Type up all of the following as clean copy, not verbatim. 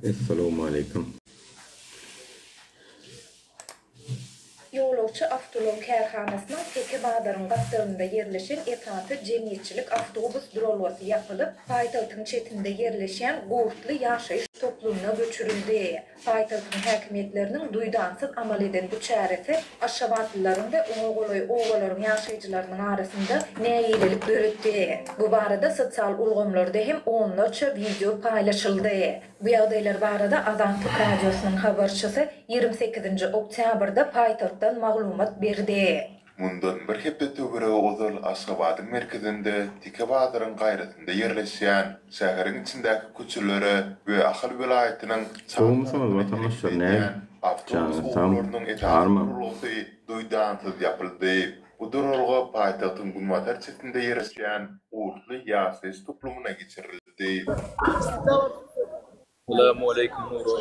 Essalawmaleýkim. Ýolagçy awtoulag kärhanasynyň Teke bazaryň gapdalynda ýerleşen esasy jemgyýetçilik awtobus duralgasy ýapylyp, paýtagtyň çetinde ýerleşýän Gurtly ýaşaýyş toplumyna göçürildi. Paýtagtyň häkimiýetleriniň duýdansyz amal eden bu çäresi aşgabatlylaryň we oňa golaý obalaryň ýaşaýjylarynyň arasynda nägilelik döretdi. Bu barada sosial ulgamlarda hem onlarça wideo paýlaşyldy. Bu ýagdaýlar barada Azatlyk Radiosynyň habarçysy 28-nji oktýabrda paýtagtdan maglumat berdi. Mundan bir hepde töweregi ozal Aşgabadyň merkezinde, Teke bazaryň gaýrasynda ýerleşýän, şäheriň içindäki köçelere we Ahal welaýatynyň çar Gowumysyňyz tarapyna watandaşlar hereket näme edýän awtobus janyňyz sagmy ugurlarynyň esasy armaň. duralgasy duýdansyz ýapyldy. Bu duralga paýtagtyň günbatar çetinde ýerleşýän Gurtly ýaşaýyş toplumyna geçirildi. Salamaleýkum Nuro.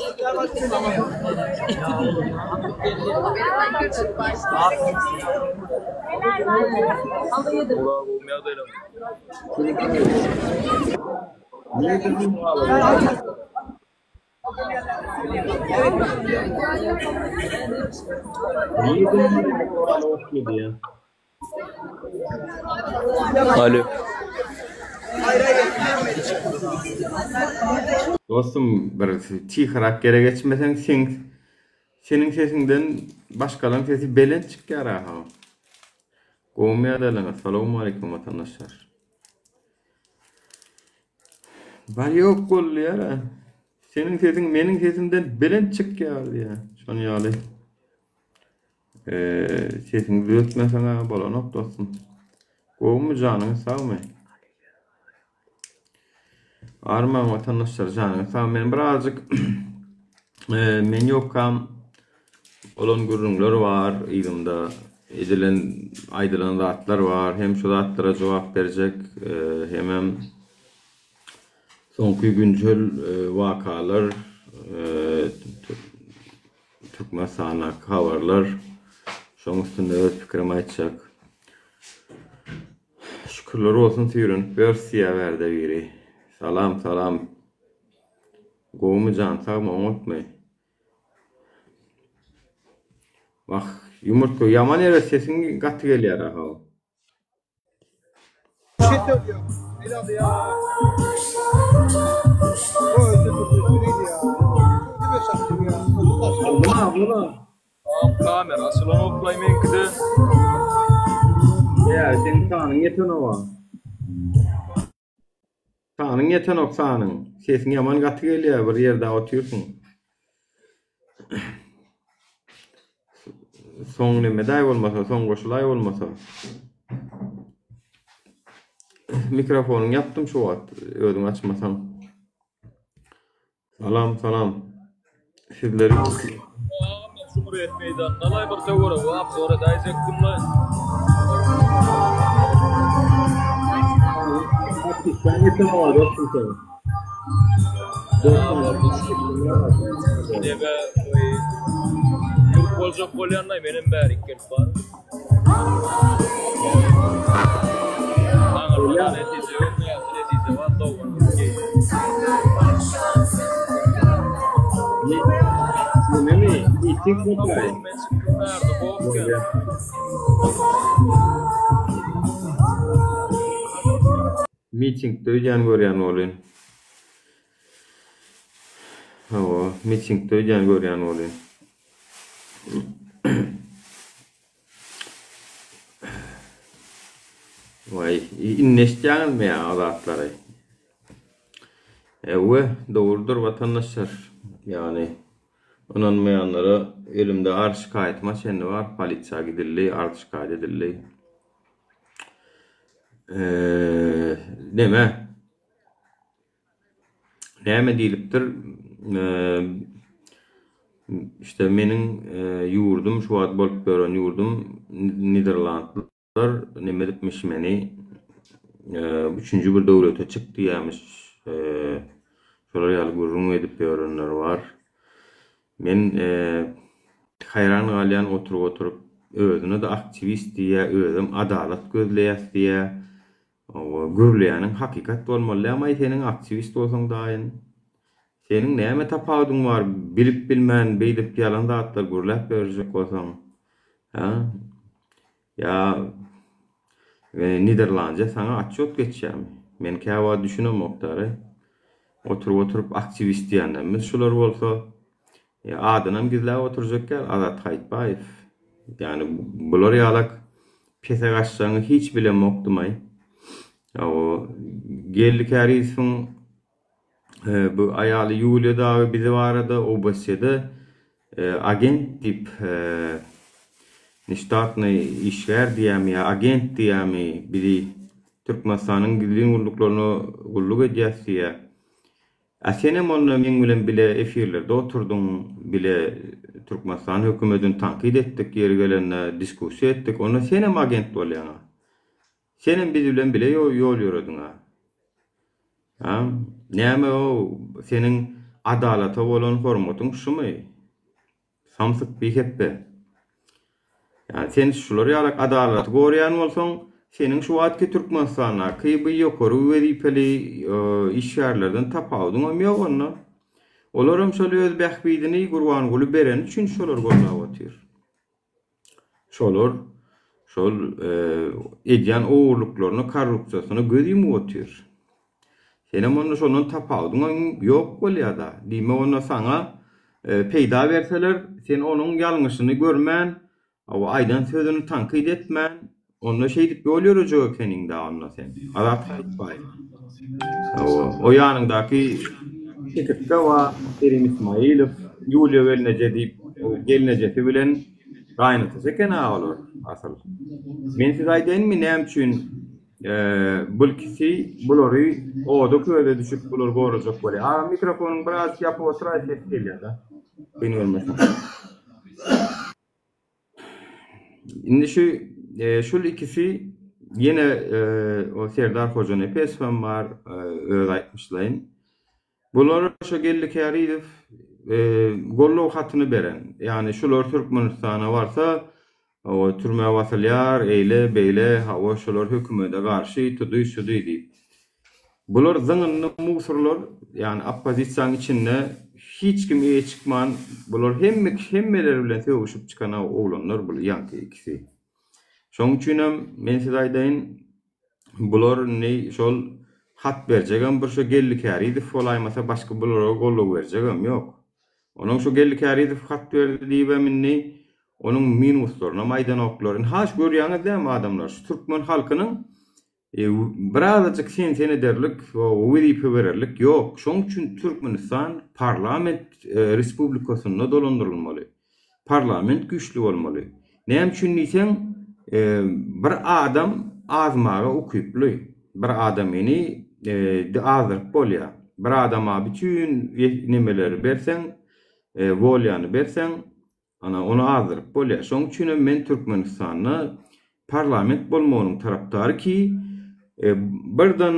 Nura gowmy ýagdaýlaň? Alo. Dostum bir tihyrak ýere geçmeseň seň seniň sesiňden başgalaň sesi belent çykýar aha. Gowmy ýagdaýlaryňyz salowmaleýkim watandaşlar. Bar ýok boldy ýara. Seniň sesiň meniň sesimden belent çykýar diýýär. Şon ýaly. Sesiňi düzetmeseň-ä bolanok dostum. Gowumy janyňyz sagmy? Armaň watandaşlar janyňyz sag. Men birazjyk men ýokkam bolan gürrüňler bar yzymda edilen aýdylan zatlar bar. Hem şu zatlara jogap berjek hemem soňky güncel wakalar Türkmenistandaky habarlar. Şoň üstünde öz pikirimi aýtjak. Şükürler bolsun süýrenip ýörüs diýýär bärde biri. Salam salam. Gowumy jan sagmy oňatmy? Wah ýumurtga ýaman erbet sesiň gaty gelýär aha. Kamera açylanok meňkide. Ýa seň sanyň ýetenoga. Sanyň ýetenok sanyň. Sesiň ýaman gaty gelýär bir ýerde otyrsyň. Soň nemedaý bolmasa, soň goşulaý bolmasa. Mikrofonyňy ýapdym şu wagt özüň açmasaň. Salam salam. Sizleri Agam men Cumhuriyet meýdanynda bir töweregi obzor edäýjekdim-le. Neme Türk boljak bolýanlaý menem bärik gelip bar. Aňyrda netije ýok, ýa netije bar, dogry. Nememi? Miting mi? Men çykdym bärde, bok Mitingde öýdýän görýän bolyn. Hawa, mitingde öýdýän görýän bolyn. Waý, indi eşitýäňizmi ýa o zatlary? Ewe, dogrudyr watandaşlar. Ýagny ynanmaýanlara elimde arz şikaýatyma çenli bar, polisiýa gidildi, arz şikaýat edildi. Eee, neme? Näme diýlipdir? Işte meniň ýurdum şu wagt bolup ýören ýurdum Niderlandlar neme edipmiş meni üçünji bir döwlete çyk diýýämiş. Şolar ýaly gürrüň edip ýörenler bar. Men haýran galýan oturyp oturyp özüne-de aktiwist diýýär, özem adalat gözleýäs diýýär. Hawa, gürleýäniň hakykat bolmaly dämaý seniň aktiwist bolsaň daýyn. Seniň näme tapawudyň bar bilip bilmän beýdip ýalan zatlar gürläp berjek bolsaň. Hä? Ýa Niderlandiýa saňa atçot geçýärmi? Men käwagt düşünemok dary. Oturyp oturyp aktiwist diýenlerimiz şular bolsa, ýa adynam gizläp oturjak däl Azat Haýytbaýew. Ýagny bular ýalak pese gaçjagyňy hiç bilemokdymaý. Hawa, Geldi Kärizowyň bu aýaly Ýuliýa dagy bizi barada OBSE-de agent diýip neştatnyý işgär diýýärmi ýa agent diýýärmi bizi Türkmenistanyň gizlin gulluklaryna gulluk edýäs diýýär. A senem onda meň bilen bile efirlerde oturdyň, bile Türkmenistan hökümetini tankyt etdik, ýeri gelende diskussiýa etdik, onda senem agent bolýaň-a. Senem biz bilen bile ýol ýörediň-a. A? Näme-ow, seniň adalata bolan hormatyň şumy? Samsyk bihepbe. Ýani sen şular ýalak adalaty gorýän bolsaň, seniň şu wagtky Türkmenistandaky bu ýokary wezipeli işgärlerden tapawudyňam ýok onda. Olaram şol öz bähbidini Gurbanguly bereni üçin şolar goldap otyr. Şolar şol edýän ogurlyklaryna, korrupsiýasyna göz ýumup otyr. Senem onda şondan tapawudyňam ýok bolýa-da. Diýmek onda saňa peýda berseler, sen onuň ýalňyşyny görmän, hawa, aýdan sözüni tankyt etmän, onda şeýdip ýol ýörejek ekeniň-dä onda sen. Azat Haýytbaýew. Hawa, o ýanyňdaky çekirtge bar, Kerim Ismaýylow, Ýuliýa gelneje diýip, gelnejesi bilen gaýynatasy eken-ä olar asyl. Men size aýdaýynmy näme üçin Bu ikisi bulary oda köze düşüp bulary gorajak bolýar. Agam mikrofonyňy birazjyk ýapyp oturaý ses gelýärda. Kyn görmeseň. Indi şu şul ikisi ýene o Serdar Hojanepesow hem bar öz aýtmyşlaýyn. Bulara şo Geldi Kärizow goldaw hatyny beren. Ýagny şular Türkmenistana barsa, hawa, türmä basylýar, eýle, beýle, hawa, şular hökümede garşy, tudy, şudy diýip. Bular zyňyndy musurlar, ýagny oppozisiýanyň içinde hiç kim eýe çykman, bular hemme hemmeler bilen sögüşip çykan oglanlar bul ýaňky ikisi. Şoň üçinem men size aýdaýyn, Bular indi şol hat berjegem bir şo Geldi Kärizow bolaýmasa başga bulara goldaw berjegem ýok. Onuň şo Geldi Kärizow hat berdi diýibem indi onuň minuslarynam aýdanoklar. Indi has görýäňiz dämi adamlar şu türkmen halkynyň birazajyk sen-sen ederlik, wezipe bererlik ýok. Şoň üçin Türkmenistan parlament respublikasynda dolandyrylmaly. Parlament güýçli bolmaly. Näme üçin diýseň, bir adam azmaga ukyply. Bir adamyny azdyryp bolýar. Bir adama bütin nemeleri berseň, wolýany berseň, ana, ony azdyryp bolýar. Şonuň üçin hem men Türkmenistanda parlament bolmagynyň tarapdary ki, birden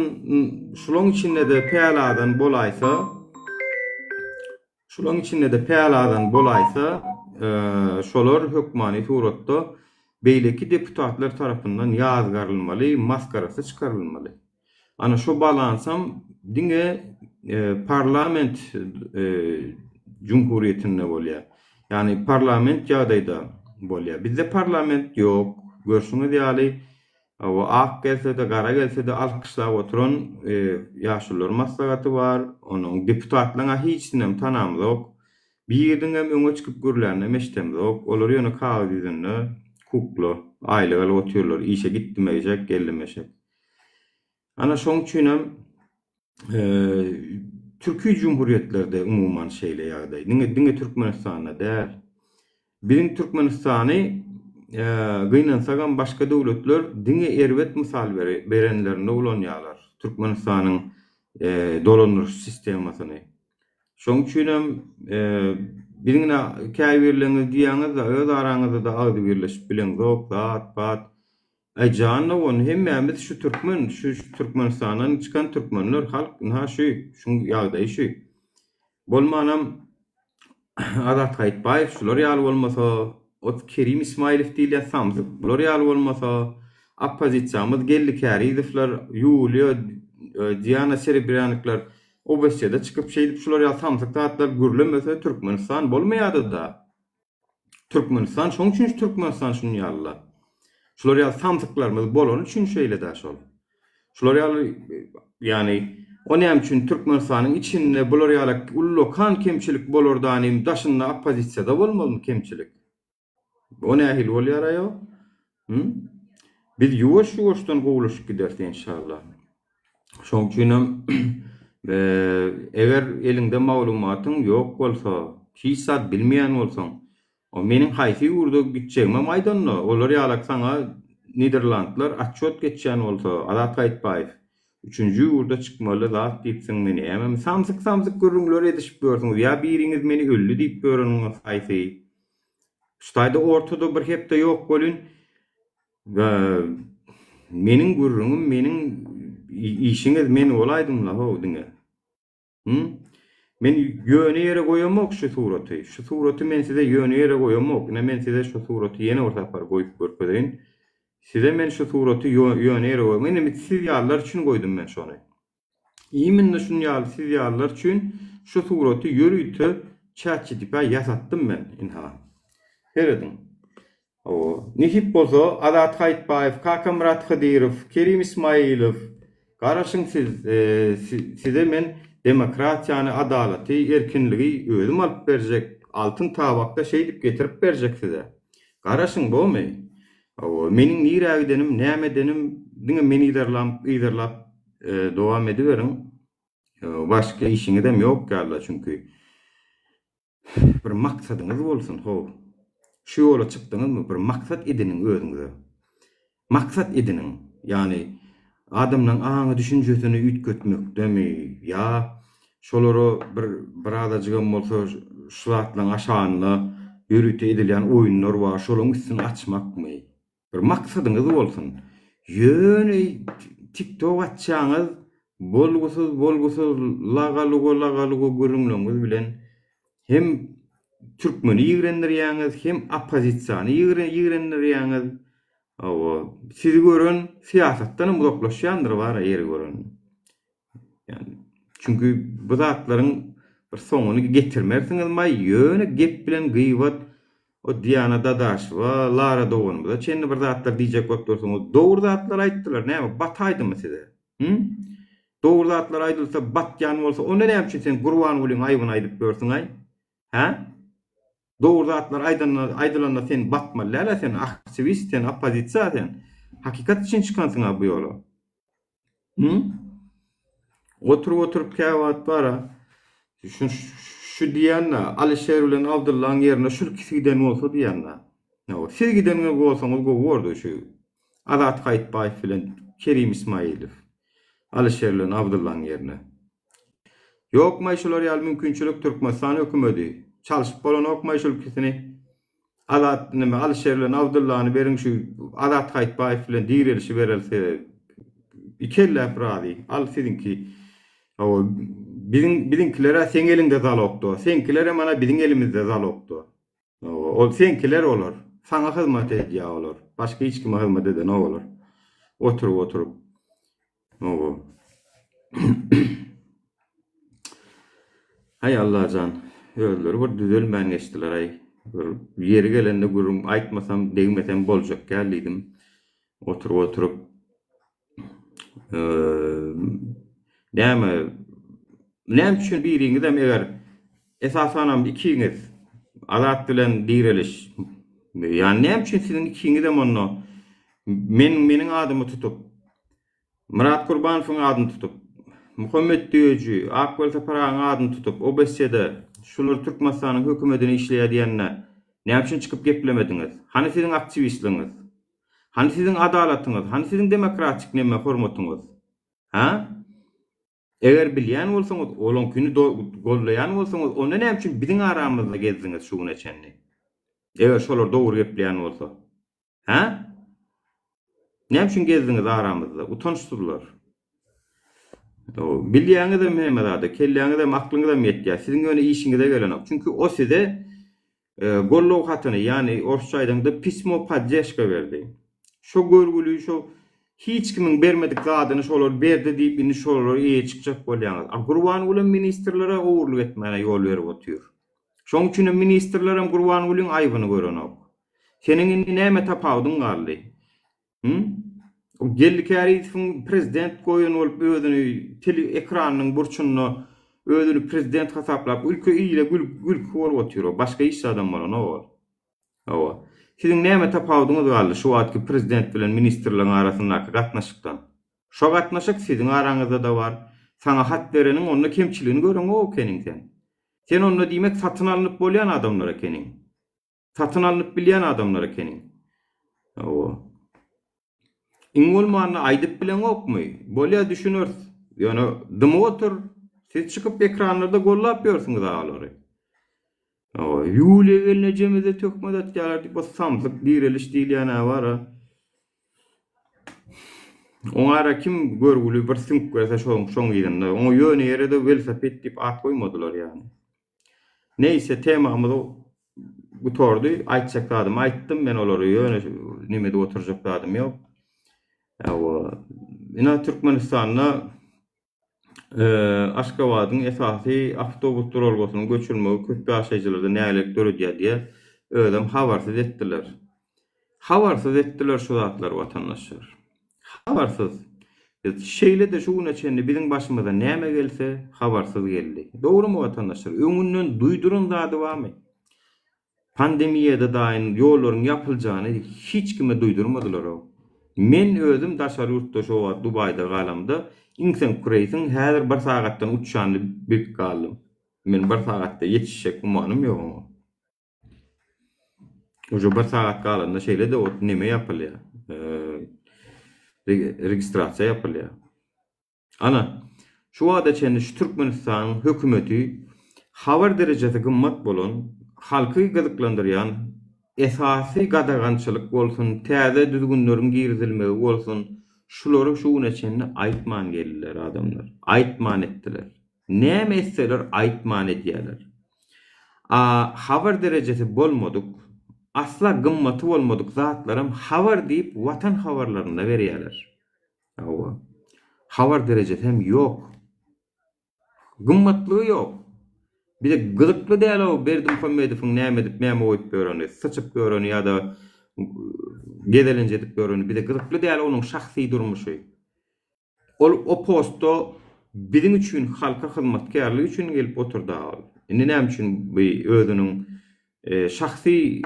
şulaň içinde-de päl-adan bolaýsa, Şularyň içinde-de päl-azan bolaýsa, şolar hökmany suratda beýleki deputatlar tarapyndan ýazgarylmaly, masgarasy çykarylmaly. Ana şo balansam diňe parlament jumhuriýetinde bolýar. Ýagny parlament ýagdaýda bolýar. Bizde parlament ýok. Görşüňiz ýaly, Hawa, ak gelse-de, gara gelse-de alkyşlap oturan Ýaşulular maslahaty bar. Onuň deputatlaryň-a hiçisinem tanamzok. Biriniňem öňe çykyp gürläninem eşidemzok. Olar ýöne kagyz ýüzünde kukla. Aýlyk alyp otyrlar. Işe gitdim eşek, geldim eşek. Ana şoň üçinem Türki jumhuriýetlerde umuman şeýle ýagdaý. Diňe diňe Türkmenistanda däl. Biziň Türkmenistany gynansagam başga döwletler diňe erbet mysal berenlerinde ulanýarlar. Türkmenistanyň dolandyryş sistemasyny. Şoň üçinem biziň ine käbirleriňiz diýýäňiz-de öz araňyzda-da agzybirleşip bileňzok zat pat. Aý jan dogan hemmämiz şu türkmen şu Türkmenistandan çykan türkmenler halk ynha şu şuň ýagdaýy şu. Bolmanam Azat Gaýytbaýew şular ýaly bolmasa, ot Kerim Ismaýylow diýilýän samsyk bular ýaly bolmasa, Oppozisiýamyz Geldi Kärizowlar, Ýuliýa, Diana Serebrýanikler OBSE-de çykyp şeýdip şular ýaly samsyk zatlar gürlemese Türkmenistan bolmaýady-da. Türkmenistan şoň üçin şu Türkmenistan şuny ýalyla. Şular ýaly samsyklarymyz bolany üçin şeýle-dä şol. Şular ýaly ýany o näme üçin Türkmenistanyň içinde bular ýaly ullakan kemçilik bolardanym daşynda oppozisiýada bolmalymy kemçilik? O nähili bolýar aýo? Hü? Biz ýuwaş-ýuwaşdan gowulaşyp gideris enşalla. Şoň üçinem eger eliňde maglumatyň ýok bolsa, hiç zat bilmeýän bolsaň, o meniň haýsy ýurda gitjegimem aýdanda, olar ýalak saňa Niderlandlar atçot geçýän bolsa, Azat Gaýytbaýew, üçünji ýurda çykmaly zat diýipsiň meni nämemi samsyk-samsyk gürrüňler edişip ýörsüňiz, ýa biriňiz meni öldi diýip ýöreniňiz haýsy? Şu taýda ortada bir hepde ýok welin, meniň gürrüňim, meniň işiňiz men bolaýdym-la how diňe. Hü? Men ýöne ýere goýamok şu suraty. Şu suraty men size ýöne ýere goýamok. Ine men size şu suraty ýene bir sapar goýup görkezeýin. Size men şu suraty ýöne ýere goýamok. Ine siz ýalylar üçin goýdum men şony. Imенно şun ýaly siz ýalylar üçin şu suraty ýörite ChatGPT-ä ýasatdym men, ynha. Serediň. Hawa. Nesip bolsa, Azat Haýytbaýew, Kakamyrat Hydyrow, Kerim Ismailow, garaşyň siz, size men demokratiýany, adalaty, erkinligi özüm alyp berjek, altyn tabakda şeýdip getirip berjek size. Garaşyň, bomy? Hawa, meniň nirä gidenim, näme edenim, diňe meni yzarlap, yzarlap dowam ediberiň. Başga işiňizem ýok ýaly çünki. Bir maksadyňyz bolsun, how. Şu ýola çykdyňyzmy, bir maksat ediniň özüňize. Maksat ediniň. Ýagny adamlaryň aňy düşünjesini üýtgetmekdemi ýa şolara bir birazajygam bolsa şu zatlaryň aşagynda ýörite edilýän oýunlar bar, şolaryň üstüni açmakmy? Bir maksadyňyz bolsun. Ýöne TikTok açýaňyz, bolgusyz bolgusyz lagaluga-lagaluga gürrüňleriňiz bilen hem türkmeni ýigrendirýäňiz, hem oppozisiýany ýigrendirýäňiz. Hawa, sizi gören syýasatdanam uzaklaşýandyr bara ýeri gören. Ýani, çünki bu zatlaryň bir soňuny getirmersiňiz maý, ýöne gep bilen gybat o Diana Dadaşewa, Lara doganymyza çenli bir zatlar diýjek bolup dursuňyz. Dogry zatlar aýtdylar, näme bataýdymy size? Hü? Dogry zatlar aýdylsa batýan bolsa, onda näme üçin sen Gurbangulyň aýbyny aýdyp ýörsüň-aý? Hä? Dogry zatlar aýdanda aýdylanda sen batmaly däl-ä sen aktiwist sen oppozisiýa sen. Hakykat üçin çykansyň-a bu ýola. Hı? Oturyp oturyp käwagt bara şu şu diýýän-dä Alyşer bilen Abdyllaň ýerine şul ikisi giden bolsa diýýän-dä. Hawa, siz giden bolsaňyz gowy bordy şu Azat Haýytbaýew bilen Kerim Ismailow. Alyşer bilen Abdyllaň ýerine. Ýokmaý şular ýaly mümkinçilik Türkmenistan hökümedi. Çalşyp bolanokmaý şul ikisini. Azat neme Alyşer bilen Abdyllany beriň şu Azat Haýytbaýew bilen direlişi berelse iki elläp razy. Al siziňki. Hawa biziň biziňkiler-ä seň eliňde zalogda. Seňkilerem ana biziň elimizde zalogda. Hawa ol seňkiler olar. Saňa hyzmat edýär olar. Başga hiç kime hyzmat edenok olar. Oturyp oturyp. Hawa. Haý Allajan, özleri bir düzelmän geçdiler-aý. Bir ýeri gelende gürrüň aýtmasam, degmesem boljak däl diýdim. Oturyp-oturyp, näme, näme üçin biriňizem eger, esasanam ikiňiz, Azat bilen Direliş, ýa näme üçin siziň ikiňizem onda men meniň adymy tutup, Myrat Kurbanowyň adyny tutup, Muhammet Düýeji, Akwel Sapar agaň adyny tutup, OBSE-de şular Türkmenistanyň hökümedine işleýär diýende näme üçin çykyp geplemediňiz? Hany siziň aktiwistligiňiz? Hany siziň adalatyňyz? Hany siziň demokratik neme hormatyňyz? Hä? Eger bilýän bolsaňyz, olaňkyny gollaýan bolsaňyz, onda näme üçin biziň aramyzda gezdiňiz şu güne çenli? Eger şolar dogry gepleýän bolsa. Hä? Näme üçin gezdiňiz aramyzda? Utançsyzlar. Bilýäňizem hemme zady, kelläňizem, aklyňyzam ýetýär. Siziň ýöne işiňize gelenok. Çünki o size goldaw hatyny, ýagny orsça aýdaňda pismo poddeşka berdi. Şo görgüli şo hiç kimiň bermedik zadyny şolar berdi diýip indi şolara eýe çykjak bolýaňyz. A Gurbangulam ministrlere ogurlyk etmäne ýol berip otyr. Şoň üçinem ministrlerem Gurbangulyň aýbyny görenok. Seniň indi näme tapawudyň galdy? Hü? O Geldi Kärizowyň prezident goýan bolup özüni tele ekranynyň burçunda özüni prezident hasaplap ülke ile gülki bolup otyr o. Başga hiç zadam bolanok ol. Hawa. Siziň näme tapawudyňyz galdy şu wagtky prezident bilen ministrligiň arasyndaky gatnaşykdan? Şo gatnaşyk siziň araňyzda-da bar. Saňa hat bereniň onda kemçiligini göreňok ekeniň sen. Sen onda diýmek satyn alnyp bolýan adamlar ekeniň. Satyn alnyp bilýän adamlar ekeniň. Hawa. Iň bolmanda aýdyp bileňokmy? Bolýa düşüneris. Ýöne dymyp otur. Siz çykyp ekranlarda gollap ýörsüňiz agalary. Hawa, Ýuliýa gelnejemize töhmet atýarlar diýip o samsyk direliş diýilýän-ä bar-a. Oňara kim görgüli bir süňk berse şoň şoň yzynda. Oňa ýöne ýere-de welosiped diýip at goýmadylar ýagny. Neýse temamyz gutardy. Aýtjak zadymy aýtdym. Men olary ýöne neme edip oturjak zadym ýok. Hawa. Ina Türkmenistanda Aşgabadyň esasy awtobus duralgasynyň göçürilmegi köp ýaşaýjylarda nägilelik döredýär diýip, özem habarsyz etdiler. Habarsyz etdiler şu zatlary watandaşlar. Habarsyz. Şeýle-de şu güne çenli biziň başymyza näme gelse, habarsyz geldi. Dogrumy watandaşlar? Öňünden duýduran zady barmy? Pandemiýada daýyn ýollaryň ýapyljagyny hiç kime duýdurmadylar-ow. Men özüm daşary ýurtda şo wagt Dubaýda galamda iň soňky reýsiň häzir bir sagatdan uçjanyny bilip galdym. Men bir sagatda ýetişjek gümanym ýok oňa. Uje bir sagat galanda şeýle-de ot neme ýapylýar. Registrasiýa ýapylýar. Ana, şu wagta çenli şu Türkmenistanyň hökümeti habar derejesi gymmat bolan, halky gyzyklandyrýan esasy gadagançylyk bolsun, täze düzgünleriň girizilmegi bolsun, şulary şu güne çenli aýtman geldiler adamlar. Aýtman etdiler. Näme etseler aýtman edýärler. A habar derejesi bolmadyk, asla gymmaty bolmadyk zatlaram habar diýip Watan habarlarynda berýärler. Hawa. Habar derejesi hem ýok. Gymmatlygy ýok. Bize gyzykly däl-ow Berdimuhamedowyň näme edip, näme goýup ýöreni, syçyp ýöreni ýa-da gezelenç edip ýöreni bize gyzykly däl onuň şahsy durmuşy. Ol o postda biziň üçin halka hyzmatkärlik üçin gelip oturda ol. Indi näme üçin bu özüniň şahsy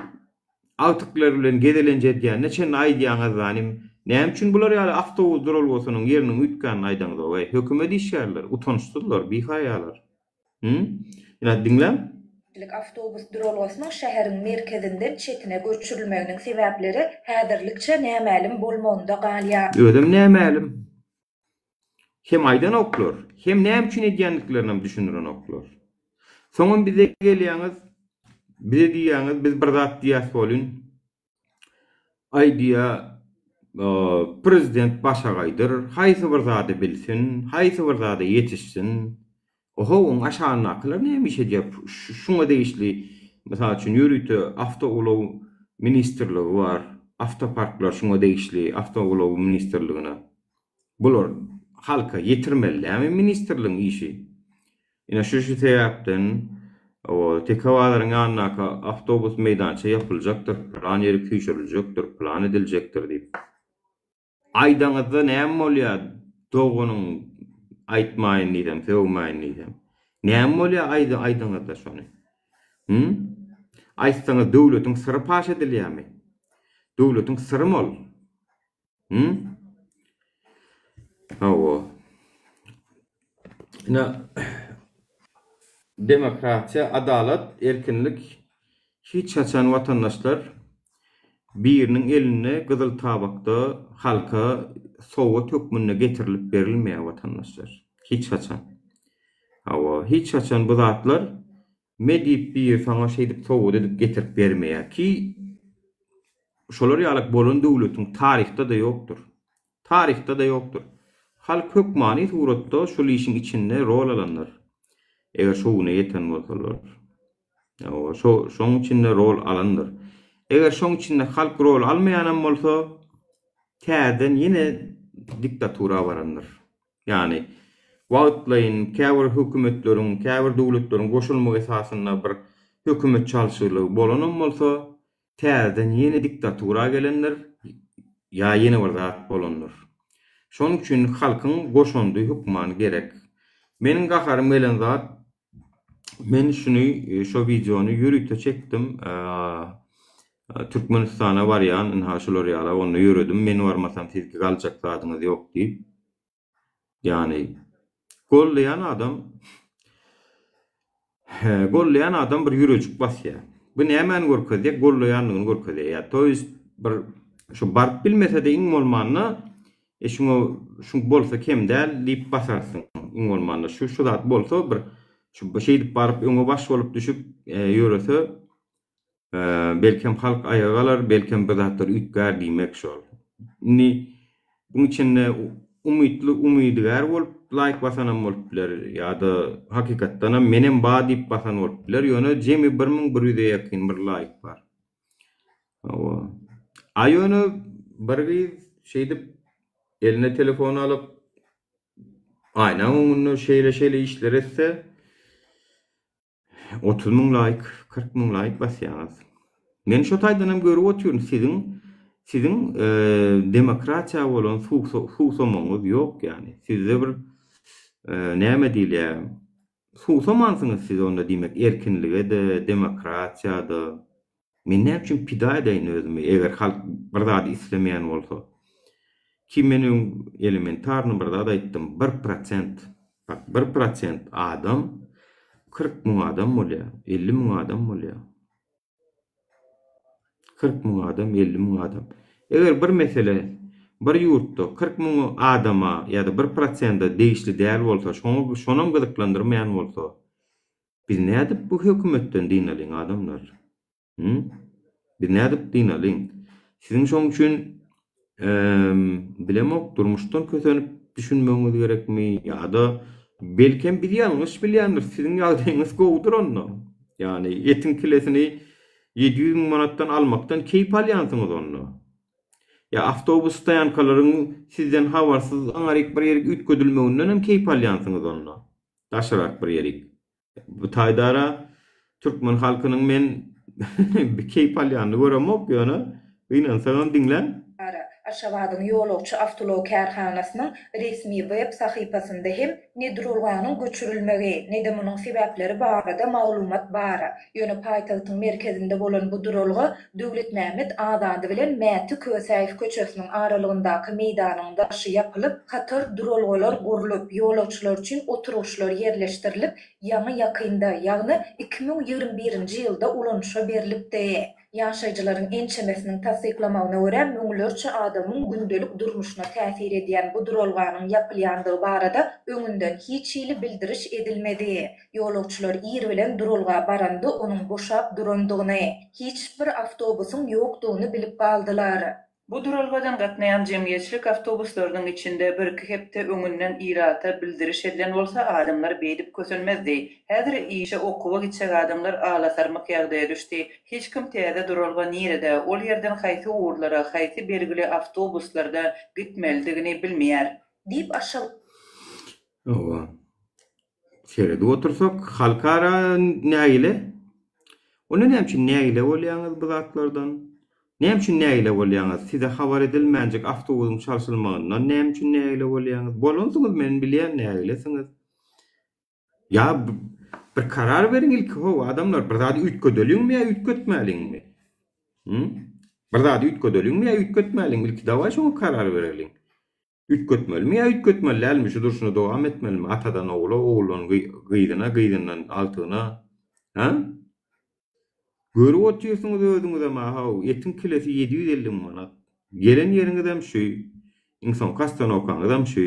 agtyklary bilen gezelenç edýänine çenli aýdýaňyz zanim. Näme üçin bular ýaly awtobus duralgasynyň ýeriniň üýtgänini aýdaňzok eý hökümet işgärleri utançsyzlar bihaýalar. Hü? Ine diňläň. Lik awtobus duralgasynyň şäheriň merkezinden çetine göçürilmeginiň sebäpleri häzirlikçe nämälim bolmagynda galýar. Özem nämälim. Hem aýdanoklar, hem näme üçin edýändiklerinem düşündirenoklar. Soňam bize gelýäňiz, bize diýýäňiz, biz bir zat diýýäs welin, Aý diýýä, prezident başagaýdyr, haýsy bir zady bilsin, haýsy bir zada ýetişsin. Oho, oň aşagyndakylar näme iş edýär? Şuňa degişli, mysal üçin, ýörite awtoulag ministrligi bar, awtoparklar şuňa degişli awtoulag ministrligine. Bular halka ýetirmeli dälmi ministrligiň işi? Ine şu şu sebäpden o Teke bazaryň ýanyndaky awtobus meýdança ýapyljakdyr, pylan ýeri süýşüriljekdir, pylan ediljekdir diýip. Aýdaňyzda näme bolýar doganyň aýtmaýyn diýsem, sögmäýin diýsem. Näme bolýar aýdaňyzda şony? Hü? Aýtsaňyz döwletiň syry paş edilýärmi? Döwletiň syrymy ol? Hı? Hawa. Ine demokratiýa, adalat, erkinlik hiç haçan watandaşlar biriniň elinde gyzyl tabakda halka sowgat hökmünde getirilip berilmeýär watandaşlar. Hiç haçan. Hawa, hiç haçan bu zatlar Me diýip biri saňa şeýdip sowgat edip getirip bermeýär ki, şolar ýalak bolan döwletiň taryhda-da ýokdur. Taryhda-da ýokdur. Halk hökmany suratda şul işiň içinde rol alandyr. Eger şo güne ýeten bolsalar. Hawa, şo şoň içinde rol alandyr. Eger şoň içinde halk rol almaýanam bolsa. täzeden ýene diktatura barandyr. Ýagny wagtlaýyn käbir hökümetleriň, käbir döwletleriň goşulmagy esasynda bir hökümet çalşylygy bolanam bolsa, täzeden ýene diktatura gelendir ýa ýene bir zat bolandyr. Şonuň üçin halkyň goşandy hökman gerek. Meniň gaharym gelen zat men şuny şo wideony ýörite çekdim. Türkmenistana barýan ynha şular ýala onda ýöredim men barmasam sizki galjak zadyňyz ýok diýip. Ýagny gollaýan adam gollaýan adam bir ýürejik basýar. Bu nämäni görkezýär? Gollaýanlygyny görkezýär. Ýa to ýest bir şu baryp bilmese-de iň bolmanda e şuňa şu bolsa kem däl diýip basarsyň. Iň bolmanda şu şu zat bolsa bir şu şeýdip baryp öňe baş bolup düşüp ýörese Belkem halk aýaga galar, belkem bir zatlar üýtgär diýmek şol. Indi buň içinde umytly umydygär bolup laýk basanam bolup biler ýa-da hakykatdanam menem ba diýip basan bolup biler, ýöne jemi 1100-e ýakyn bir laýk bar. Hawa. A ýöne bir gyz şeýdip eline telefon alyp aýnaň öňünde şeýle-şeýle işler etse 30 müň laýk, 40 müň laýk basýaňyz. Men şo taýdanam görüp otyryn, siziň siziň demokratiýa bolan suwsamagyňyz ýok ýagny. Sizde bir näme diýilýär, suwsamansyňyz siz onda diýmek erkinlige-de, demokratiýa-da. Men näme üçin pida edeýin özümi, eger halk bir zady islemeýän bolsa? Ki men öň elementarny bir zat aýtdym, bir prosent, bak bir prosent adam 40 müň adam bolýar, 50 müň adam bolýar. 40 müň adam, 50 müň adam. Eger bir mesele bir ýurtda 40 müň adama ýa-da bir prosente degişli däl bolsa, şoňa şonam gyzyklandyrmaýan bolsa, Biz nädip bu hökümetden dynalyň adamlar? Hü? Biz nädip dynalyň? Siziň şoň üçin bilemok durmuşdan kösenip düşünmegiňiz gerekmi ýa-da belkem biz ýalňyş bilýändiris siziň ýagdaýyňyz gowudyr onda. Ýagny etiň kilesini 700 müň manatdan almakdan keýp alýansyňyz onda. Ýa awtobus stoýankalaryň sizden habarsyz aňaryk bir ýerik üýtgedilmeginden hem keýp alýansyňyz onda. Daşyrak bir ýerik. Bu taýdara türkmen halkynyň men keýp alýanyny göremok, ýöne gynansagam diňläň. Ara, Aşgabadyň ýolagçy awtoulag kärhanasynyň resmi web sahypasynda hem ne duralganyň göçürilmegi, ne-de munuň sebäpleri barada maglumat bar. Ýöne paýtagtyň merkezinde bolan bu duralga Döwletmämmet Azady bilen Mäti Kösäýew köçesiniň aralygyndaky meýdanyň daşy ýapylyp, hatar duralgalar gurlup, ýolagçylar üçin oturgyçlar ýerleşdirilip, ýaňy-ýakynda, ýagny 2021-nji ýylda ulanyşa berlipdi. Ýaşaýjylaryň ençemesiniň tassyklamagyna görä, müňlerçe adamyň gündelik durmuşyna täsir edýän bu duralganyň ýapylýandygy barada öňünden hiç hili bildiriş edilmedi. Ýolagçylar ir bilen duralga baranda onuň boşap durandygyny, hiç bir awtobusyň ýokdugyny bilip galdylar. Bu duralgadan gatnaýan jemgyýetçilik awtobuslarynyň içinde birki hepde öňünden ilata bildiriş edilen bolsa adamlar beýdip kösenmezdi. Häzir işe, okuwa gitjek adamlar alasarmyk ýagdaýa düşdi. Hiç kim täze duralga nirede, ol ýerden haýsy ugurlara, haýsy belgili awtobuslarda gitmelidigini bilmeýär. Diýip, Aşgabat. Hawa. Seredip otursak, halkara nägile. Onda näme üçin nägile bolýaňyz bu zatlardan? Näme üçin nägile bolýaňyz? Size habar edilmänjik awtobusyň çalşylmagyndan näme üçin nägile bolýaňyz? Bolansyňyz men bilýän nägilesiňiz. Ýa bir karar beriň ilki how adamlar bir zady üýtgedeliňmi ýa üýtgetmäliňmi? Hü? Bir zady üýtgedeliňmi ýa üýtgetmäliňmi? Ilki dawaý şoňa karar bereliň. Üýtgetmelimi ýa üýtgetmeli dälmi, şu durşuna dowam etmelimi, atadan ogula, oguldan gyzyna, gyzyndan agtygyna, hä? Görüp otyrsyňyz özüňizem a-how, etiň kilesi 750 müň manat. Gelen ýeriňizem şu, iň soňky ostanowkaňyzam şu.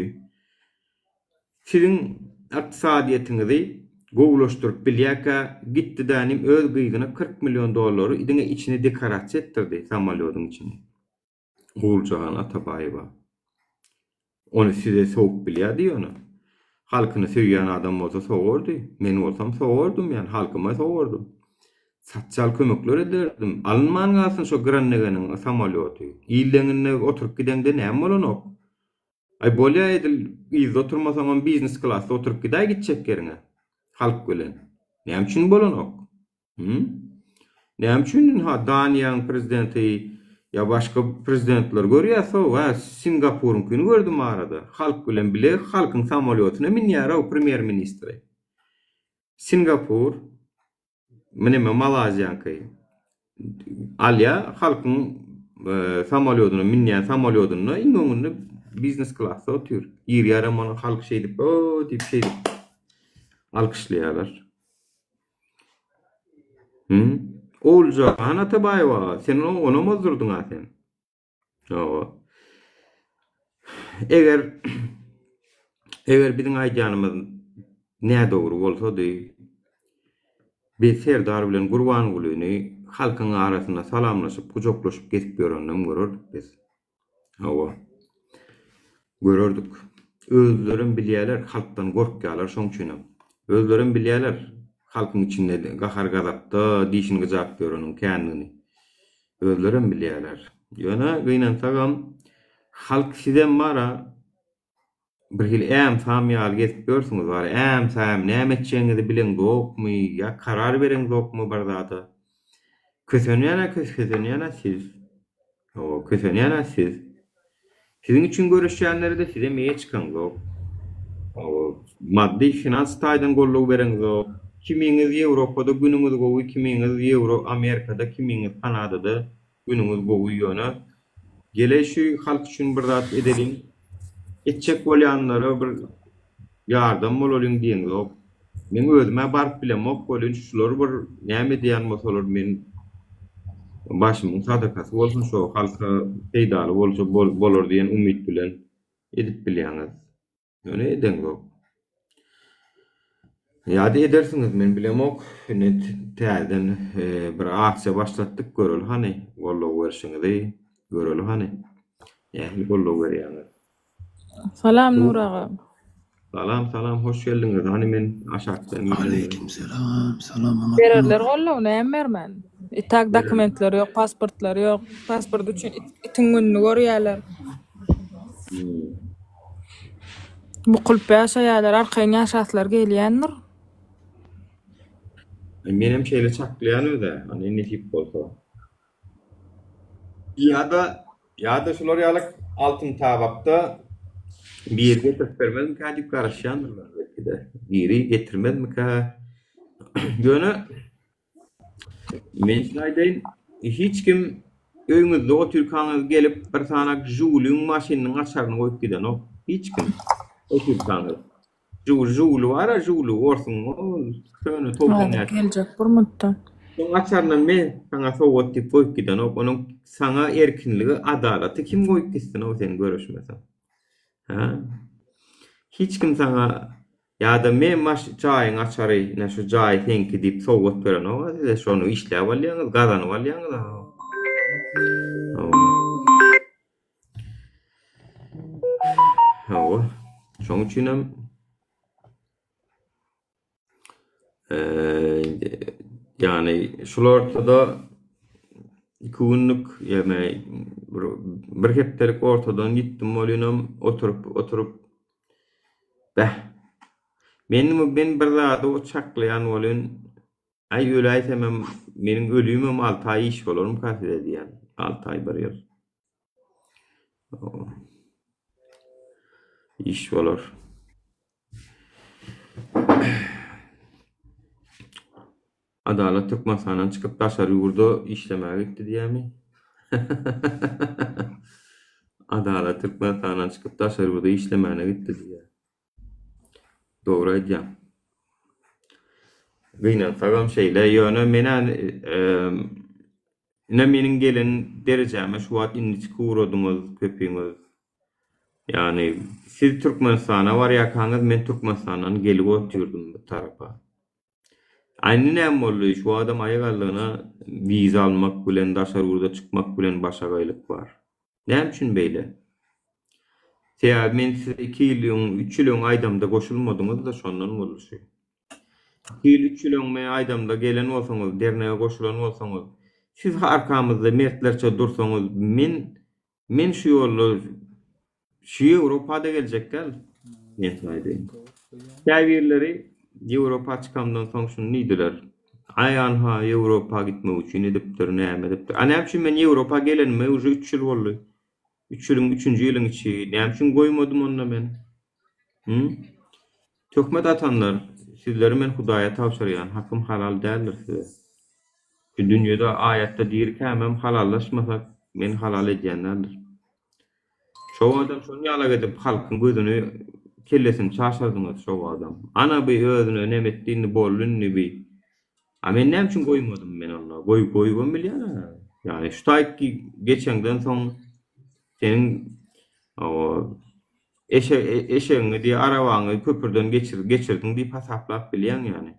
Siziň ykdysadyýetiňizi gowulaşdyryp bilýärkä, gitdi dänim öz gyzyna 40 million dollary diňe içini dekorasiýa etdirdi, samolýodyň içini. Guljahan Atabaýewa. Ony size sowup bilýärdi ýöne. Halkyny söýýän adam bolsa sowardy. Men bolsam sowardym ýani halkyma sowardym. Sosial kömekler ederdim. Alynman galsyn şo Grannegeniň samolýoty. Il deňinde oturyp gideňde näme bolanok? Aý bolýa edil yzda oturmasaňam biznes klasda oturyp gidäý gitjek ýeriňe. Halk bilen. Näme üçin bolanok? Hü? Näme üçin ynha Daniýaň prezidenti ýa başga prezidentleri görýäs-ow, hä Singapuryňkyny gördüm arada. Halk bilen bile halkyň samolýotyna münýär-ow premýer ministri. Singapur Neme Malaýziýaňky alýa halkyň samolýodyna münýän samolýodynda iň öňünde biznes klasda otyr. Girýärem ony halk şeýdip o diýip şeýdip alkyşlaýarlar. Hü? Oguljahan Atabaýewa sen onam ozdurdyň-a sen. Hawa. Eger eger biziň aýdýanymyz nädogry bolsady, biz Serdar bilen Gurbangulyny halkyň arasynda salamlaşyp, gujaklaşyp gezip ýöreninem görerdik biz. Hawa. Görerdik. Özlerem bilýärler, halkdan gorkýarlar şoň üçinem. Özlerem bilýärler halkyň içinde gahar-gazapda dişini gyjap ýöreniň kändigini. Özlerem bilýärler. Ýöne gynansagam halk sizem bara birhili äm-sam ýaly gezip ýörsüňiz bara äm-säm näme etjegiňizi bileňzokmy ýa karar bereňzokmy bir zada. Kösenýän-ä kösenýän-ä siz. Hawa kösenýän-ä siz. Siziň üçin göreşýänlere-de sizem eýe çykaňzok. Hawa, maddy, finans taýdan goldaw bereňzok. Kimiňiz Ýewropada günüňiz gowy, kimiňiz Ýewro Amerikada, kimiňiz Kanadada günüňiz gowy ýöne geleý şu halk üçin bir zat edeliň, etjek bolýanlara bir ýardam bolalyň diýeňzok. Meň özüm-ä baryp bilemok welin şular bir näme edýän bolsalar men başymyň sadakasy bolsun şo halka peýdaly bolsa bolar diýen umyt bilen edip bilýäňiz. Ýöne edeňzok. Ýa-da edersiňiz men bilemok. Indi täzeden bir aksiýa başlatdyk göreli hany goldaw berşiňizi göreli hany. Nähili goldaw berýäňiz. Salam Nur aga. Salam salam hoş geldiňiz hany men aşakdan girdim. Aleýkim selam salam amat Bererler goldaw näme bermän. Itak dokumentleri ýok pasportlary ýok pasport üçin itiň gününi görýäler. Bukulyp ýaşaýalar arkaýyn ýaşaslary gelýändir. Menem şeýle çaklaýan özä hany nesip bolsa. Ýa-da ýa-da şular ýaly altyn tabakda biri getirip bermezmikä diýip garaşýandyrlar belki-de. Biri getirmezmikä? Ýöne men size aýdaýyn, hiç kim öýüňizde otyrkaňyz gelip bir sany Žiguliň maşynynyň açaryny goýup gidenok. Hiç kim. Otyrkaňyz. Žiguli bar-a, Žiguli orsuň ol köne 90 Häzir geljek bir mutda. Şoň açaryndan men saňa sowgat diýip goýup gidenok. Onuň saňa erkinligi, adalaty kim goýup gitsin-ow sen göreşmeseň. Hä? Hiç kim saňa ýa-da men maş jaýyň açary, ine şu jaý seňki diýip sowgat berenok-a size. Şony işläp alýaňyz, gazanyp alýaňyz-a. Hawa. Şoň üçinem Ýagny şul ortada iki günlük ýagny bir bir hepdelik ortadan gitdim welinem oturyp oturyp beh men men bir zady çaklaýan welin aý öläýsemem meniň ölümim alty aý iş bolarmyka size diýýän alty aý bir ýyl. Iş bolar. Adalat Türkmenistandan çykyp daşary ýurda işlemäge gitdi diýýämi? Adalat Türkmenistandan çykyp daşary ýurda işlemäne gitdi diýýär. Dogry aýdýaň. Gynansagam şeýle, ýöne men-ä ine meniň gelen derejäme şu wagt indi çykyp ugradyňyz köpüňiz. Ýagny siz Türkmenistana barýarkaňyz men Türkmenistandan gelip otyrdym bu tarapa. A indi näme boldy? Şu adam aýak aldygyna wiza almak bilen daşary ýurda çykmak bilen başagaýlyk bar. Näme üçin beýle? Sebäbi men size iki ýyl öň, üç ýyl öň aýdamda goşulmadyňyz-da şondan boldy şu. 2 ýyl, 3 ýyl öň men aýdamda gelen bolsaňyz, dernege goşulan bolsaňyz, siz arkamyzda mertlerçe dursaňyz, men men şu ýolda şu Ýewropa-da geljek däl. Men size aýdaýyn. Käbirleri Ýewropa çykamdan soň şuny diýdiler. Aý anha Ýewropa gitmek üçin edipdir, näme edipdir. A näme üçin men Ýewropa gelenime uje 3 ýyl boldy. Üç ýylyň, üçünji ýylyň içi. Näme üçin goýmadym onda men? Hü? Töhmet atanlar, sizleri men Hudaýa tabşyrýan, hakym halal däldir size. Şu dünýede aýatda dirikämem halallaşmasak, meni halal edýän däldir. Şo adam şony ýalak edip halkyň gözüni, kellesini çaşyrdyňyz şo adam. Ana bi özüne neme etdi indi boldy indi bi. A men näme üçin goýmadym men onda? Goý goýubam bilýän-ä. Ýagny şu taýyk geçeňden soň seniň o eşe eşegiňi diýe arabaňy köpürden geçir geçirdiň diýip hasaplap bilýäň ýagny.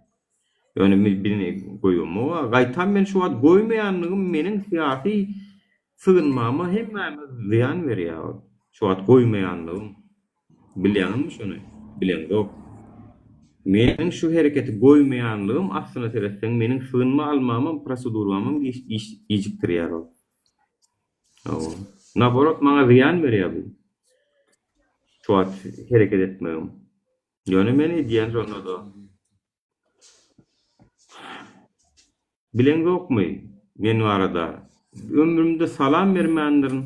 Ýöne men birini goýamok-a. Gaýtam men şu wagt goýmaýanlygym meniň syýasy sygynmama hemmämiz zyýan berýär ol. Şu wagt goýmaýanlygym. Bilýäňizmi şony? Bileňzok. Meniň şu hereketi goýmaýanlygym aslyna seretseň meniň sygynma almamam proseduramam gijikdirýär ol. Hawa. Naborot maňa zyýan berýär bu. Şu wagt hereket etmegim. Ýöne men edýän şonda-da. Bileňzokmy men barada? Ömrümde salam bermändirin.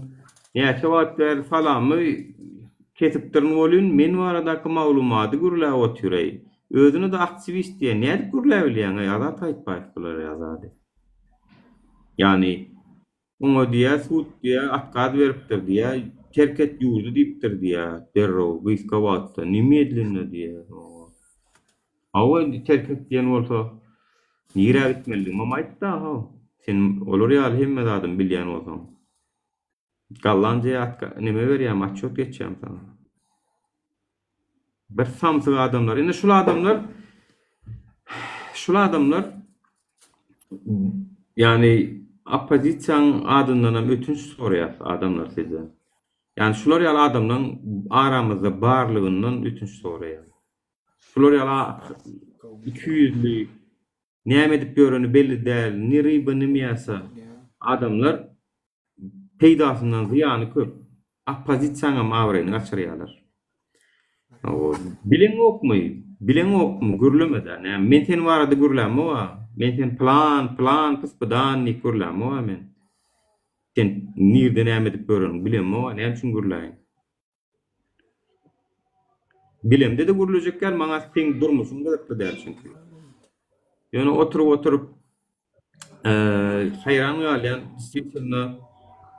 Näçe wagt bäri salamy kesipdirin welin, men baradaky maglumaty gürläp otyr-eý. Özüne-de aktiwist diýýär. Nädip gürläbilýäň-eý, Azat Aýtbaýew bular ýaly zady? Ýagny, oňa diýýär, sud diýýär, otkaz beripdir diýýär, terk et ýurdy diýipdir diýýär, derrew, gysga wagtda, nemedlenno diýýär. Hawa indi terk et diýen bolsa nirä gitmelidigimem aýtda how. Sen olar ýaly hemme zadymy bilýän bolsaň. Gollandiýa atka neme berýämi atçot geçýämi saňa. Bir samsyk adamlar. Indi şul adamlar şul adamlar ýagny oppozisiýaň adyndanam ötünç soraýas adamlar sizden. Ýagny şular ýaly adamlaň aramyzda barlygyndan ötünç soraýas. Şular ýaly ikiýüzli, näme edip ýöreni belli däl, ni ryba, ni mýasa adamlar peýdasyndan zyýany köp. Oppozisiýaňam abraýyny gaçyrýarlar. Bileňokmy, bileňokmy, gürleme-dä. Näme, men sen barada gürlämok-a. Men sen pylan, pylan, pys-pydan diýip gürlämok-a men. Sen nirde näme edip ýöreniňi bilemok-a, näme üçin gürläýin? Bilemde-de gürlejek däl, maňa seň durmuşyň gyzykly däl çünki. Ýöne oturyp-oturyp haýran galýan, действительно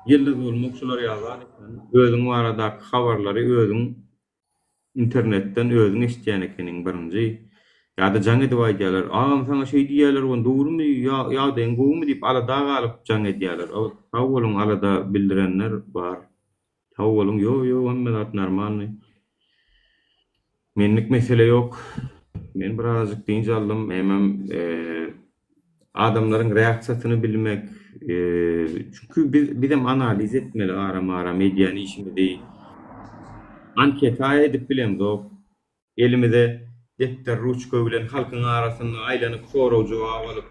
ýyldyz bolmak şular ýaly zat eken. Özüň baradaky habarlary özüň internetden özüň eşidýän ekeniň birinji. Ýa-da jaň edip aýdýarlar, agam saňa şeý diýýärler, ony dogrumy, ýagdaýyň gowumy diýip alada galyp jaň edýärler. Sag boluň alada bildirenler bar. Sag boluň ýok ýok hemme zat normalny. Menlik mesele ýok. Men birazajyk dynç aldym hemem adamlaryň reaksiýasyny bilmek çünki biz bizem analiz etmeli aram aram edýän işimizi anketa edip bilemzok. Elimize depder ruçka bilen halkyň arasynda aýlanyp sorag jogap alyp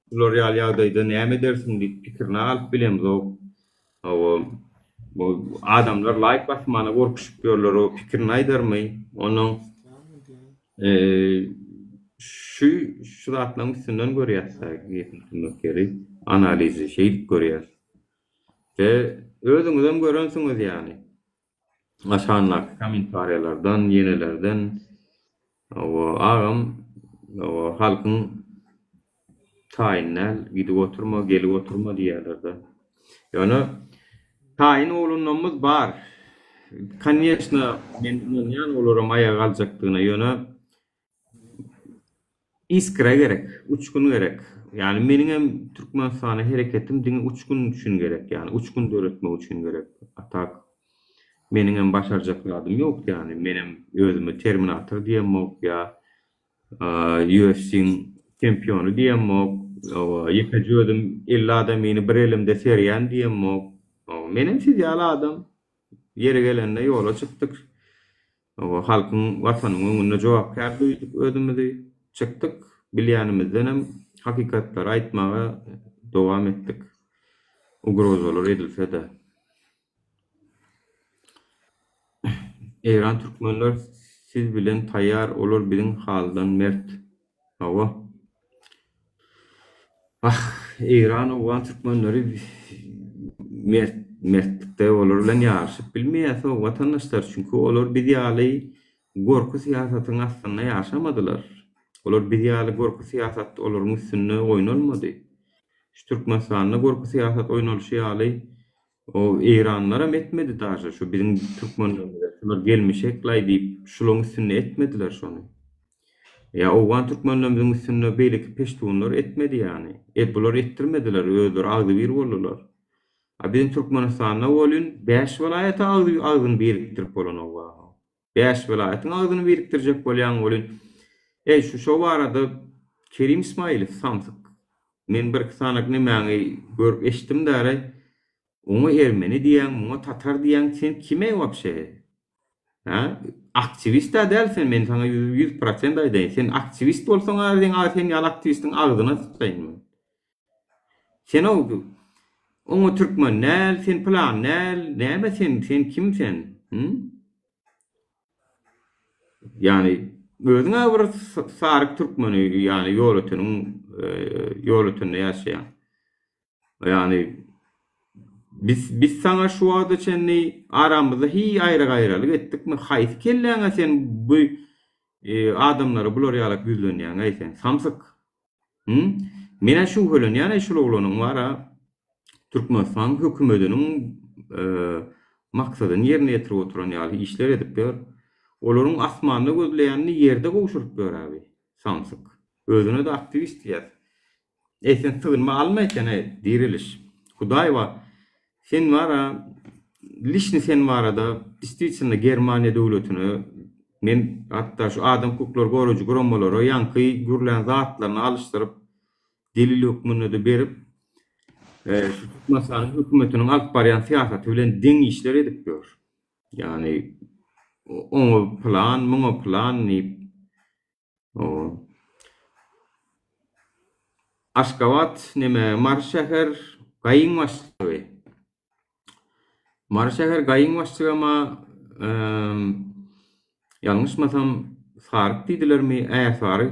Şular ýaly ýagdaýda näme edersiň diýip pikirini alyp bilemzok. Hawa, bu adamlar laýk basmana gorkuşyp ýörler, o pikirini aýdarmy? Onuň şu şu zatlaryň üstünden görýäs-dä gepiň ýeri, analizi şeýdip görýäs. We özüňizem görensiňiz ýaly. Aşagyndaky kommentariýalardan, ýenelerden Hawa, agam, hawa, halkyň taýyn däl, gidip oturma, gelip oturma diýýärler-de. Ýöne taýyn oglanlarymyz bar. Koneçno, men ynanýan olaram aýaga galjakdygyna, ýöne Iskra gerek, uçgun gerek. Ýagny meniňem Türkmenistana hereketim diňe uçgun üçin gerek, ýagny uçgun döretmek üçin gerek. A tak meniňem başarjak zadym ýok, ýagny menem özüme terminator diýemok ýa UFC-iň çempiony diýemok, ýekeje özüm 50 adamyny bir elimde serýän diýemok. Menem siz ýaly adam. Ýeri gelende ýola çykdyk. Hawa, halkyň, Watanyň öňünde jogapkär duýduk özümizi. Çykdyk. Bilýänimizdenem hakykatlary aýtmaga dowam etdik. Ugrozalar edilse-de. Eýran türkmenler siz bilen taýýar olar biziň haldan mert. Hawa. Ah, Eýran owgan türkmenleri mert mertlikde olar bilen ýaryşyp bilmeýäs how watandaşlar çünki olar biz ýaly gorky syýasatyň astynda ýaşamadylar. Olar biz ýaly gorky syýasat olaryň üstünde oýnalmady. Şu Türkmenistanda gorky syýasat oýnalyşy ýaly O eýranlaram etmedi daže şu biziň türkmenlerimize şular gelmişeklaý diýip şulaň üstünde etmediler şony. Ýa owgan türkmenlerimiziň üstünde beýleki peştunlar etmedi ýany. E bular etdirmediler özleri agzybir boldular. A biziň Türkmenistanda welin 5 welaýata agzyny birikdirip bolanok. 5 welaýatyň agzyny birikdirjek bolýaň welin eý şu şo barada Kerim Ismailow samsyk men birki sanak nemäňi görüp eşitdim däreý oňa ermeni diýýäň muňa tatar diýýäň sen kimeý wapşe hä aktiwist-ä däl sen men saňa 100% aýdaýyn sen aktiwist bolsaň-a seň sen ýaly aktiwistiň agzyna syçaýyn men sen o oňa türkmen däl sen pylan däl näme sen sen kim sen hü Ýagny özüň-ä bir saryk türkmeni, ýagny Ýolöteniň Ýolötende ýaşaýaň. Ýagny biz biz saňa şu wagta çenli aramyzda hiý aýra-gaýralyk etdikmi? Haýsy kelläňe sen bu adamlara bular ýalak ýüzlenýäň-äý sen, samsyk? Hü? Men-ä şübhelenýän-äý şul oglanyň bar-a Türkmenistanyň hökümediniň maksadyny ýerine ýetirip oturan ýaly işler edip ýör. Olaryň asmanda gözleýänini ýerde gowşuryp ýör abi. Samsyk. Özüne-de aktiwist diýýär. Eý sen sygynma alma eken-eý, diriliş. Hudaý bar. Sen bar-a, liçni sen barada distwitselno Germaniýa döwletine men hatda şu adam hukuklary goraýjy guramalara ýaňky gürlän zatlaryny alyşdyryp delil hökmünde-de berip, şu Türkmenistanyň hökümetiniň alyp barýan syýasaty bilen deň işler edip ýör. Ýagny oňa pylan, muňa pylan diýip. Aşgabat neme Mary şäher gaýyň başlygy. Mary şäher gaýyň başlygama ýalňyşmasam Saryk diýdilermi, Ärsary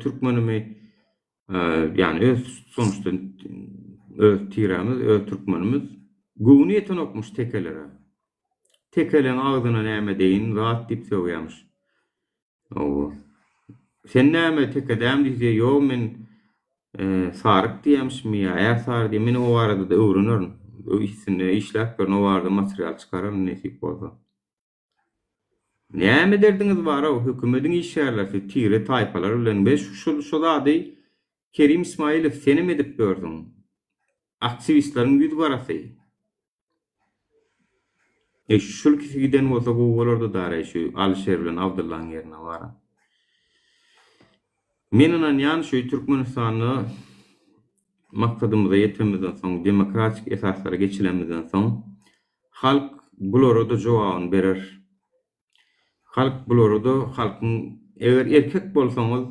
türkmenimi ýagny öz sonuçda öz tirämiz, öz türkmenimiz göwni ýetenokmyş tekelere. Tekeleň agzyna näme deýin zat diýip sögýämiş. Hawa. Sen näme teke dämi diýse, ýok men saryk diýýämişmi ýa ärsary diýýär. Men o barada-da öwrenerin. Üstünde işläp birin, o barada material çykararyn nesip bolsa. Näme derdiňiz bar-ow, hökümediň işgärleri siz tire taýpalar bilen we şu şu zady Kerim Ismailow senem edip ýörsüň. Aktiwistleriň ýüz garasy. Eý şul ikisi giden bolsa gowy bolardy dareý şu Alyşer bilen Abdyllaň ýerine bara. Men ynanýan şu Türkmenistanda maksadymyza ýetemizden soň demokratik esaslara geçilemizden soň halk bulara-da jogabyny berer. Halk bulara-da halkyň eger erkek bolsaňyz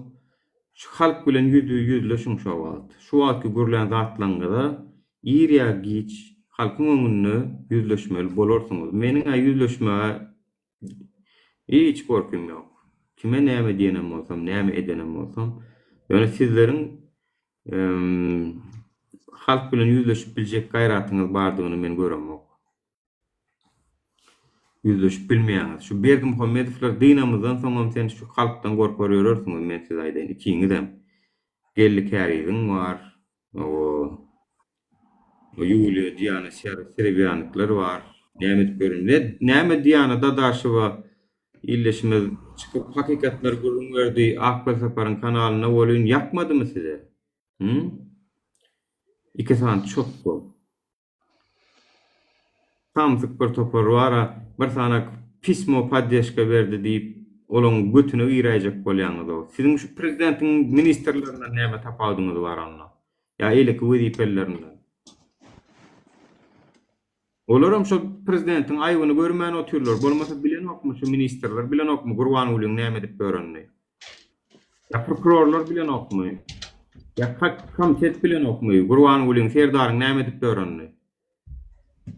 şu halk bilen ýüzbe ýüzleşiň şo wagt. Şu wagtky gürlän zatlaňyza ir ýa giç halkyň öňünde ýüzleşmeli bolarsyňyz. Meniň-ä ýüzleşmäge hiç gorkym ýok. Kime näme diýenem bolsam, näme edenem bolsam, ýöne sizleriň halk bilen ýüzleşip biljek gaýratyňyz bardygyny men göremok. Ýüzleşip bilmeýäňiz. Şu Berdimuhamedowlar dynamyzdan soňam sen şu halkdan gorkar ýörersiňiz men size aýdaýyn ikiňizem. Geldi Käriziň bar. O Ýuliýa Diana Serebýanikler bar. Näme edip ýörün. Ne näme Diana Dadaşewa ildeşimiz çykyp hakykatlary gürrüň berdi Ak Welsaparyň kanalynda welin ýakmadymy size? Hü? Iki sany çotga. Samsyk bir topar bara bir sanak pismo poddeşka berdi diýip olaň götüne giräýjek bolýaňyzow. Siziň şu prezidentiň ministrlerinden näme tapawudyňyz bar onda? Ýa eýleki wezipelilerinden? Olaram şo prezidentiň aýbyny görmän otyrlar. Bolmasa bilenokmy şu ministrler bilenokmy Gurbangulyň näme edip ýörenini? Ýa prokurorlar bilenokmy? Ýa komitet bilenokmy Gurbangulyň, Serdaryň näme edip ýörenini?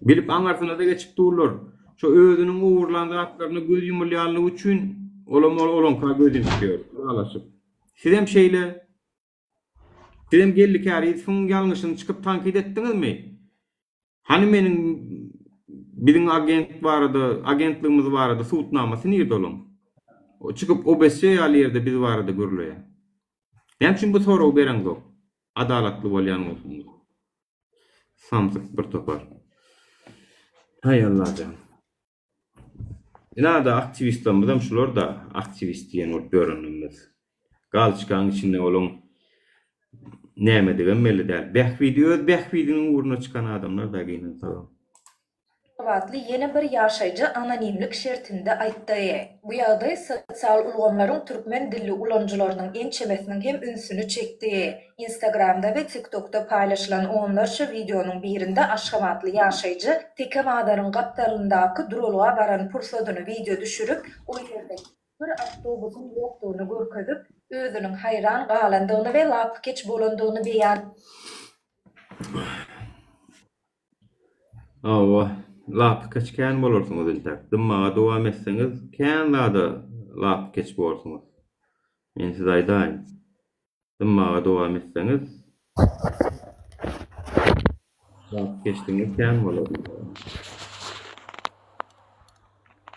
Bilip aňyrsyna-da geçip durlar. Şo özüniň ogurlan zatlaryna göz ýumulýanlygy üçin olam olaňka göz ýumup ýör, ylalaşyp. Sizem şeýle. Sizem Geldi Kärizowyň ýalňyşyny çykyp tankyt etdiňizmi? Hany meniň biziň agent barada, agentligimiz barada subutnamasy nirde olaň? Çykyp OBSE ýaly ýerde biz barada gürleýär. Näme üçin bu soragy bereňzok? Adalatly bolýan bolsaňyz. Samsyk bir topar. Haý Allajan. Ynha-da aktiwistlerimizem şular-da, aktiwist diýen bolup ýörenlerimiz. Galçkaň içinde olaň nämedigem belli däl. Bähbidi öz bähbidiniň ugruna çykan adamlar-da gynansagam. Aşgabatly ýene bir ýaşaýjy anonimlik şertinde aýtdy. Bu ýagdaý sosial ulgamlaryň türkmen dilli ulanyjylarynyň ençemesiniň hem ünsüni çekdi. Instagramda we TikTokda paýlaşylan onlarça wideonyň birinde aşgabatly ýaşaýjy Teke bazaryň gapdalyndaky duralga baran pursadyny wideo düşürip, ol ýerde hiç bir awtobusyň ýokdugyny görkezip, özüniň haýran galandygyny we lapykeç bolandygyny beýan Hawa, lapykeç kän bolarsyňyz entäk. Dymmaga dowam etseňiz, kän zada lapykeç borsuňyz. Men size aýdaýyn. Dymmaga dowam etseňiz, lapykeçligiňiz kän bolar.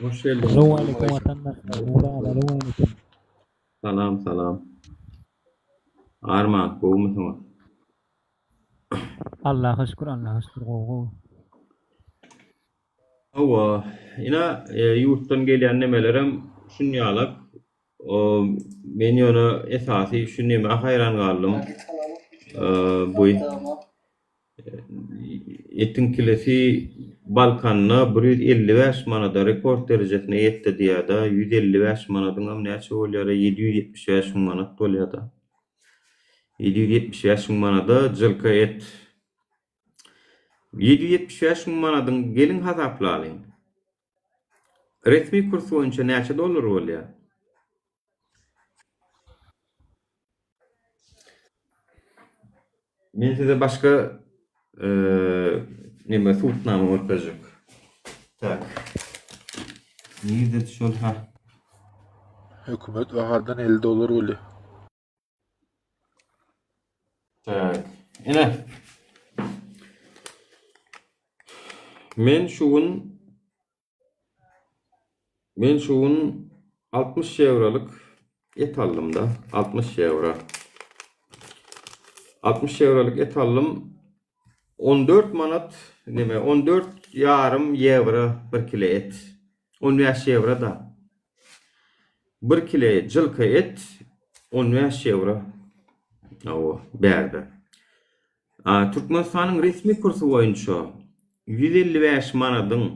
Hoş geldiňiz. Salowmaleýkim watandaşlar. Nury aga salowmaleýkim. Salam, salam. Arman, gowumysyňyz? Allaha şükür Allaha şükür gowy gowy. Hawa, ine ýurtdan gelýän nemelerem şunýalak. Men ýöne esasy şu nemä haýran galdym. Bu etiň kilesi Balkanda 155 manada rekord derejesine ýetdi diýýär-de, 155 manadyňam näçe bolýar-a, 775 müň manat bolýar-da. 775 müň manada jylka et. 775 müň manadyň geliň hasaplalyň. Resmi kurs boýunça näçe dollar bolýar? Men size başga neme subutnama görkezjek. Tak. Nirde şol ha? Hökümet bahardan 50 dollar bolýar. Tak. Ine. Men şu gün Men şu gün 60 ýewrolyk et aldym-da, 60 ýewro. 60 ýewrolyk et aldym. 14 manat, neme, 14 ýarym ýewro bir kile et. 15 ýewro-da. Bir kile jylka et 15 ýewro. Hawa, bärde. Türkmenistanyň resmi kursy boýunça 155 manadyň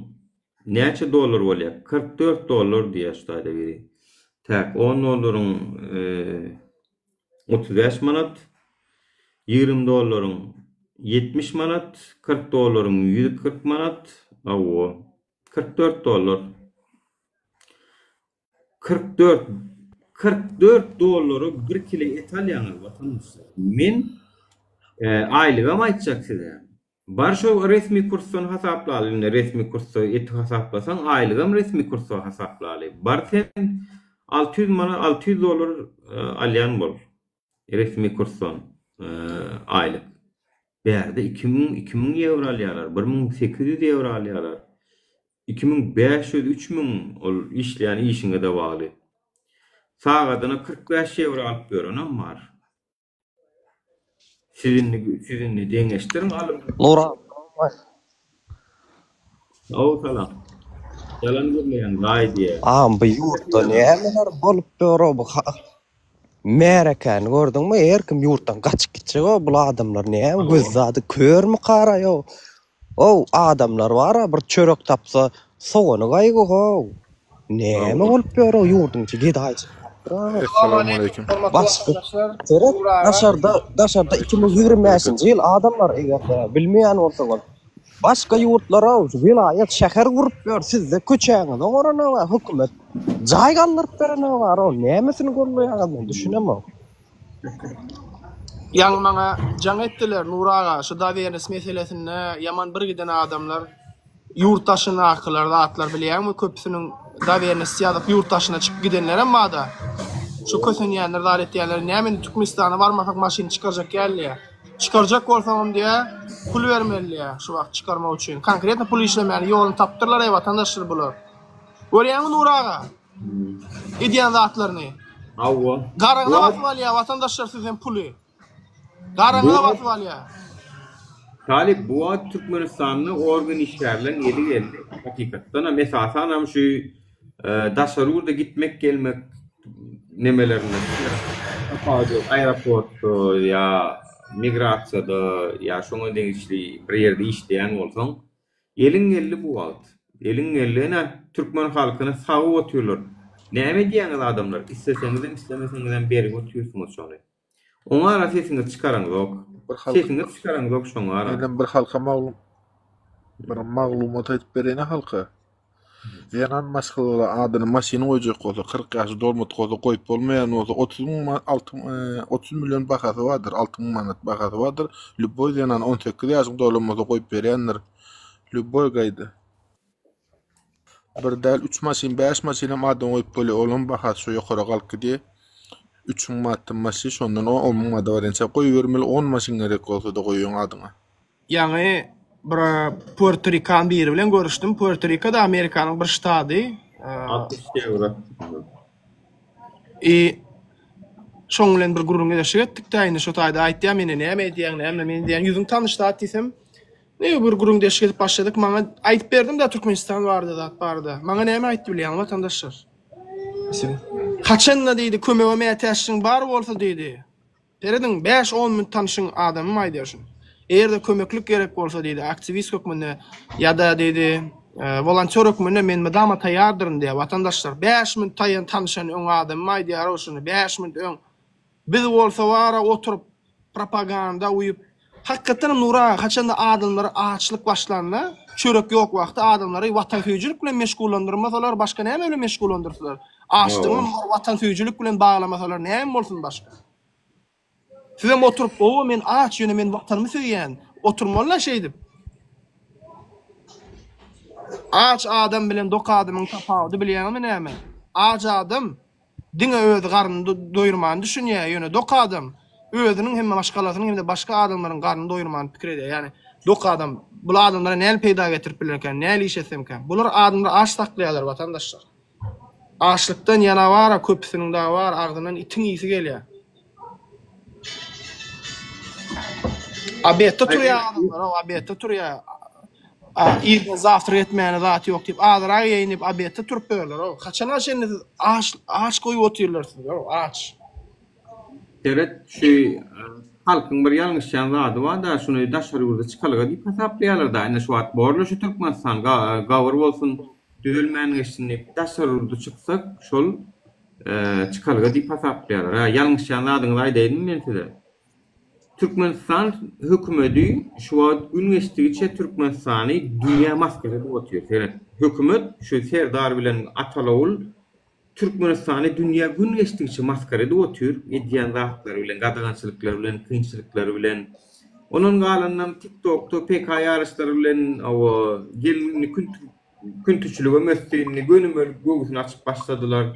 näçe dollar bolýar? 44 dollar diýýär şu taýda biri. Täk 10 dollaryň 35 manat, 20 dollaryň 70 manat, 40 dollaryň 140 manat, hawa, 44 dollar. 44 44 dollara bir kile et alýaňyz watandaşlar. Men aýlygam aýtjak size. Bar şo resmi kursdan hasaplaly indi resmi kursda eti hasaplasaň aýlygam resmi kursda hasaplaly. Bar sen 600 manat 600 dollar alýan bol. Resmi kursdan aýlyk. Bärde 2000 2000 ýewro alýarlar, 1800 ýewro alýarlar. 2500, 3000 ol işleýän işiňe-de bagly. Sagadyna 45 ýewro alyp ýörenem bar. Siz indi siz indi deňeşdiriň alyp. Nuran Haw salam. Ýalan gürleýäň laý diýýär. Agam bu ýurtda nämeler bolup ýör-ow bu märekäni gördüňmi her kim ýurtdan gaçyp gitjek-ow bul adamlar näme göz zady körmi karaý-ow ow adamlar bar-a bir çörek tapsa sogany gaýgy-how näme bolup ýör-ow ýurduň içi gedaýçylyk Essalamualeýkum. Başga seret daşarda daşarda 2025-nji ýyl adamlar eger-de bilmeýän bolsaňyz. Başga ýurtlara welaýat, şäher gurup ýör, sizde köçäňizi oňaranok-a, hökümet jaý galdyryp berenok ara, nämesini gollaýaňyz men düşünemok. Ýaňy maňa jaň etdiler Nury aga şu dowernost meselesinde ýaman bir giden adamlar ýurt daşyndakylar zatlar bilýäňmi köpüsiniň dowernost ýazyp ýurt daşyna çykyp gidenlerem barda şu kösenýänler zat etýänler näme indi Türkmenistana barmasak maşyny çykarjak däl diýýär. Çykarjak bolsaňam diýä, pul bermeli diýä, şu wagt çykarmak üçin. Konkretno pul işlemäni ýoluny tapdyrlar eý watandaşlar bular. Görýäňmi Nury aga? Edýän zatlaryny. Hawa. Garaňyza basyp alýa watandaşlar sizden puly. Garaňyza basyp alýa. Talyp bu wagt Türkmenistanda organ işgärleň eli geldi. Hakykatdanam esasanam şu Daşary ýurda gitmek gelmek nemelerinde aeroportda ýa migrasiýada ýa şoňa degişli bir ýerde işleýän bolsaň eliň geldi bu wagt eliň geldi ine türkmen halkyny sagyp otyrlar näme edýäňiz adamlar isleseňizem islemeseňizem berip otyrsyňyz şony oňa ara sesiňizi çykaraňzok sesiňizi çykaraňzok şoňa ara. Menem bir halka maglum bir maglumat aýdyp bereýin halka. Zenan maşgalalar adyna maşyn goýjak bolsa, 40 ýaşy dolmadyk bolsa goýup bolmaýan bolsa, 30 müň ma alty 30 million bahasy bardyr, 6 müň manat bahasy bardyr. Lýuboý zenan 18 ýaşyň dolan bolsa goýup berýändir. Lýuboý gaýda. Bir däl, üç maşyn, bäş maşynam adyna goýup bolýar. Olaň bahasy şo ýokara galyp gidýär. 3 müň manatdan maşyn, şondan o 10 müň manada barýança goýubermeli. 10 maşyn gerek bolsa-da goýuň adyňa. Ýaňy bir Puerto Rikan biri bilen görüşdim. Puerto Rika da Amerikanyň bir ştady. 60 ýewro. I şoň bilen bir gürrüň edeşik etdik-dä, indi şo taýda aýtýar, meni näme edýäň, näme, men diýýän, ýüzüň tanyş zat diýsem, ne bir gürrüňdeşlik edip başladyk. Maňa aýdyp berdim-dä Türkmenistan barada zat barada. Maňa näme aýtdy bilýäňmi watandaşlar? Haçanda diýdi, kömege mätäçligiň bar bolsa diýdi. Serediň, bäş-on minut tanşyň adamym aýdýar şuny. Eger-de kömeklik gerek bolsa diýdi, aktiwist hökmünde ýa-da diýdi, wolontýor hökmünde men mydama taýýardyryn diýýär, watandaşlar. Bäş minut taýýan tanşan öň adamym aýdýar-ow şuny, bäş minut öň. Biz bolsa bar-a oturyp, propaganda uýup, Hakykatdanam Nury aga, haçanda adamlary açlyk başlanda, çörek ýok wagty adamlary watansöýüjilik bilen meşgullandyrmasalar, başga näme bilen meşgullandyrsalar? Açlygyňam watansöýüjilik bilen baglamasalar näme bolsun başga? Sizem oturyp, owa men aç, ýöne men watanymy söýýän, oturmalyda şeýdip. Aç adam bilen dok adamyň tapawudy bilýäňmi näme? Aç adam Diňe özi garnyny doýurmany düşünýär, ýöne dok adam özüniň hem maşgalasynyň hem-de başga adamlaryň garnyny doýurmany pikir edýär. Ýagny dok adam bul adamlara näl peýda getirip bilerkäm, näl iş etsemkäm? Bular adamlary aç saklaýarlar watandaşlar. Açlykdan ýana bar-a köpüsiniň dagy bar agzyndan itiň ysy gelýär. Obedde turýar adamlar, o obedde turýar. Irden zawtrak etmäne zat ýok diýip, azyrak iýeýin diýip obedde turup ýörler. O haçana çenli siz aç aç goýup otyrlar sizi, o aç. Seret şu halkyň bir ýalňyşýan zady bar-da, şuny daşary ýurda çykalga diýip hasaplaýarlar-da. Ine şu wagt borla şu Türkmenistan gabyr bolsun, düzelmän geçsin diýip, daşary ýurda çyksak şol çykalga diýip hasaplaýarlar. Hä, ýalňyşýan zadyňyzy aýdaýynmy men size? Türkmenistan hökümedi şu wagt gün geçdigiçe Türkmenistany dünýä masgara edip otyr. Seret, hökümet şu Serdar bilen Atalogul Türkmenistany dünýä gün geçdigiçe masgara edip otyr, edýän zatlary bilen, gadagançylyklary bilen, kynçylyklary bilen. Ondan galanynam TikTokda PK ýaryşlary bilen, hawa, gelin indi Küntüçiligem ösdi indi gönümel göwsüni açyp başladylar.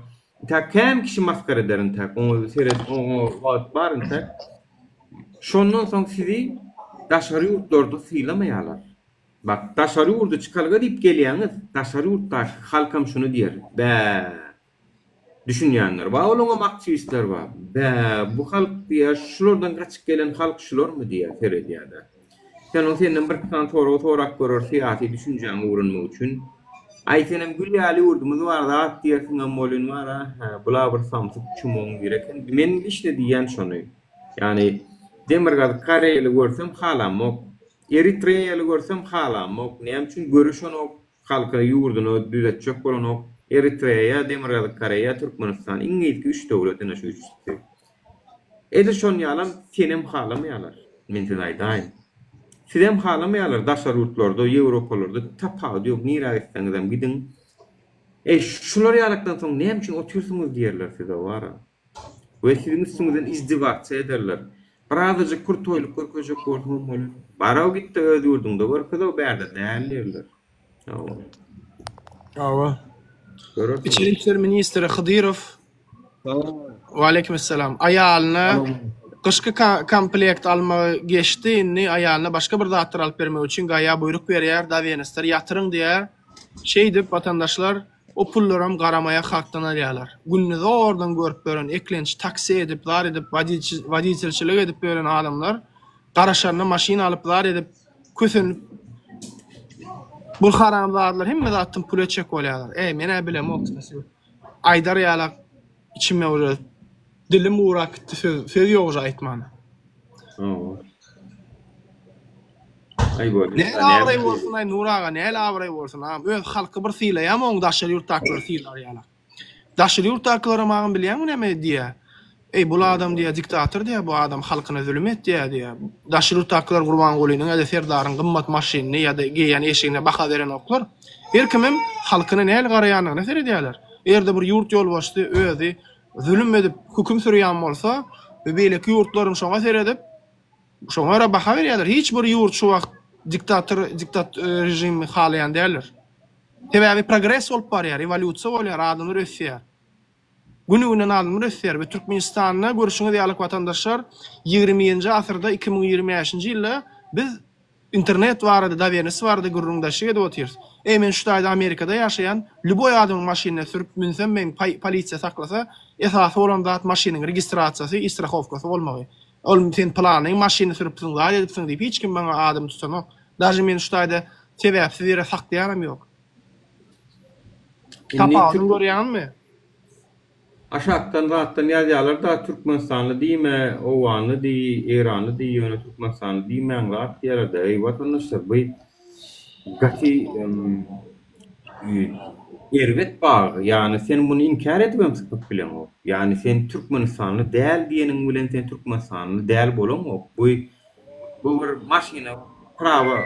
Intäk kän kişi masgara eder intäk oňa seret oňa wagt bar intäk. Şondan soň sizi daşary ýurtlarda sylamaýarlar. Bak daşary ýurda çykalga diýip gelýäňiz daşary ýurtdaky halkam şuny diýer bä Düşünýänler bar, olaňam aktiwistleri bar. Bä, bu halk diýýär, şulardan gaçyp gelen halk şularmy diýýär, seredýär-de. Sen oň senden birki sany sorag sorap görer syýasy düşünjäňi öwrenmek üçin. Aý, senem gül ýaly ýurdumyz bar, zat diýersiňem welin bar-a, hä, bula bir samsyk çumagyň biri eken. Men işde diýýän şony. Ýagny, Demirgazyk Koreýaly görsem halamok. Eritreýaly görsem halamok. Näme üçin görüşenok, Halkyny ýurduny düzetjek bolanok. Eritreýa, Demirgazyk Koreýa, Türkmenistan iň yzky üç döwlet ine şu üçüsi. Edil şon ýalam senem halamaýalar. Men size aýdaýyn. Sizem halamaýarlar daşary ýurtlarda, Ýewropalarda tapawudy ýok nirä gitseňizem gidiň. Eý şular ýalakdan soň näme üçin otyrsyňyz diýerler size wara. We siziň üstüňizden izdiwatsiýa ederler. Birazajyk krutoýlyk görkezjek bolsaňam bolýar. Barow gitde öz ýurduňda görkezow bärde däl diýerler. Hawa. Hawa. Görersiňiz. Içeri işler ministri Hydyrow Waleýkim essalam. Aýalyna gyşky komplekt almagy geçdi, indi aýalyna başga bir zatlar alyp bermek üçin Gaýa buýruk berýär, Dawenesler ýatyryň diýýär. Şeýdip watandaşlar o pullaram garamaýak halkdan alýarlar. Gününi zordan görüp ýören, eklenç taksi edip, zar edip, woditelçilik edip ýören adamlar garaşaryna maşyn alyp, zar edip, kösenip bu haramzadalar hemme zatdan pul etjek bolýarlar. Eý, men-ä bilemok. Aýdar ýalak içime uje dilim gurap gitdi söz söz ýok uje aýtmana. Hawa. Aý bolýa. Näl abraý bolsun aý Nur aga näl abraý bolsun agam öz halky bir sylaýamy oň daşary ýurtdakylary sylar ýalak. Daşary ýurtdakylaram agam bilýäňmi näme diýýä. Eý bul adam diýýä diktator diýýä bu adam halkyna zulüm etýä diýýä. Daşary ýurtdakylar Gurbangulynyň ýa-da Serdaryň gymmat maşynyny ýa-da geýýän eşigine baha berenoklar. Her kimem halkyna nähili garaýandygyna seredýärler. Eger-de bir ýurt ýolbaşçysy özi zulüm edip höküm sürýän bolsa we beýleki ýurtlaryň şoňa seredip şoňa görä baha berýärler. Hiç bir ýurt şu wagt diktator diktat režimi halaýan däldir. Sebäbi progres bolup barýar, rewolýusiýa bolýar, adamlar ösýär. Güni-günden adamlar ösýär we Türkmenistanda görşüňiz ýaly watandaşlar ýigrimi-nji asyrda 2025-nji ýylda biz internet barada dowernost barada gürrüňdeşlik edip otyrys. Eý men şu taýda Amerikada ýaşaýan lýuboý adamyň maşynyna sürüp münsem meni polisiýa saklasa esasy bolan zat maşynyň registrasiýasy i strahowkasy bolmagy. Ol sen pylanyň maşynyny sürüpsiň zat edipsiň diýip hiç kim maňa adymy tutanok. Daže meni şu taýda sebäpsiz ýere saklaýanam ýok. Tapawudyny görýäňmi? Aşakdan zatdan ýazýalar-da Türkmenistanly diýme, owganly diý, eýranly diý, ýöne Türkmenistanly diýmäň zat diýýärler-de. Eý watandaşlar bu gaty erbet bag, ýagny sen muny inkär edibem sypyp bileňok. Ýagny sen Türkmenistanly däl diýeniň bilen sen Türkmenistanly däl bolaňok. Bu bu bir maşyna prawa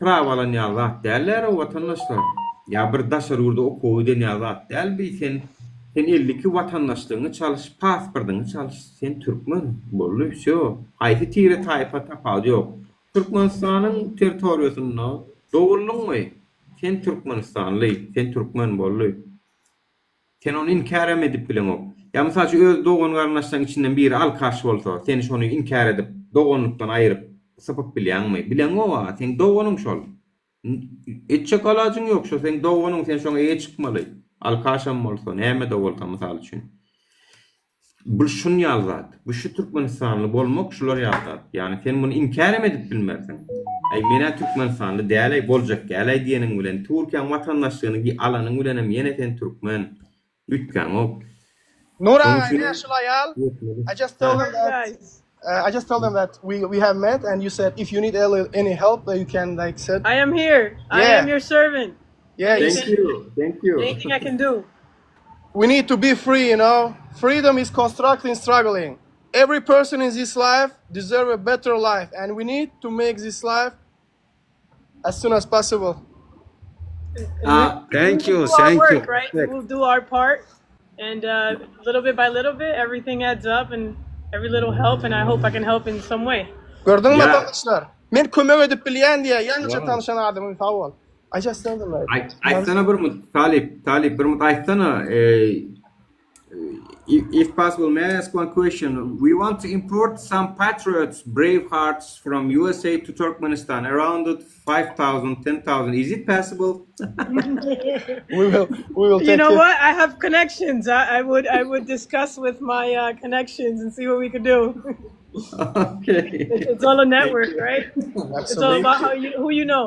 Prawa alan ýaly zat dällärow watandaşlar. Ýa bir daşary ýurda okuwa giden ýaly zat däl bi sen sen 52 watandaşlygyňy çalyş pasportyňy çalyş sen türkmen boldy wsýo haýsy tire taýpa tapawudy ýok Türkmenistanyň territoriýasynda doguldyňmy sen türkmenistanly sen türkmen boldy. Sen ony inkärem edip bileňok. Ýa mysal üçin öz dogan-garyndaşlaryň içinden biri alkaş bolsa, sen şony inkär edip, doganlykdan aýryp, sypyp bilýäňmi? Bileňok-a, seň doganyň şol. Etjek alajyň ýok, şo seň doganyň, sen şoňa eýe çykmaly. Alkaşam bolsa, näme-de bolsa, mysal üçin. Bul şun ýaly zat. Bu şu türkmenistanly bolmak şular ýaly zat. Ýagny sen muny inkärem edip bilmersiň. Äý menä türkmenistanly däläý boljak däläý diýeniň bilen Türkiýäň watandaşlygyny alanyň bilenem ýene sen türkmen. Üýtgäňok. Nur Şonuň aga üçin ine şul aýal I just tell them that I just tell them that we we have met and you said if you need any help you can like said I am here. I Yeah. am your servant. Yeah you Thank you. Thank you. Anything I can do. We need to be free, you know. Freedom is constructing struggling. Every person in this life deserve a better life and we need to make this life as soon as possible. Uh, Thank We you, will do our thank you. work, right? We will do our part, and uh, little bit by little bit, everything adds up, and every little help, and I hope I can help in some way. Gördüňmi Ýa. watandaşlar? Men kömek edip bilýän diýýär. Ýaňyja tanşan adamym sag bol. I just tell them like. Aýtsana bir mut Talyp, Talyp bir mut aýtsana if possible may I ask one question we want to import some patriots brave hearts from USA to Turkmenistan around 5000 10000 is it possible We will we will You take know care. what? I have connections. I, I would I would discuss with my uh, connections and see what we could do. Okay It's all a network, right? It's all Absolutely. about how you who you know.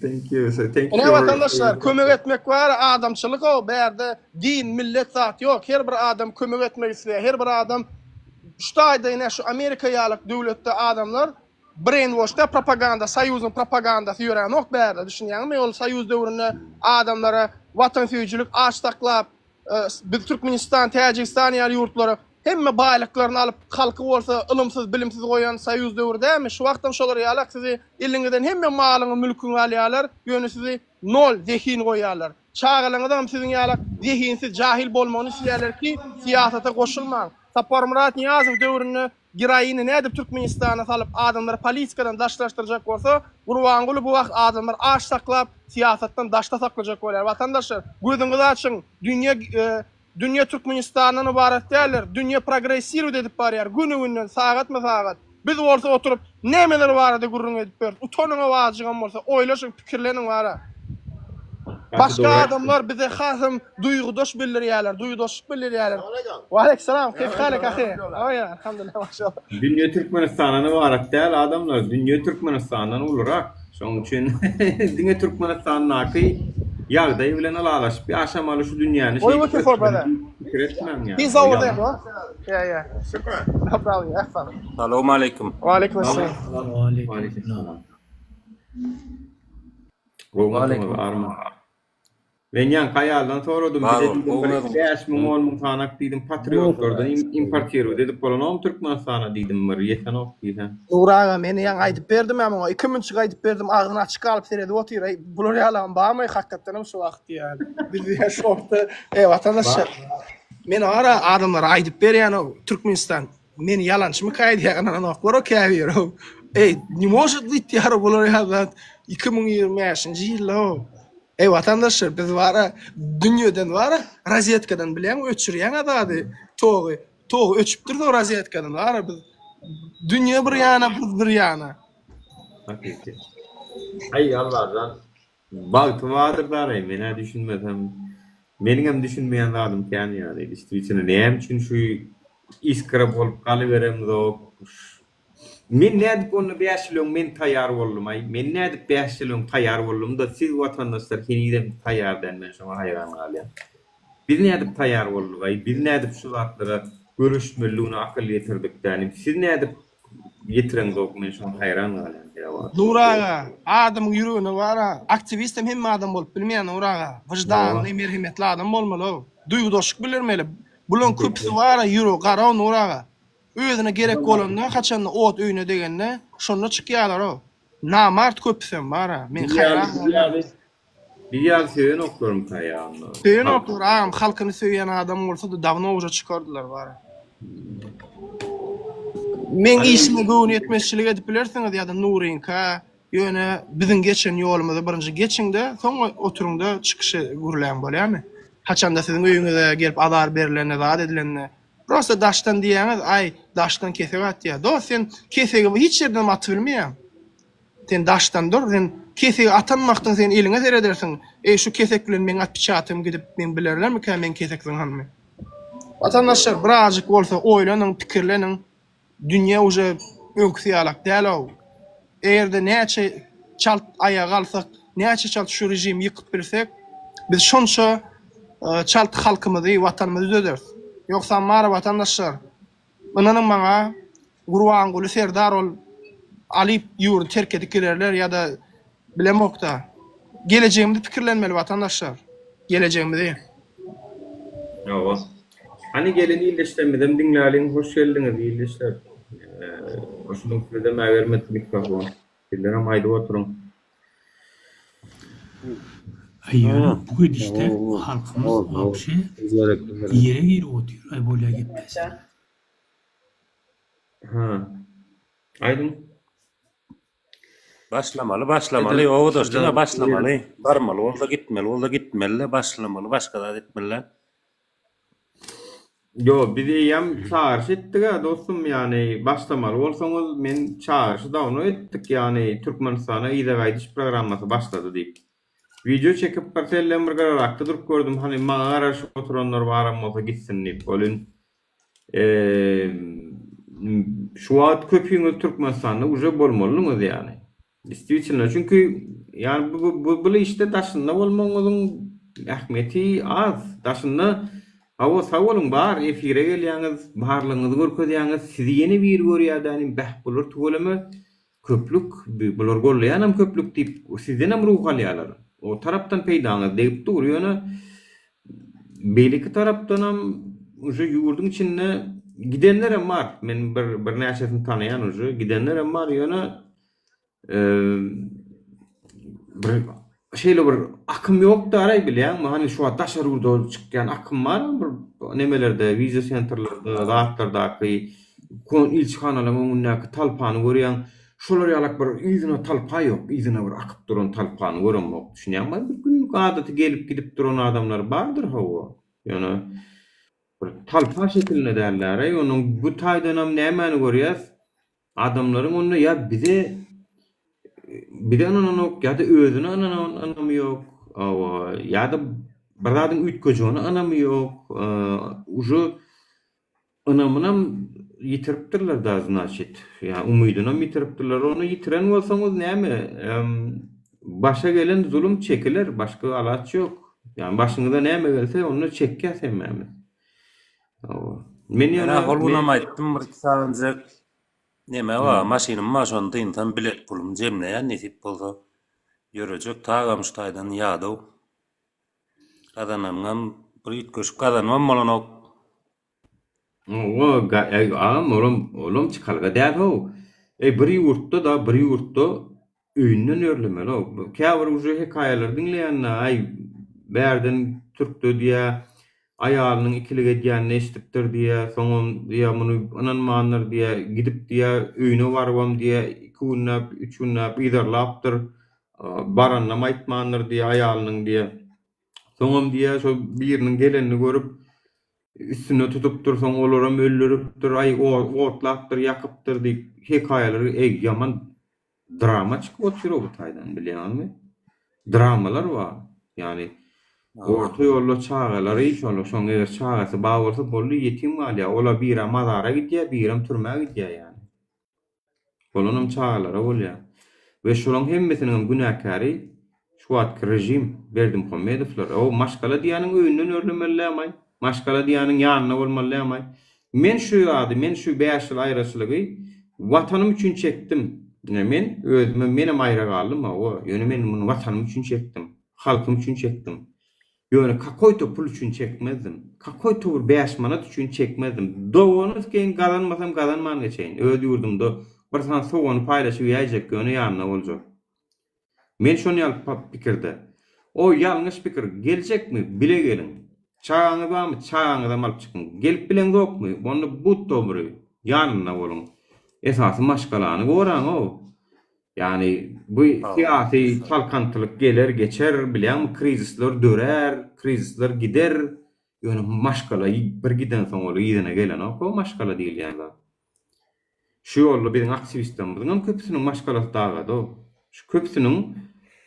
Thank you so thank Ine you watandaşlar kömek etmek bar adamçylyk o bärde din millet zat ýok her bir adam kömek etmek isleýär her bir adam şu taýda ine şu Amerika ýalyk döwletde adamlar brainwaşda propaganda soýuzyň propagandasy ýöränok bärde düşünýäňmi ol soýuz döwründe adamlara watansöýüjilik aç saklap biz Türkmenistan Täjigistan ýaly ýurtlara. Hemme baýlyklaryny alyp, halky bolsa ylymsyz, bilimsiz goýan soýuz döwri dälmi? Şu wagtam şolar ýalak sizi eliňizden hemme malyňy, mülküňi alýarlar, ýöne sizi nol, zehin goýýarlar. Çagalaryňyzyňam siziň ýalak zehinsiz, jahil bolmagyny isleýärler ki, syýasata goşulmaň. Saparmyrat Nyýazow döwründe geroini nädip Türkmenistana salyp, adamlary politikadan daşlaşdyrjak bolsa, Gurbanguly bu wagt adamlary aç saklap, syýasatdan daşda saklajak bolýar. Watandaşlar, gözüňizi açyň, dünýe Dünýe Türkmenistandan ybarat däldir. Dünýe progressirowat edip barýar, güni-günden, sagatma-sagat. Biz bolsa oturyp, nämeler barada gürrüň edip ýörüs. Utanyň-ow azjygam bolsa, oýlaşyň, pikirleniň bara. Başga adamlar bize hasam duýgudaş bildirýärler, duýgudaşlyk bildirýärler. Waleýkim-salam, keyf halik ahy? Aý, alhamdulillah, maşallah. Dünýe Türkmenistandan ybarat däl adamlar, dünýe Türkmenistandan ulurak. Şonuň üçin diňe Türkmenistandaky ýagdaý bilen ylalaşyp ýaşamaly şu dünýäni şeýdip ösdürmeli diýip pikir etmäň ýa. He's over there bro. Yeah yeah. No problem. Have fun. Salowmaleýkim. Waleýkim essalam. Waleýkim salam. Gowmy barmy? Men ýaňky aýaldan soradym, Bar bize bol, diýdim gowy bir özüň. 5000 10 000 sanak diýdim patriotlardan importirowat edip bolanokmy Türkmenistana diýdim bir ýetenok diýse. Nury aga men ýaňy aýdyp berdim-ä muňa, ikiminçik aýdyp berdim agzyny açyk galyp seredip otyr, eý bular ýalam barmy hakykatdanam şu wagt diýýän. Biz diýýän şu wagtda eý watandaşlar men ara adamlara aýdyp berýän-ow Türkmenistan meni ýalançymyka diýýär ynananoklar-ow käbiri-ow. Eý ne может быть diýýär bular ýaly zat 2025-nji ýylda-ow. Eý watandaşlar biz bara dünýeden bara rozetkadan bilýäňmi öçürýäň zady togy togy öçüp durdy rozetkadan bara biz dünýe bir ýana biz bir ýana. Hakyky. Aý Allajan bagty bardyr daraý menä düşünmesem meniňem düşünmeýän zadym kän ýaly içine näme üçin şu iskra bolup galyberemzok Men nädip onda bäş ýyl öň men taýýar boldumaý, men nädip bäş ýyl öň taýýar boldum-da, siz watandaşlar henizem taýýar däl, men şoňa haýran galýan. Biz nädip taýýar boldugaý, biz nädip şu zatlara göreşmelidigine akyl ýetirdik dänim, siz nädip ýetireňzok, men şoňa haýran galýan käwagt. Nury aga, adamyň ýüregine bar-a, aktiwistem hemme adam bolup bilmeýär Nury aga, wyždanly, merhemetli adam bolmaly-ow, duýgudaşlyk bildirmeli, bulaň köpüsi bar-a ýüregi gara-ow Nury aga. Özüne gerek bolanda haçanda ot öýüne degende şonda çykýalar-ow. Namart köpüsem bar-a. Men haýran galýan. Biz ýaly söýenoklarmyka ýa onda? Söýenoklar agam halkyny söýýän adam bolsady dawno uje çykardylar bara. Meň işime göwün ýetmezçilik edip bilersiňiz ýa-da Nuryňka ýöne biziň geçen ýolumyzy birinji geçiňde soň oturyňda çykyş gürläň bolýamy? Haçanda siziň öýüňize gelip azar berilende zat edilende Prosta daşdan diýýäňiz, aý, daşdan kesek atýar. Dost, sen kesegi hiç ýerdenem atybilmeýäň. Sen daşdan dur, sen kesegi atan wagtyň sen eliňe seredersiň, eý, şu kesek bilen meň otpeçatym gidip, men bilerlermikä meň kesek zyňanymy? Watandaşlar, birazajyk bolsa oýlanyň, pikirleniň. Dünýe uje öňküsi ýalak däl-ow. Eger-de näçe çalt aýaga galsak, näçe çalt şu režimi ýykyp bilsek, biz şonça çalt halkymyzy, watanymyzy düzederis. Ýogsam bar watandaşlar, ynanyň maňa, Gurbanguly Serdar ol alyp ýurdy terk edip giderler ýa-da Bilemokda. Gelejegimizi pikirlenmeli watandaşlar. Gelejegimizi. Hawa. Hany gelen ildeşlerimizem diňläliň hoş geldiňiz ildeşler. Goşulyň sizedem äbermedi mikrofon. Sizlerem aýdyp oturyň. Aý ýöne bu gidişde halkymyz wapşe ýere girip otyr aý bolýa geplese. Ha. Aýdyň. Başlamaly başlamaly obadaş diňe başlamaly barmaly bolsa gitmeli bolsa gitmelide başlamaly başga zat etmeli däl. Ýo biz eýýäm çagyryş etdigä dostum ýany başlamaly bolsaňyz men çagyryşy dawno etdik ýany Türkmenistana yza gaýdyş programmasy başlady diýip. Wideo çekip bir sellem bir gyrarakda durup gördüm hany maňa garaşyp oturanlar baram bolsa gitsin diýip welin Şu wagt köpüňiz Türkmenistanda uje bolmalydyňyz ýaly. Distwitelno çünki ýani bu bu bu işde daşynda bolmagyňyzyň ähmiýeti az. Daşynda hawa sag boluň bar efire gelýäňiz, barlygyňyzy görkezýäňiz, sizi ýene biri görýär dänim bäh bular tüweleme köplük bular gollaýanam köplük diýip sizdenem ruh alýarlar. O tarapdan peýdaňyz degip dur ýöne Beýleki tarapdanam uje ýurduň içinde gidenlerem bar. Men bir birnäçesini tanaýan uje. Gidenlerem bar, ýöne bir şeýle bir akym ýok daraý bilýäňmi? Hany şu wagt daşary ýurda çykýan akym bar bir nemelerde, wiza sentrlerde, zatlardaky ilçihanalaryň öňündäki talpany görýäň. Şolar ýalak bir yzyna talpa ýok, yzyna bir akyp duran talpany göremok, düşünýäňmi? Bir günlük adaty gelip gidip duran adamlar bardyr hawa. Ýöne bir talpa şekilinde dälläreý. Onuň bu taýdanam nämäni görýäs? Adamlaryň onda ýa bize bize ynananok ýa-da özüne ynanan ynamy ýok, hawa, ýa-da bir zadyň üýtgejegine ynamy ýok. Uje ynamynam ýitiripdirler da znaçit. Ýa umydynam ýitiripdirler. Ony ýitiren bolsaňyz näme, başa gelen zulum çekiler, başga alaç ýok. Ýa başyňyza näme gelse onda çekýäs hemmämiz. Hawa. Men Men ýöne hol men günem aýtdym bir iki sanyjak neme bar, maşynym bar şony dynsam bilet pulumy jemleýän nesip bolsa ýörejek tagam şu taýdan ýadaw. Gazananyňam bir üýtgeşik gazanybam bolanok. Hawa, eý agam olam olam çykalga däl how. Eý bir ýurtda-da bir ýurtda Öýünden örlemeli-ow. Käbir uje hekaýalary diňleýän-dä, aý, bärden türkde diýýä, aýalynyň ikilik edýänini eşidipdir diýýä, soňam diýýä, muny ynanmandyr diýýä, gidip diýýä, öýüne barybam diýýä, iki günläp, üç günläp yzarlapdyr, baranynam aýtmandyr diýýä, aýalynyň diýýä. Soňam diýýä, şo biriniň gelenini görüp, üstünde tutupdyr, soň olaram öldüripdir, aý, otlapdyr, ýakypdyr diýip, hekaýalary, eý, ýaman Drama çykyp otyr o bu taýdan bilýäňizmi? Dramalar bar. Ýani orta ýolda çagalary şol şoň eger çagasy bar bolsa boldy ýetim galýar. Ola birä mazara gidýär, birem türmä gidýär ýani. Bolanam çagalara bolýar. We şolaň hemmesiniňem günäkäri Şu wagtky režim, Berdimuhamedowlar. O maşgala diýýäniň öýünden örlemeli dämaý? Maşgala diýýäniň ýanynda bolmaly dämaý? Men şu zady, men şu bäş ýyl aýraçylygy Watanym üçin çekdim. Ine men özüme menem aýra galdym, hawa, ýöne men muny Watanym üçin çekdim. Halkym üçin çekdim. Ýöne kakoýto pul üçin çekmezdim. Kakoýto bir bäş manat üçin çekmezdim. Dogany iskeýin gazanmasam gazanman geçeýin. Öz ýurdumda bir sany sogany paýlaşyp iýäýjek, ýöne ýanynda boljak. Men şon ýaly pikirde. O ýalňyş pikir, geljekmi, bile geliň. Çagaňyz barmy, çagaňyzam alyp çykyň. Gelip bileňzokmy, onda but dobry, ýanynda boluň. Esasy maşgalany goraň-ow. Ýagny bu syýasy çalkantylyk geler, geçer, bilýäňmi, krizisler dörär, krizisler gider. Ýöne maşgala bir gidensoň ol yzyna gelenok-ow maşgala diýilýän zat. Şu ýolda biziň aktiwistlerimiziňem köpüsiniň maşgalasy dagada-ow. Şu köpüsiniň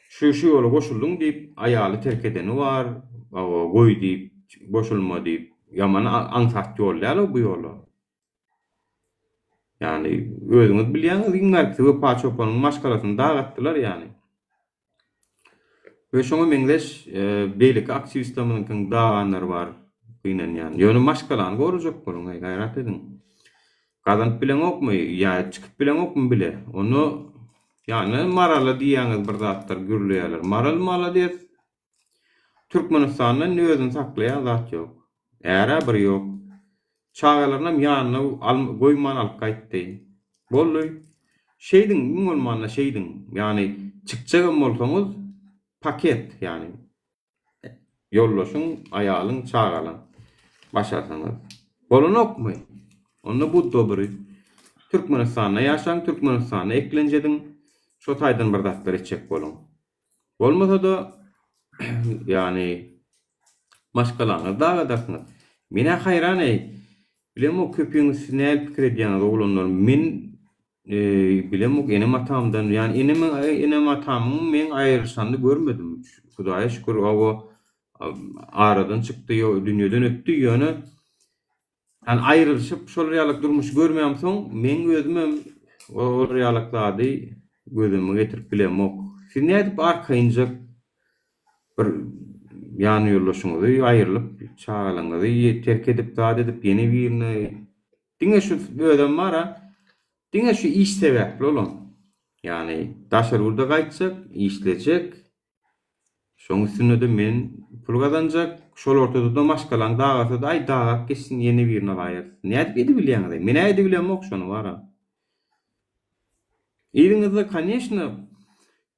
şu şu ýola goşuldyň diýip aýaly terk edeni bar, hawa goý diýip, goşulma diýip. Ýaman aňsat ýol däl-ow bu ýola. Ýagny özüňiz bilýäňiz iň bärkisi Wepa çopanyň maşgalasyny dagatdylar ýagny. We şoňa meňzeş beýleki aktiwistlerimiziňkiň daganlary bar gynanýan. Ýöne maşgalany gorajak boluň eý gaýrat ediň. Gazanyp bileňokmy ýa çykyp bileňokmy bile. Onda ýa Marala diýýäňiz bir zatlar gürleýärler. Maral malades. Türkmenistanda indi özüni saklaýan zat ýok. Är-ä bir ýok. Çagalarynam ýanyna goýman alyp gaýtdy. Boldy. Şeýdiň, iň bolmanda şeýdiň. Ýagny çykjagam bolsaňyz paket, ýagny ýoldaşyň, aýalyň, çagalaň. Başarsaňyz. Bolanokmy? Onda bu dobry. Türkmenistanda ýaşaň, Türkmenistanda eklenç ediň. Şo taýdan bir zatlar etjek boluň. Bolmasa-da, ýagny maşgalaňyzy dagadarsyňyz. Men-ä haýran-eý, bilemok köpüňiz siz nähili pikir edýäňiz oglanlar, men bilemok enem-atamdan, ýagny enemiň enem-atamyň meň aýrylyşanyny görmedim. Hudaýa şükür, hawa, aradan çykdy, dünýeden ötdi, ýöne Ýani aýrylyşyp şolar ýalak durmuşy görmämsoň meň özümem olar ýalak zady gözüme getirip bilemok. Siz nädip arkaýynjak bir ýan ýoldaşyňyzy aýrylyp çagalaňyzy terk edip zat edip ýene birine diňe şu özem bara diňe şu iş sebäpli olam. Ýani daşary ýurda gaýtjak işlejek Şoň üstünde-de men pul gazanjak, şol ortada-da maşgalaň dagasa-da, aý dagap geçsin ýene birini alaýarys. Nädip edibilýäňiz-aý? Men-ä edibilemok şony bar-a. Yzyňyzda koneçno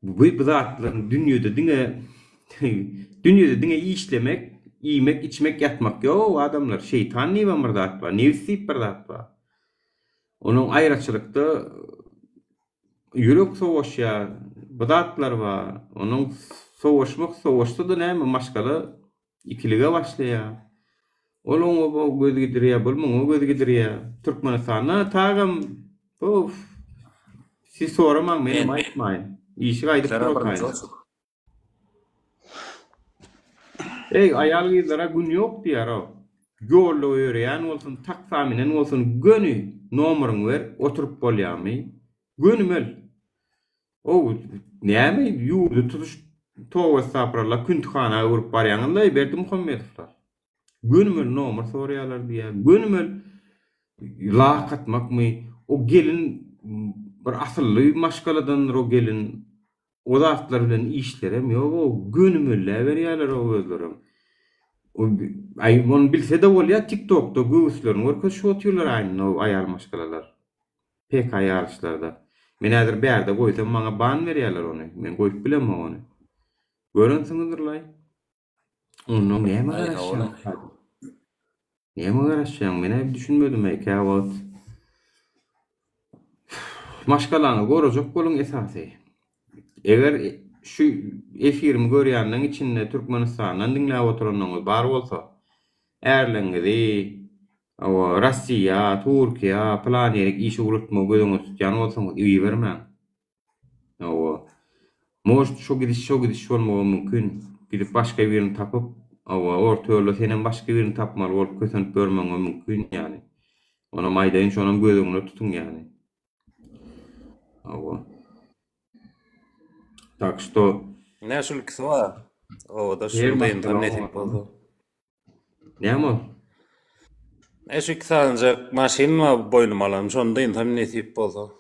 bu bu zatlaryň dünýede diňe dünýede diňe işlemek, iýmek, içmek, ýatmak ýok adamlar. Şeýtan diýibem bir zat bar, nebis diýip bir zat bar. Onuň aýraçylykda ýürek sowaşýar, bu zatlar bar. Onuň sowaşmak sowaşsa-da näme maşgala ikilige başlaýar. Ol oňa göz gidirýär, bul muňa göz gidirýär. Türkmenistanda tagam of siz soramaň menem aýtmaýyn. Işi gaýdyp dur otaýyn. Eý aýal gyzlara gün ýok diýýär-ow. Ýolda ýöreýän bolsun, taksa minen bolsun göni nomeryňy ber, oturyp bolýamy? Gönümel. Ow, näme ýurdy tutuş toba estapyrallah küntühana öwrüp barýaňyzlaý Berdimuhamedowlar. Gönümel nomer soraýarlar diýýär. Gönümel lak atmakmy? O gelin bir asylly maşgaladandyr o gelin. O zatlar bilen işlerem ýok-ow, gönümelläberýärler-ow özlerem. Aý, ony bilse-de bolýar, TikTokda göwüslerini görkezişip otyrlar aýnynda o aýal maşgalalar. PK ýaryşlarda. Men häzir bärde goýsam maňa ban berýärler ony. Men goýup bilemok ony. Görensiňizdirlaý. Ondan näme garaşýaň? Näme garaşýaň? Men-ä düşünmedim-eý käwagt. Maşgalaňyzy gorajak boluň esasy. Eger şu efirimi görýänleň içinde Türkmenistandan diňläp oturanlaryňyz bar bolsa, ärleňizi hawa Rossiýa, Türkiýä, pylan ýerik işe ugratmagy göz öňünde tutýan bolsaňyz ibermäň. Hawa. Может şo gidiş şo gidiş bolmagam mümkin. Gidip başga birini tapyp, hawa, orta ýolda senem başga birini tapmaly bolup kösenip ýörmegiňem mümkin ýaly. Onam aýdaýyn şonam göz öňünde tutuň ýaly. Hawa. Tak şto. Ine şul ikisi bar. Obada şul dynsa nesip bolsa. Näme ol? E şu iki sanyjak maşyn bar boýnuma alan, şony dynsam nesip bolsa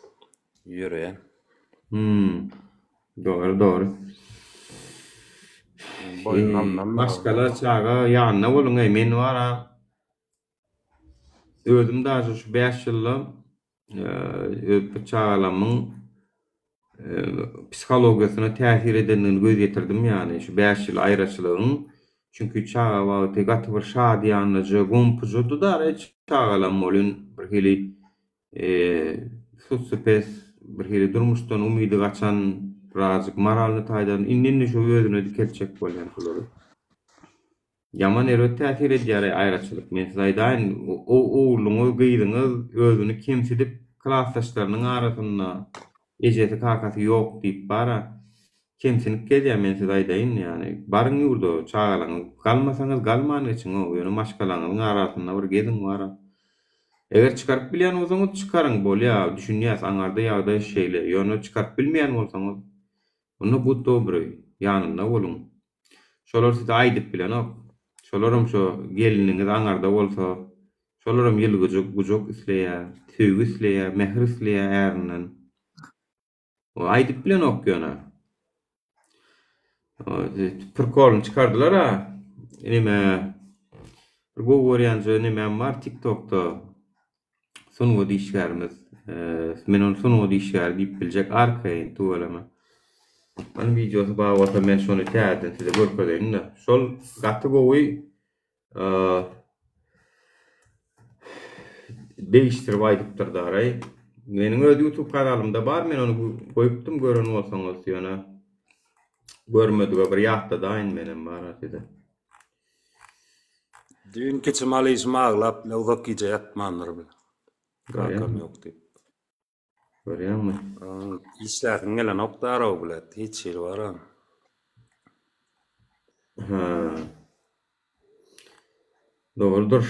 ýöreýän. Hmm. Dogry, dogry. Boýnuna alynam. Maşgala, çaga ýanynda boluň eý, men bar-a özüm daže şu 5 ýylda öz bir çagalamyň psihologiýasyna täsir edendigini göz ýetirdim ýaly şu 5 ýyl aýraçylygyň çünki çaga wagty gaty bir şadyýanlyja gompujudy da çagalam welin bir hili sussupes bir hili durmuşdan umydy gaçan birazjyk moralny taýdan indi indi şu özüne dikeltjek bolýan şulary. Ýaman erbet täsir edýäraý aýraçylyk men size aýdaýyn o ogluňyz gyzyňyz özüni kemsidip klasdaşlarynyň arasynda ejesi kakasy ýok diýip bara kemsinip gezýär men size aýdaýyn ýany baryň ýurda çagalaryňyz galmasaňyz galman geçiň ýöne maşgalaňyzyň arasynda bir geziň bara eger çykaryp bilýän bolsaňyz çykaryň bolýa düşünýäs aňarda ýagdaý şeýle ýöne çykaryp bilmeýän bolsaňyz onda but dobry ýanynda boluň Şolar size aýdyp bilenok. Şolaram şo gelniňiz aňarda bolsa, şolaram ýyly gujak isleýär, söýgi isleýär, mähir isleýär ärinden. O aýdyp bilenok ýöne. Prikolyny çykardylar-a. Neme bir gowy görýänje nemem bar TikTokda. Sungat işgärimiz. Men ony sungat işgäri diýip biljek arkaýyn tüweleme. Onuň wideosy bar bolsa men şony täzeden size görkezeýin-de. Şol gaty gowy degişdirip aýdypdyr daraý. Meniň öz YouTube kanalymda bar, men ony goýupdym gören bolsaňyz ýöne görmedige bir ýatladaýyn menem bar size. Düýn kiçi malyşym aglap ne uzak gije ýatmandyr bile. Kakam ýok diýip. Görýäňmi? Işläsiň gelenok darow bilet hiç hili bara. Ha. Dogrudyr.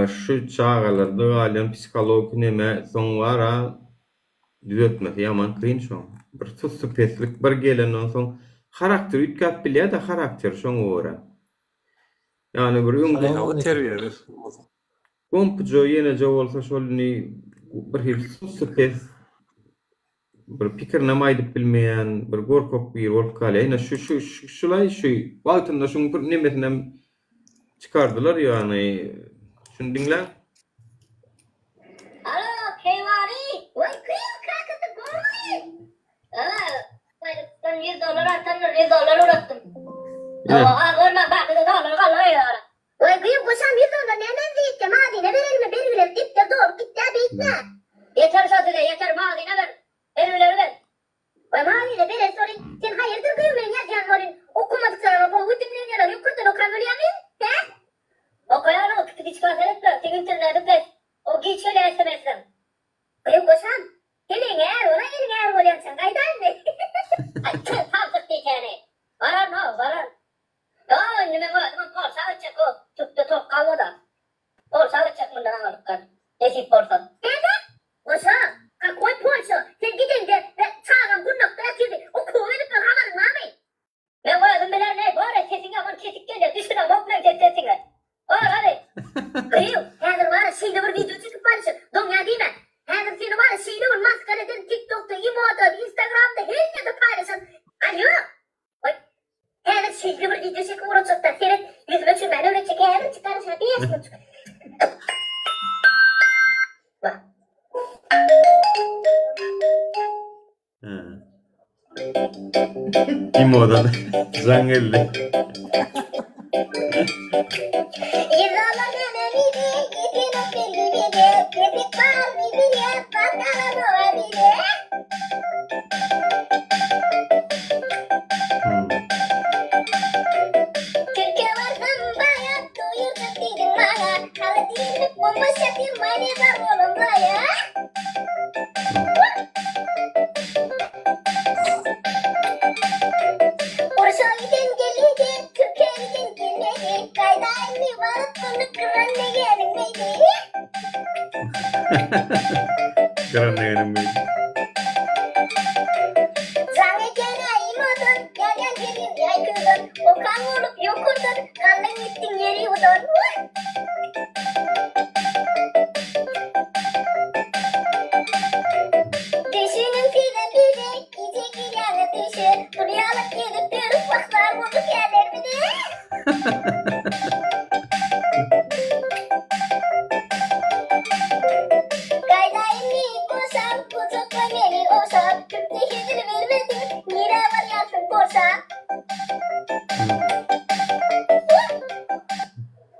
Şu çagalarda galýan psihologik neme soň bara düzetmesi ýaman kyn şoň. Bir sussupeslik bir gelenden soň harakteri üýtgäp bilýär-de harakteri şoňa görä. Ýagny bir öňden terbiýeli gompuja ýeneje bolsa şol indi bir hili sussupes. bir pikirinem aýdyp bilmeýän bir gorkak biri bolup galýar. Ine şu şu şulaý şu wagtynda şuň bir nemesinem çykardylar ýagny şuny diňläň. Alo, keýwany! Waý, gyz kakasy gowmy? Baýlykdan 100 dollar artandyr, 100 dollar uratdym. Oha, görme, bakyda dollar galdy öýe. Waý, gyz goşam 100 dollar nämem diýipdi, mazyna berelmi, belgileri depder dolup gitdä beýtme. Ýeter şo size, ýeter, mazyna ber, belgileri ber. Waý, mazyna bereli sorin, sen haýyrdyr gyz meň ýazýan bolyn, okamadyklaryňa gowy diňleýänler ýokardan okan bolýamy, hä? Okaýan o, kipidiçka seretme, seň internetiň pes, o giç gelýär sms-leň. Gyz goşam, Heleýiň är bola, eliň är bolýançaň gaýdaýynmy? Aý, tüh, samsyk diýsäni. Bararyn-ow, bararyn. Ýok, indi meň özümem Polşa gitjek, o türkde tokga bolar. Polşa gitjek mundan aňyrlykdan, nesip bolsa. Näme? Goşa, kakoý Polşa? Sen gideňde, çagam gurnakda ýatyrdy, okuwa gidipdir, habaryň barmy? Men özüm bilerin-eý, bor-a, sesiň ýaman kesik gelýär, düşünemok men seň sesiňe. Bor, hany. Gyýw, häzir bar-a şeýle bir wideo çekip barşyn, doňýa diýme. Häzir seni bar-a şeýle bir masgara ederin TikTokda, Imoda, Instagramda, her ýerde paýlaşaryn. Alýo! Goý. Häzir şeýle bir wideo çekip ugratjaklar, seret, ýüzüme çürmäni öwretjek, häzir çykaryn şa bäş minut. Wah. Imodan jaň geldi. Urşa giden gelmedi, Türkiýe giden gelmedi, Gaýda indi baryp bunu gyran degeniň beýdi. Gyran degeniň beýdi. Jaň edýän-ä imodan, ýazýan gelin ýaýkyndan, Okan bolup ýokardan, galdyň gitdiň ýeri budan. Düşüniň sizem bize, gije girýäňiz düýşe, Dünýalyk gezip ýörüs wah zar bolduk ärlerimize. Gaýda indi goşam, gujakla meni ogşap, Türkde hezil bermediň, nirä barýarsyň Polşa?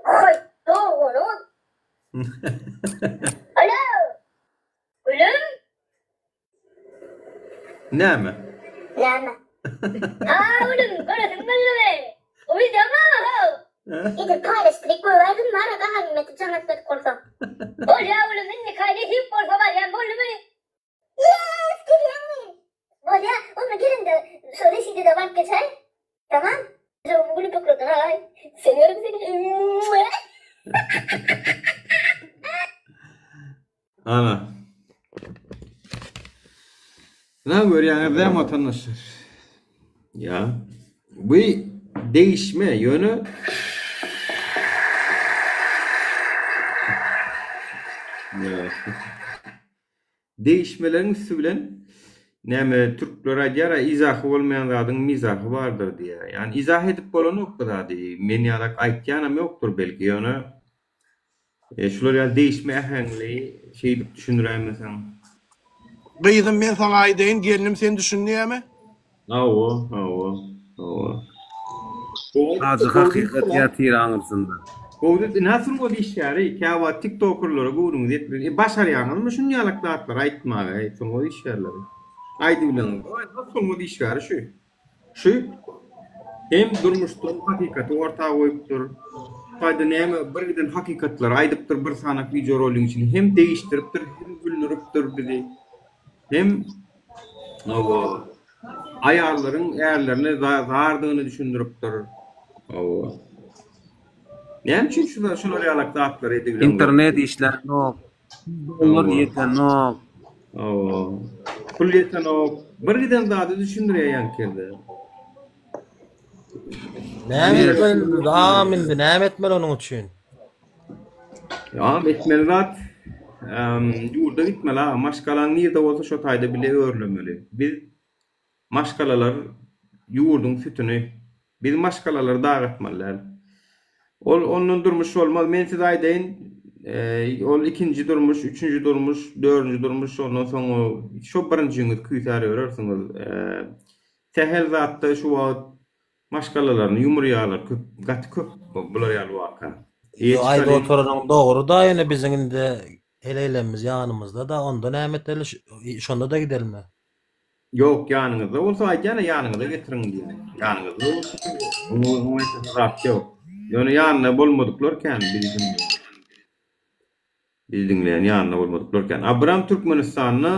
Haý, doganyň. Alo! Gülüm? Näme? Näme? Ha, gülüm, göresim geldi. Uýdama, how. Edil paýlaşdyryp goýaýdym, bara gaharymy etip jaň etmedik bolsaň. Bolýa gülüm, indi kaý nesip bolsa barýan boldumy? Yes, gelýäňmi? Bolýa, onda geliňde şo Reşide-de baryp geçäý. Tamam. Ýüregimi gülüp ökledin aý. Söýerin seni. Ana. Ynha görýäňiz dämi watandaşlar. Ýa. Bu degişme ýöne Ýa. Degişmeleriň üsti bilen näme türkler aýdýar-a izahy bolmaýan zadyň mizahy bardyr diýýär. Ýagny izah edip bolanok bu zady. Men ýalak aýtýanam ýokdur belki ýöne şular ýaly degişme äheňli şeýdip düşündiräýmeseň. Gyzym men saňa aýdaýyn gelnim sen düşün diýämi? Hawa hawa hawa. Ajy hakykat ýatyr aňyrsynda. Gowzut ynha sungat işgäri käwagt tiktokerlara göwnüňiz ýetmez e başarýaňyzmy şunýalak zatlary aýtmaga eý sungat işgärleri aýdybileňiz ynha sungat işgäri şu şu hem durmuşdan hakykaty orta goýupdyr taýda näme bir giden hakykatlary aýdypdyr bir sanak wideoroligiň içinde hem degişdiripdir hem güldüripdir bizi hem hawa Aýallaryň ärlerine zardygyny düşündiripdir. Hawa. Näme üçin şular şular ýalak zatlary edibileňok? Internet işlänok. Dollar ýetenok. Hawa. Pul ýetenok. Bir giden zady düşündirýär ýaňky Näme etmeli agam indi näme etmeli onuň üçin? Agam etmeli zat. Ýurda gitmeli aga. Maşgalaň nirde bolsa şo taýda bile örlemeli. Biz maşgalalar ýurduň sütüni. Biz maşgalalary dagatmaly däl. Ol ondan durmuş bolmaz. Men size aýdaýyn, ol ikinji durmuş, üçünji durmuş, dördünji durmuş, ondan soň şo birinjiňizi küýsär ýörersiňiz. Sähel zatda şu wagt maşgalalaryny ýumurýarlar köp, gaty köp bular ýaly waka. Eýe Ýo aýdyp çykalyň. oturanyň dogry-da ýöne biziň indi heleýlerimiz ýanymyzda-da onda näme eteli şonda-da gidelimi? Ýok ýanyňyzda bolsa aýdýan-a ýanyňyza getiriň diýýän. Ýanyňyzda bolsa oňa oňa aýtasa zat ýok. Ýöne ýanynda bolmadyklar kän bizi diňleýän. Bizi diňleýän ýanynda bolmadyklar kän. Abram Türkmenistanda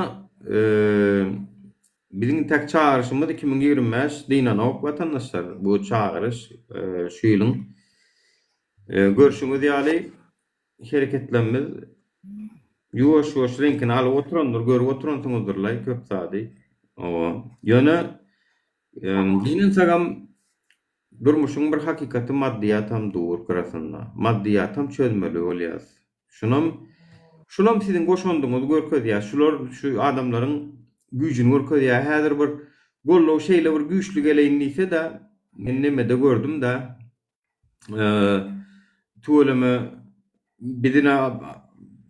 biziň intäk çagyryşymyz 2025 dynanok watandaşlar. Bu çagyryş şu ýylyň görşüňiz ýaly Hereketlerimiz ýuwaş-ýuwaş reňkini alyp oturandyr, görüp oturansyňyzdyrlaý köp zady. Hawa. Ýöne gynansagam durmuşyň bir hakykaty maddyýatam dur gyrasynda. Maddyýatam çözmeli bolýas. Şunam şulam siziň goşandyňyzy görkezýär. Şular şu adamlaryň güýjüni görkezýär. Häzir bir goldaw şeýle bir güýçli geleýin diýse-de, men nemede gördüm-de, Tüweleme bizine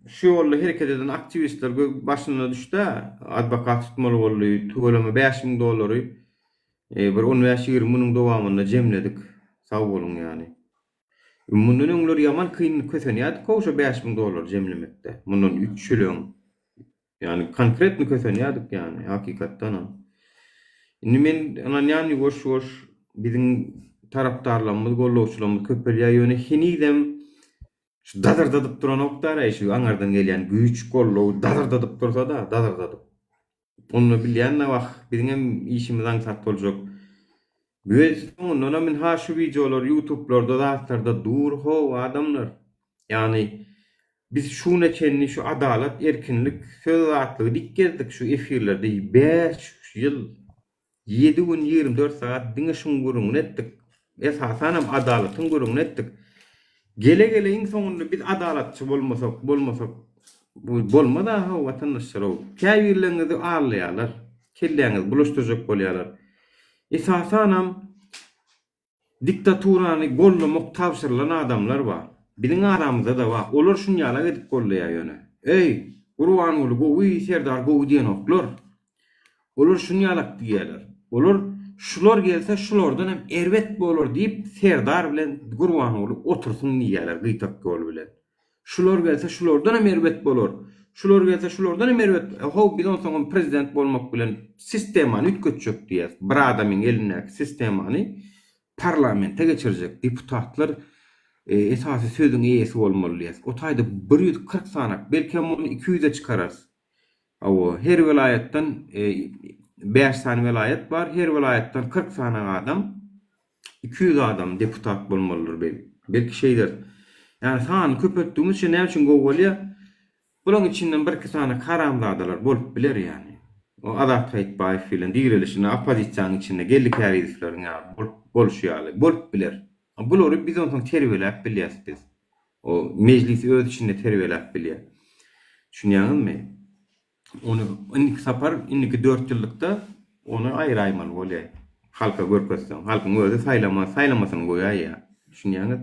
şu ýolda hereket eden aktiwistler başyna düşdä, adwokat tutmaly boldy. Tüweleme 5000 dollary bir on bäş-ýigrimi günüň dowamynda jemledik. Sag boluň ýany. Mundan öňler ýaman kyn kösenýärdik-how şo 5000 dollary jemlemekde. Mundan üç ýyl öň. Ýagny konkretno kösenýärdik ýagny hakykatdanam. Indi men ynanýan ýuwaş-ýuwaş biziň tarapdarlarymyz, gollawçylarymyz köpelýär, ýöne henizem şu dazyrdadyp duranokdaraý şu aňardan gelýän güýç, gollaw dazyrdadyp dursa-da, dazyrdadyp. Onda bilýän-de wah, biziňem işimiz aňsat boljak. We soňundanam ynha şu wideolar ýutublarda zatlarda dur how adamlar. Ýagny biz şu güne çenli şu adalat erkinlik söz azatlygy diýip gezdik şu efirlerde 5 ýyl 7 gün 24 sagat diňe şuň gürrüňini etdik. Esasanam adalatyň gürrüňini etdik. Gele gele iň soňunda biz adalatçy bolmasak bolmasak bu bolmaz a how watandaşlar how. Käbirleriňizi aldaýarlar. Kelläňizi bulaşdyrjak bolýarlar. Esasanam diktaturany gollamak tabşyrylan adamlar bar. Biziň aramyzda-da bar. Olar şunýalak edip gollaýar ýöne. Eý, Gurbanguly gowy, Serdar gowy diýenoklar. Olar şunýalak diýýärler. Olar şular gelse şulardan hem erbet bolar diýip Serdar bilen Gurbanguly otursyn diýýärler gyýtak ýol bilen. Şular gelse şulardan hem erbet bolar. Şular gelse şulardan hem erbet. How biz onsoňam prezident bolmak bilen sistemany üýtgetjek diýýäs. Bir adamyň elindäki sistemany parlamente geçirjek. Deputatlar esasy sözüň eýesi bolmaly diýýäs. O taýda 140 sanak, belkem ony 200-e çykararys. Hawa, her welaýatdan bäş sany welaýat bar, her welaýatdan 40 sany adam 200 adam deputat bolmalydyr bel. Belki şeýder. Ýani sanyny köpeltdigimiz üçin näme üçin gowy bolýar? Bulaň içinden birki sany haramzadalar bolup biler ýani. O Azat Haýytbaýew bilen direlişinde oppozisiýanyň içinde Geldi Kärizowlaryň ýaly bolup bolşy ýaly bolup biler. Bulary biz onsoň terbiýeläp bilýäs biz. O mejlis öz içinde terbiýeläp bilýär. Düşünýäňizmi? Ony indiki sapar, indiki dört ýyllykda ony aýyraýmaly bolýar. Halka görkezseň. Halkyň özi saýlama, saýlamasyny goýaýýar. Düşünýäňiz?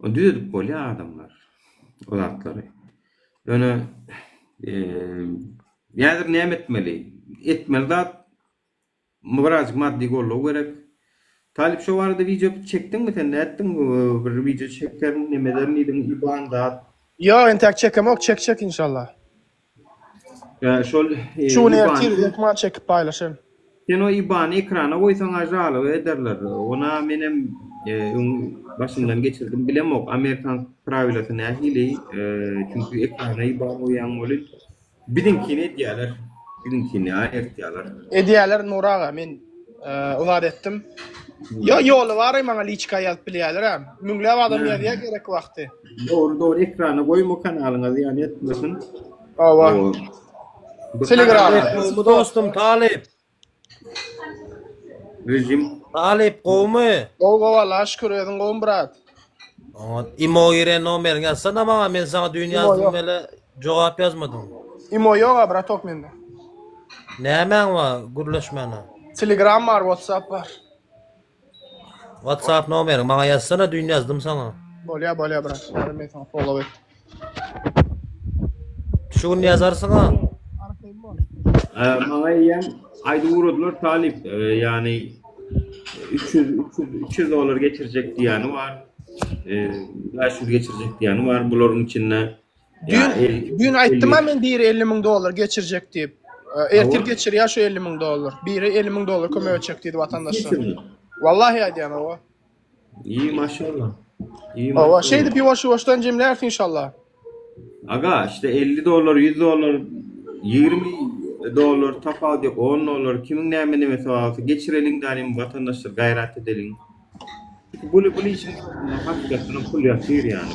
Ony düzedip bolýar adamlar. O zatlary. Ýöne häzir näme etmeli? Etmeli zat Birazjyk maddy goldaw gerek. Talyp şo barada wideo çekdiňmi sen nätdiň bir wideo çekerin neme ederin diýdiň iban zat. Ýok entäk çekemok çekjek inşallah. Ýa şol Şu gün ertir hökman çekip paýlaşaryn. Sen o ibany ekrana goýsaňa žaloba ederler. Ona menem öň başymdan geçirdim bilemok amerikan prawilasy nähili çünki ekrana iban goýýaň welin Biziňkini edýäler. Biziňkini aýyrtýalar. Edýäler Nury aga men o zat etdim. Ýo ýoly bar maňa liçka ýazyp bilýäler a. Müňläp adam ýazýa gerek wagty. Dogry dogry ekrana goýma kanalyňa zyýan etmesin. Hawa. Telegram. Gowmy dostum Talyp. Rejim. Talyp gowmy? Gowy gowy Allaha şükür özüň gowmy brat? Oňat. Imo giren nomeriňi ýazsana maňa men saňa düýn ýazdym wele. Jogap ýazmadyň. Imo ýoga bratok mende. Nämäň bar gürleşmäne? Telegram bar, WhatsApp bar. WhatsApp nomeriň maňa ýazsana düýn ýazdym saňa. Bolýa bolýa brat. Häzir men saňa follow et. Şu gün ýazarsyňa. Arkaýyn bol. Maňa eýýäm aýdyp ugradylar talyp, ýagny 300 300 300 dollar geçirjek diýýäni bar. 500 geçirjek diýýäni bar. Bularyň içinde Düýn düýn aýtdym-a men biri 50 müň dollar geçirjek diýip. Ertir geçirýär şu 50 müň dollar. Biri 50 müň dollar kömek etjek diýdi watandaşlar. Wallahi aýdýan owa. Iyi maşallah. İyi Owa, maşallah. şeýdip ýuwaş-ýuwaşdan jemläris inşallah. Aga, işte 50 dollar, 100 dollar, 20 dollar tapawut ýok, 10 dollar kimiň näme nemesi bar bolsa geçireliň danim watandaşlar gaýrat edeliň. Çünki bu bu işiň arkasynda hakykatdanam pul ýatyr ýany.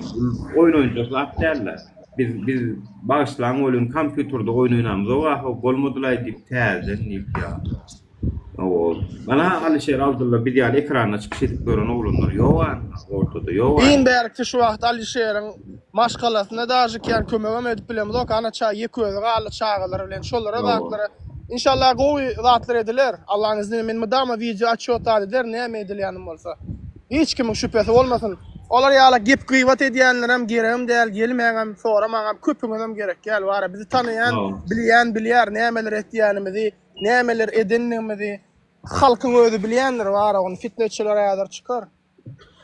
Bu oýun oýunjak zat däl-de. Biz biz bagyşlaň welin kompýuterde oýun oýnamyzok ahy bolmadylaý diýip täzeden diýip ýa. Hawa. Mana Alyşer Abdylla biz ýaly ekranda çykyş edip ýören oglanlar ýok a ortada ýok a. Iň bärkisi şu wagt Alyşeriň maşgalasyna daže kän kömegem edip bilemzok ana ça ýeke özi galdy çagalary bilen şolara zatlara Inşallah gowy zatlar ediler Allaň izni bilen men mydama wideo otçot zat ederin näme edilýänim bolsa hiç kimiň şübhesi bolmasyn olar ýaly gep gybat edýänlerem geregem däl gelmäňem soramaňam köpüňizem gerek däl wara bizi tanaýan bilýän bilýär nämeler etýänimizi nämeler edendigimizi halkyň özi bilýändir wara ony fitneçiler häzir çykar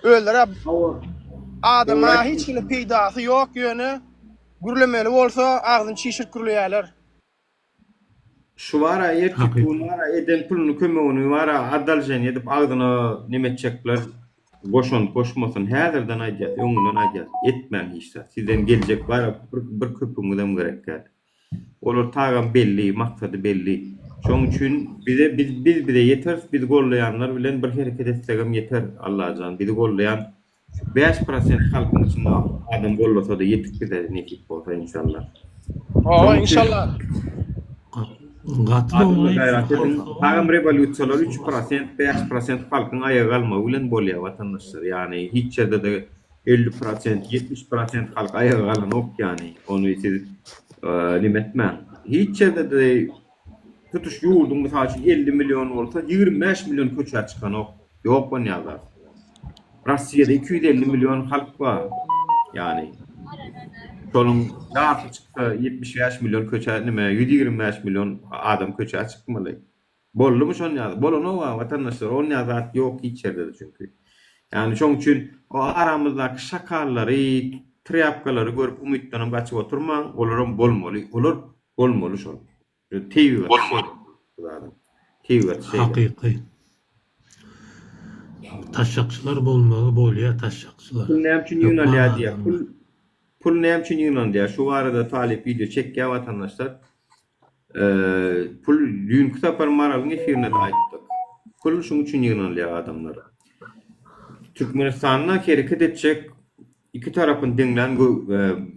özleri adama hiç hili peýdasy ýok ýöne gürlemeli bolsa agzyny çişirip gürleýärler. Şu bara erkek bu bara eden puluny kömegini bara adalženiýe edip agzyna neme etjekler goşant goşmasyn häzirden aýdýas öňünden aýdýas etmäň hiç zat sizden geljek bara bir bir köpügiňizem gerek däl olar tagam belli maksady belli şoň üçin bize biz biz bize ýeteris bizi gollaýanlar bilen bir hereket etsegem ýeter Allajan bizi gollaýan 5 prosent halkyň içinde adam gollasa-da ýetik bize nesip bolsa inşallah. Hawa inşallah. Gaty dogry Gaýrat ediň. Agam rewolýusiýalar 3 prosent, 5 prosent halkyň aýaga galmagy bilen bolýar watandaşlar. Ýagny hiç ýerde-de 50 prosent, 70 prosent halk aýaga galanok ýagny. Ony siz neme etmäň. Hiç ýerde-de tutuş ýurduň mysal üçin 50 million bolsa 25 million köçä çykanok. Ýok onýa zat. Rossiýada 250 million halk bar. Ýagny şonuň ýarysy çyksa 75 million köçä nime 125 million adam köçä çykmaly. Boldumy şonýa? Bolanok-a watandaşlar, onýa zat ýok hiç ýerde-de çünki. Ýagny şoň üçin o aramyzdaky şakallary, trýapkalary görüp umytdanam gaçyp oturmaň, olaram bolmaly. Olar bolmaly şol. Tebigaty şeýle bu zadyň. Tebigaty şeýle. Hakyky. Taşşakçylar bolmagy bolýa taşşakçylar. Pul näme üçin Hökman ýygnalýar diýýär. adamlar. Pul pul näme üçin ýygnalýar? Şu barada talyp wideo çekýär watandaşlar. Pul düýnki sapar Maralyň efirinde-de aýtdyk. Pul şuň üçin ýygnalýar adamlar. Türkmenistanda hereket etjek iki tarapyny deňlän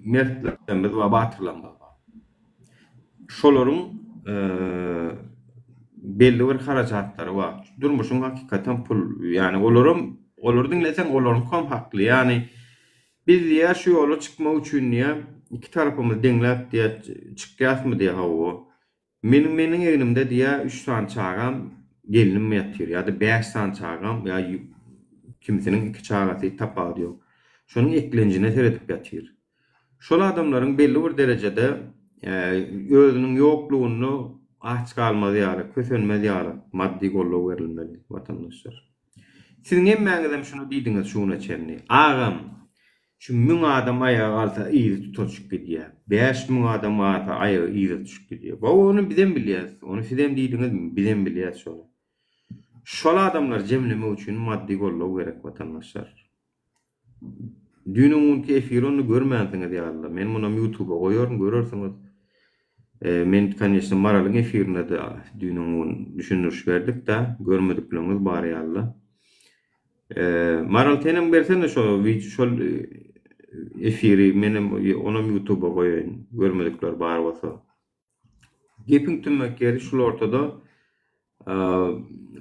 mertlerimiz bar, batyrlarymyz bar. Şolaryň belli bir harajatlary bar. Durmuşyň hakykatam pul. Ýagny olaram olary diňleseň olaryňkam hakly. Ýagny biz diýýär şu ýola çykmak üçin diýýär iki tarapymyzy deňläp diýýär çykýasmy diýýär hawa. Meniň meniň egnimde diýýär üç sany çagam gelnim ýatyr ýa-da bäş sany çagam ýa kimisiniň iki çagasy tapawudy ýok. Şonuň eklenjine seredip ýatyr. Şol adamlaryň belli bir derejede özüniň ýoklugynda aç galmaz ýaly, kösenmez ýaly maddy goldaw berilmeli watandaşlar. Siziň hemmäňizem şuny diýdiňiz şu güne çenli. Agam, şu müň adam aýaga galsa yzy tutaşyp gidýär. 5000 adam galsa aýagy yza düşüp gidýär. Gowy ony bizem bilýäs. Ony sizem diýdiňiz, bizem bilýäs şony. Şol adamlary jemlemek üçin maddy goldaw gerek watandaşlar. Düýn-öňňünki efiri onda görmänsiňiz ýalyda. Men munam ýutuba goýaryn, görersiňiz. Men koneçno Maralyň efirinde-de düýn-öňňün düşündiriş berdik-dä, görmedikleriňiz bar ýalyda. Maral senem bersene şo şol efiri menem onam ýutuba goýaýyn, görmedikler bar bolsa. Gepiň tümmek ýeri şul ortada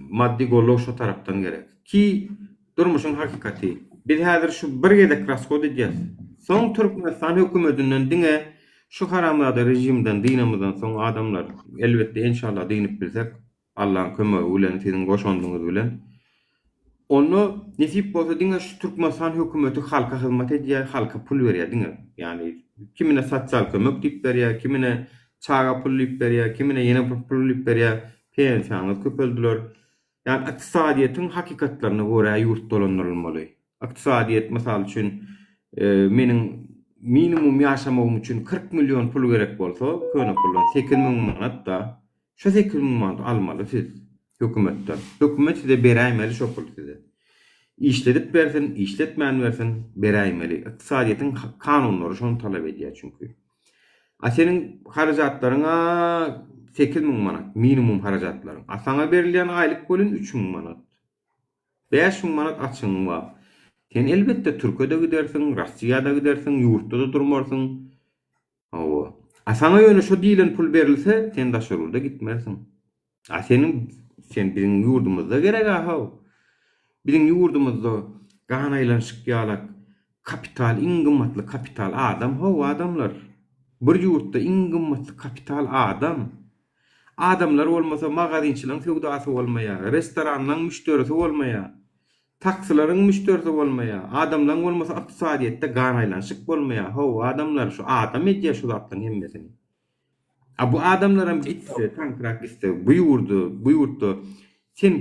maddy goldaw şo tarapdan gerek. Ki durmuşyň hakykaty. Biz häzir şu bir gezek rashod edýäs. Soň Türkmenistan hökümetinden diňe. Şu haramzada režimden dynamyzdan soň adamlar, elbetde enşalla dynyp bilsek, Allaň kömegi bilen, siziň goşandyňyz bilen. Onda nesip bolsa diňe şu Türkmenistan hökümeti halka hyzmat edýär, halka pul berýär diňe. Ýagny kimine sosial kömek diýip berýär, kimine çaga pul diýip berýär, kimine ýene bir pul diýip berýär, pensiýaňyz köpeldiler. Ýagny ykdysadyýetiň hakykatlaryna görä ýurt dolandyrylmaly. Ykdysadyýet mysal üçin meniň minimum ýaşamagym üçin 40 million pul gerek bolsa, köne puldan 8000 manat-da, Şo 8000 manat almaly siz hökümetden. Hökümet size beräýmeli şo puly size. Işledip bersin, işletmän bersin, beräýmeli. Ykdysadyýetiň kanunlary şony talap edýär çünki. A seniň harajatlaryň-a 8000 manat, minimum harajatlaryň. A saňa berilýän aýlyk welin 3000 manat. 5000 manat açygyň bar. Sen elbetde Türke-de gidersiň, Rossiýa-da gidersiň, ýurtda-da durmarsyň. Hawa. A saňa ýöne şo diýlen pul berilse, sen daşary ýurda gitmersiň. A seniň sen biziň ýurdumyzda gereg-a how. Biziň ýurdumyzda gan aýlanyşyk ýalak kapital iň gymmatly kapital adam how adamlar. Bir ýurtda iň gymmatly kapital adam. Adamlar bolmasa magazinçileň söwdasy bolmaýar, restoranlaň müşderisi bolmaýar. Taksilaryň müşderisi bolmaýar. Adamlaň bolmasa ykdysadyýetde gan aýlanşyk bolmaýar. How adamlar şu adam edýär şu zatlaň hemmesini. A bu adamlaram gitse, tankrak gitse bu ýurda, bu ýurtda sen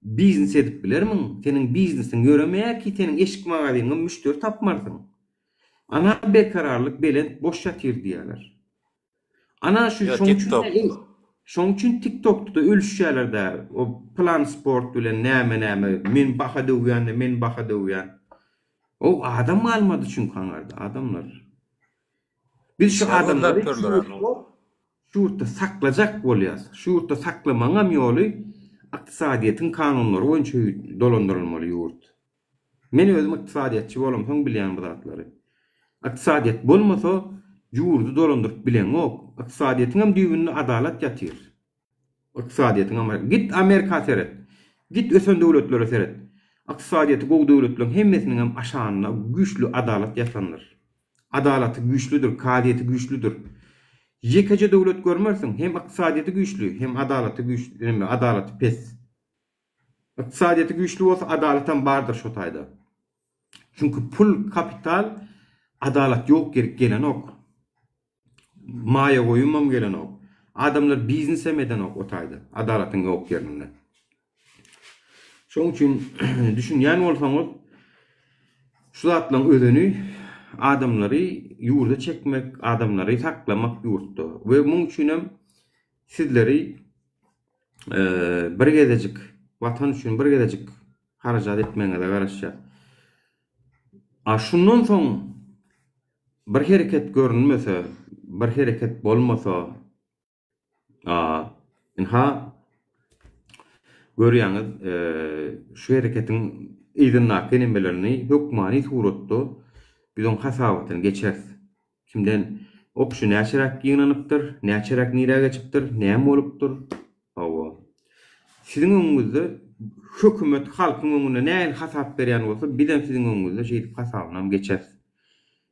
biznes edip bilermiň? Seniň biznesiň ýöremeýär ki, seniň eşik magazynyňa müşderi tapmarsyň. Ana berkararlyk belent boş ýatyr diýýärler. Ana şu Ýa şoň üçin TikTok. şoň üçin TikTokda ölüşýärler-dä. O plan sport bilen näme näme men baha döwýän-de men baha döwýän. O adam galmady çünki aňarda adamlar. Biz şu Işler adamlary gözläp şu ýörler ýurtda şu ýurtda saklajak bolýas. Şu ýurtda saklamagyňam ýoly ykdysadyýetiň kanunlary boýunça dolandyrylmaly ýurt. Men özüm ykdysadyýetçi bolamsoň bilýän bu zatlary. Ykdysadyýet bolmasa ýurdy dolandyryp bileňok. Ykdysadyýetiňem düýbünde adalat ýatyr. Ykdysadyýetiňem git Amerika seret. Git ösen döwletlere seret. Ykdysadyýeti gowy döwletleriň hemmesiniňem aşagynda güýçli adalat ýatandyr. Adalaty güýçlüdir, kazyýeti güýçlüdir. Ýekeje döwlet görmersiň, hem ykdysadyýeti güýçli, hem adalaty güýçli, adalaty pes. Ykdysadyýeti güýçli bolsa adalatam bardyr şo taýda. Çünki pul, kapital adalat ýok ýerik gelenok. Maýa goýumam gelenok. Adamlar biznesem edenok o taýda, adalatyň ýok ýerinde. Şoň üçin düşünýän bolsaňyz şu zatlaryň özeni adamlary ýurda çekmek, adamlary saklamak ýurtda we muň üçinem sizleri bir gezejik watan üçin bir gezejik harajat etmegiňize garaşýar. A şundan soň bir hereket görünmese, bir hereket bolmasa, a ynha görýäňiz, şu hereketiň yzyndaky nemelerini hökmany suratda biz oň hasabatyny geçeris. Kimden opşy näçeräk ýygnanypdyr, näçeräk nirä geçipdir, näme bolupdyr? Hawa. Siziň öňüňizde hökümet halkyň öňünde nähili hasap berýän bolsa, bizem siziň öňüňizde şeýdip hasabynam geçeris.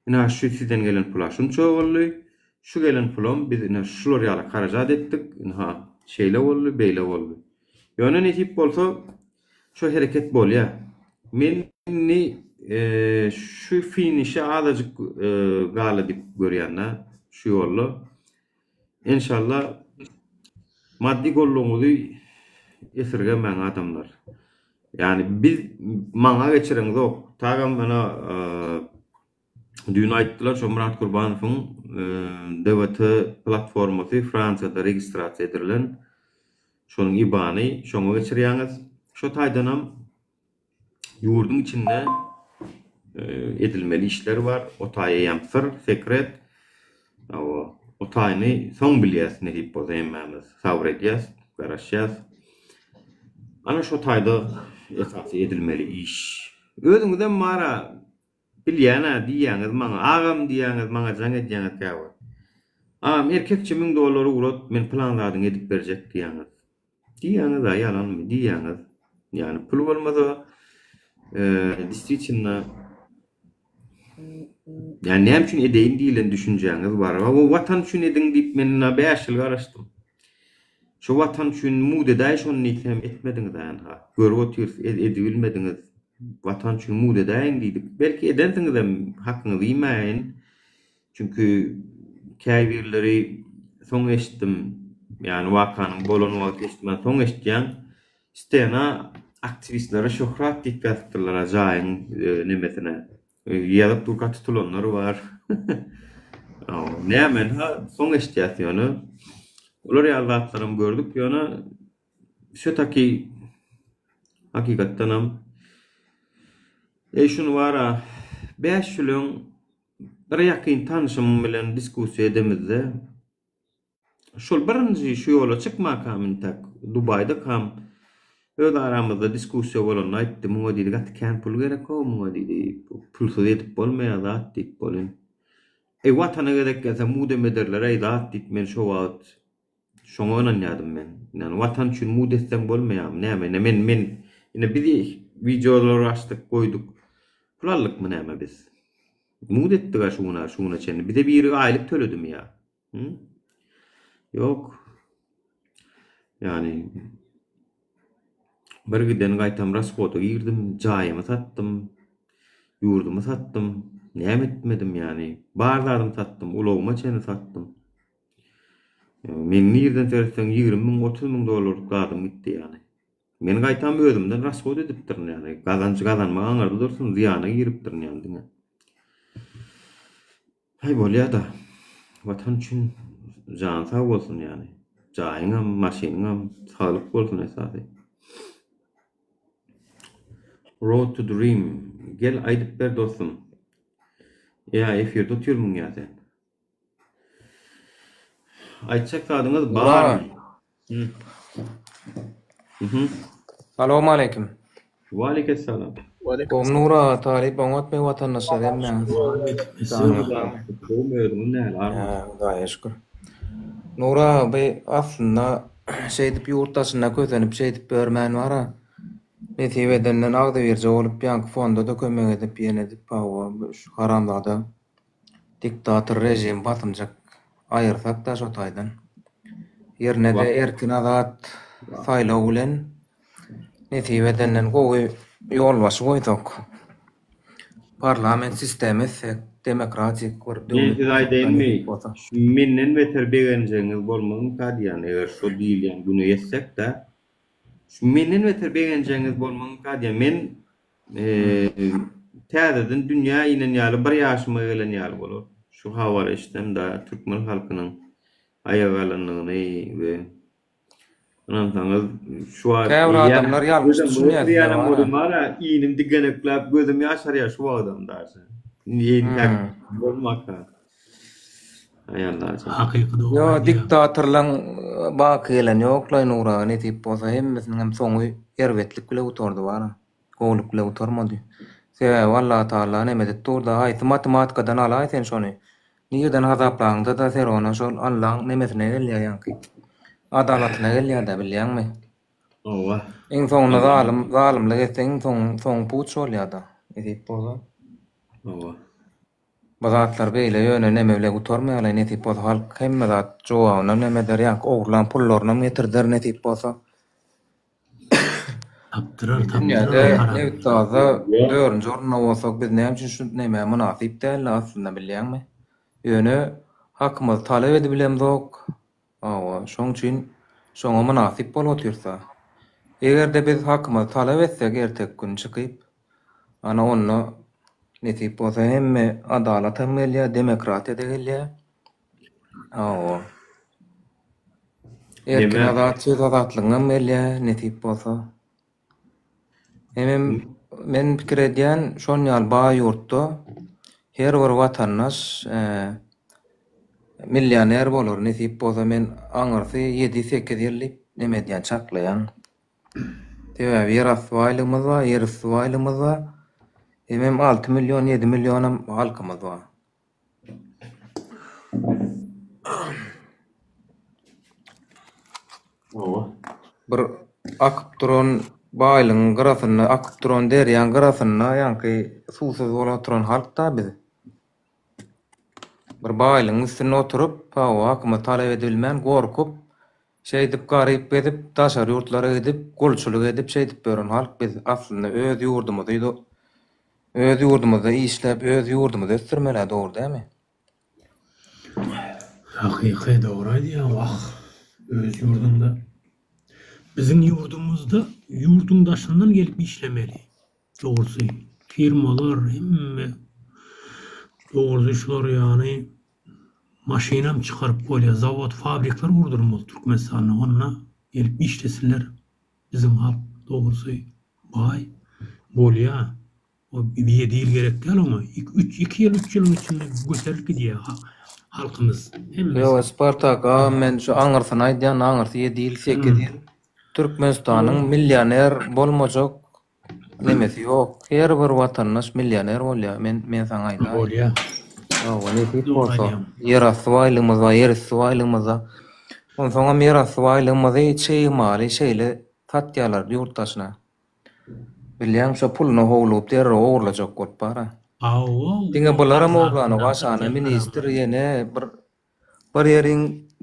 Ynha şu sizden gelen pula şunça boldy, şu gelen pulam biz ine şular ýaly harajat etdik, ynha şeýle boldy, beýle boldy. Ýöne nesip bolsa Şo hereket bolýa. Men indi şu finişe azajyk galdy diýip görýän-dä şu ýolda. Enşalla maddy goldawyňyzy esirgemäň adamlar. Ýagny biz maňa geçireňzok. Tagam mana düýn aýtdylar şo Myrat Gurbanowyň DWT platformasy Fransiýada registrasiýa edirilen. Şonuň IBAN-y şoňa geçirýäňiz. Şo taýdanam ýurduň içinde edilmeli işler bar. O taý eýýäm syr, sekret. Hawa, o taýyny soň bilýäs nesip bolsa hemmämiz. Sabyr edýäs, garaşýas. Ana şo taýda esasy edilmeli iş. Özüňizem bar-a Bilýän-ä diýýäňiz maňa, agam diýýäňiz, maňa jaň edýäňiz käwagt. Agam, erkekçe müň dollar ugrat, men pylan zadyňy edip berjek diýýäňiz. Diýýäňiz-ä, ýalanmy, diýýäňiz. Ýagny pul bolmasa, destisitelno. Ýani näme üçin edeýin diýlen düşünjäňiz bar. Hawa watan üçin ediň diýip men ynha 5 ýyl garaşdym. Şu watan üçin mugt edäý şony diýsem etmediňiz ynha. Görüp otyrys edibilmediňiz. Watan üçin mugt edäýiň diýdik. Belki edensiňizem hakyňyzy iýmäýin. Çünki käbirleri soň eşitdim. Ýani wakanyň bolan wagty eşitmän soň eşitýäň. Stena aktiwistlere şöhrat diýip ýazypdyrlar-a jaýyň nemesine. Ýazyp durka tutulanlar bar. Näme ha soň eşitýäs ýöne. Olar ýaly zatlaram gördük ýöne wsýo-taki hakykatdanam eý şuny bara 5 ýyl öň bir ýakyn tanşym bilen diskussiýa edemizde Şol birinji şu ýola çykmakam intäk Dubaýdakam öz aramyzda diskussiýa bolanda aýtdy, muňa diýdi gaty kän pul gerek-ow muňa diýdi, pulsuz edip bolmaýar zat diýip bolyn. Eý watana gezek gelse mudem ederler-eý zat diýip men şo wagt şoňa ynanýadym men. Ýani watan üçin mud etseň bolmaýarmy näme ine men men ine biz wideolar açdyk goýduk pul aldykmy näme biz? Mud etdik-ä şu güne şu güne çenli bize biri aýlyk töledimi ýa? Hı? Ýok. Ýani bir giden gaýtam rashoda girdim, jaýymy satdym, ýurdumy satdym, näme etmedim ýani. Bar zadymy satdym, ulagyma çenli satdym. Men nirden seretseň 20 müň, 30 müň dollarlyk zadym gitdi ýani. Men gaýtam özümden rashod edipdirin ýani. Gazanç gazanmak aňyrda dursun, zyýana giripdirin ýani diňe. Haý bolýada. Watan üçin jany sag bolsun ýany. Jaýyňam, maşynyňam saglyk bolsun esasy. Road to dream gel aýdyp ber dostum. Ýa efirde otyrmyň ýa sen? Aýtjak zadyňyz barmy? Salowmaleýkim. Waleýkessalam. Gowy Nura Talyp oňatmy watandaşlar hemmäňiz. Gowy özüňiz nähili arman. Hudaýa şükür. Nura bi aslynda şeýdip ýurt daşynda kösenip şeýdip ýörmän bara nesip edenden agzybirje bolup ýaňky fonda-da kömek edip ýene edip hawa şu haramzada Diktator režimi basymjak aýyrsak-da şo taýdan. Ýerine-de erkin-azat saýlaw bilen nesip edenden gowy ýolbaşçy goýsak. Parlament sistemi etsek, demokratik bir Men döwlet size gursak-da aýdaýynmy, nesip bolsa. şu menden beter begenjegiňiz bolmazmyka diýýän, eger şo diýilýän güne ýetsek-de. Şu menden beter begenjegiňiz bolmazmyka diýýän. Men Täzeden dünýä inen ýaly bir ýaşyma gelen ýaly bolar. Şu habary eşitsem da türkmen halkynyň aýaga galandygyny we ynansaňyz şu wagt Käbir adamlar ýalňyş düşünýär size bara. Bara inim digenekläp gözüm ýaşarýar şu wagtam daşy. Entäk bolmaka. Hakyky dogry Ýo aýdýaň. diktatorlaň baky gelen ýoklaý Nuraga nesip bolsa hemmesiniňem soňy erbetlik bile gutardy bara. Gowulyk bile gutarmady. Sebäbi Allatagala neme edip durda haýsy matematikadan alaý sen şony. Nirden hasaplaňda-da serona şol Allaň nemesine gelýär ýaňky. Adalatyna gelýär-dä bilýäňmi? Hawa. Iň soňunda zalym zalymlyk etseň iň soň soňy puç bolýar-da. Nesip bolsa. Hawa. Bu zatlar beýle ýöne neme bile gutarmaýarlaý nesip bolsa halk hemme zat jogabynam neme eder ýaňky ogurlan pullarynam getirder nesip bolsa. Tapdyrar tapdyrar Dünýäde o haram. nebit gazda dördünji orunda bolsak biz näme üçin şu nemä mynasyp däldi aslynda bilýäňmi? Ýöne hakymyzy talap edibilemzok hawa şoň üçin şoňa mynasyp bolup otyrsa. Egerde biz hakymyzy talap etsek erteki gün çykyp Ana onda nesip bolsa hemme adalatam gelýär, demokratiýa-da gelýär. Hawa. Erkin Neme? azat söz azatlygyňam gelýär nesip bolsa. Hemem men pikir edýän şon ýaly baý ýurtda her bir watandaş millioner bolar nesip bolsa men aňyrsy ýedi-sekiz ýyl diýip neme edýän çaklaýan. Sebäbi ýerasty baýlygymyz bar, ýerüsti baýlygymyz bar. Hemem 6 million, 7 millionam halkymyz bar. Hawa. Bir akyp duran baýlygyň gyrasynda, akyp duran derýaň gyrasynda ýaňky suwsuz bolup oturan halk-da biz. Bir baýlygyň üstünde oturyp, hawa, hakymyzy talap edibilmän, gorkup, şeýdip garyp gezip, daşary ýurtlara gidip, gulçulyk edip şeýdip ýören halk biz. Aslynda öz ýurdumyzy öz ýurdumyzda işläp, öz ýurdumyzy ösdürmeli-ä, dogry dälmi? Hakyky dogry aýdýaň wah öz ýurduňda biziň ýurdumyzda ýurduň daşyndan gelip işlemeli dogrusy firmalar hemme dogrusy şular ýaly maşynam çykaryp bolýar zawod fabrikler gurdurmaly Türkmenistanda onda gelip işlesinler biziň halk dogrusy baý bolýa O ýedi ýyl gerek däl oňa. Üç, iki ýyl, üç ýylyň içinde göterilip gidýär halkymyz hemmesi. Ýok Spartak agam men şu aňyrsyny aýdýan aňyrsy ýedi ýyl sekiz ýyl Türkmenistanyň millioner bolmajak nemesi ýok her bir watandaş millioner bolýar men men saňa aýdaýyn. Bolýar. Hawa nesip bolsa ýerasty baýlygymyz bar ýerüsti baýlygymyz bar. Onsoňam ýerasty baýlygymyzy çig maly şeýle satýarlar ýurt daşyna. Bilýäň şo puluna howlugyp derrew ogurlajak bolup bara. Hawa Diňe bularam ogurlanok aşana ministr ýene bir bir ýeriň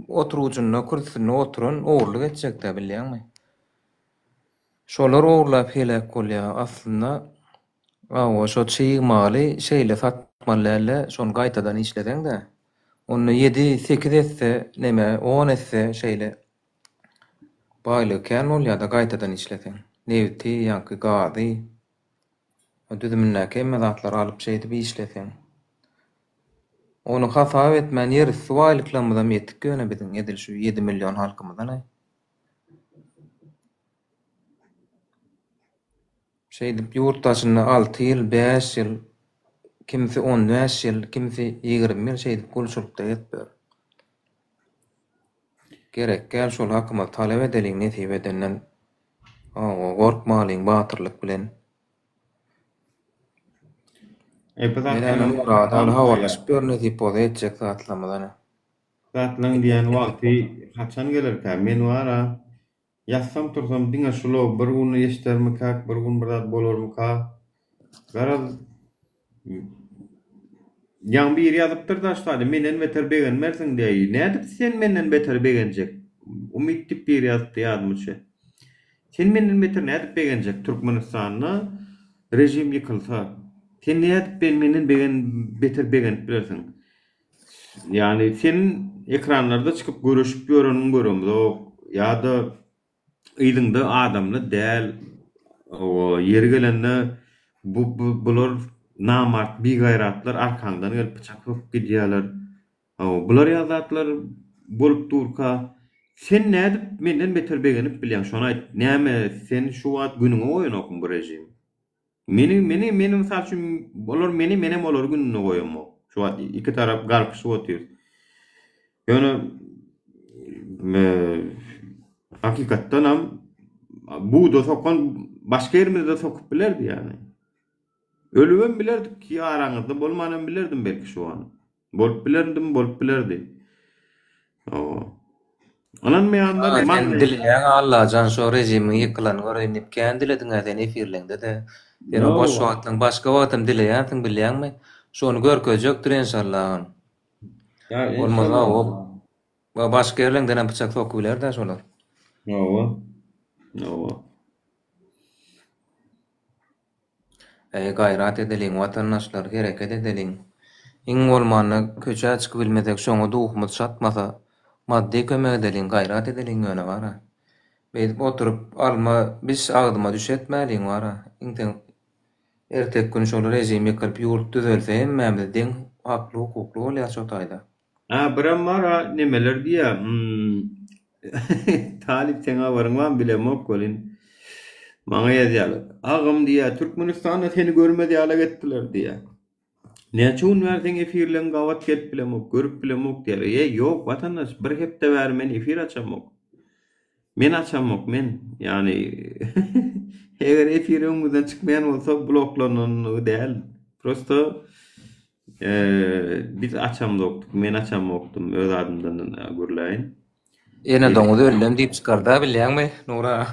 oturgyjynda kürsüsinde oturan ogurlyk etjekdä bilýäňmi. Şolar ogurlap heläk bolýa aslynda hawa şo çig maly şeýle satmaly dälde şony gaýtadan işleseňdä onda ýedi sekiz esse neme on esse şeýle Baýlygy kän bolýada gaýtadan işleseň. Nebiti, ýaňky gazy, o düzümindäki hemme zatlary alyp şeýdip işleseň. Ony hasap etmän ýerüsti baýlyklarymyzam ýetik ýöne biziň edil şu ýedi million halkymyzdan-aý. Şeýdip ýurt daşynda alty ýyl, bäş ýyl, kimsi on bäş ýyl, kimsi 20 ýyl şeýdip gulçulykda gezip ýör. Gerek däl şol hakymyzy talap edeliň nesip edenden hawa gorkmalyň batyrlyk bilen. E bu Men zatlaryň ene Nurada haçan habarlaşyp ýör nesip bolsa etjek zatlarymyz ene. Zatlaryň diýen wagty haçan gelerkä men bara Ýatsam tursam diňe şulo bir gün eşdermikäk bir gün bir zat bolarmyka garaz Ýaňy biri ýazypdyr daşda menden beter begenmersiň diýä nädip sen menden beter begenjek Umyt diýip biri ýazypdy ýadyma düşýä sen menden beter nädip begenjek Türkmenistanda režim ýykylsa sen nädip menden begen beter begenip bilersiň Ýagny sen ekranlarda çykyp göreşip ýöreniňi göremzok ýa-da yzyňda adamly däl. Hawa, ýeri gelende bu bular namart bigaýratlar arkaňdan gelip pyçak sokup gidýärler. Hawa, bular ýaly zatlar bolup durka sen nädip menden beter begenip bilýäň şony aýt. Näme sen şu wagt günüňe goýanokmy bu režimi? Meni meni meni mysal üçin olar meni menem olary gününe goýamok. Şu wagt iki tarap garpyşyp otyr. Ýöne hakykatdanam buda sokan başga ýerimizde sokup bilerdi ýagny. Ölübem bilerdik ki araňyzda bolmanam bilerdim belki şu an. Bolup bilerdim, bolup bilerdi. Hawa. Ynanmaýanlar Aga sen maňlaýyna. dileýäň Allajan şo režimiň ýykylanyny göreýin diýip kän dilediňä sen efirleňde-de. Sen o boş Hawa. wagtlaň başga wagtam dileýänsiň bilýäňmi? Şony görkezjekdir enşallagam. Ýa Bolmasa enşalla. o başga ýerleňdenem pyçak sokubilerdä şolar. Hawa. Hawa. Eý gaýrat edeliň watandaşlar hereket edeliň. Iň bolmanda köçä çykybilmesek şoňa duhumyz çatmasa maddy kömek edeliň gaýrat edeliň ýöne bara. Beýdip oturyp alma biş agzyma düş etmäliň bara. Iňseň erteki gün şol režim ýykylyp ýurt düzelse hemmämiz deň hakly hukukly bolýas şo taýda. A birem bar-a nemeler diýýä Talyp seň habaryň barmy bilemok welin maňa ýazýarlar. Agam diýýä Türkmenistanda seni görmez ýalak etdiler diýýä. Näçe gün bäri seň efirleň gabat gelip bilemok, görüp bilemok diýýär. Eý ýok watandaş bir hepde bäri men efir açamok. Men açamok men. Ýagny eger efir öňüňizden çykmaýan bolsa bloklananlygy däl. Prosto Biz açamzokdyk, men açamokdym, öz adymdan gürläýin. Ene doňuz öldem diýip çykarda bilýäňmi Nura?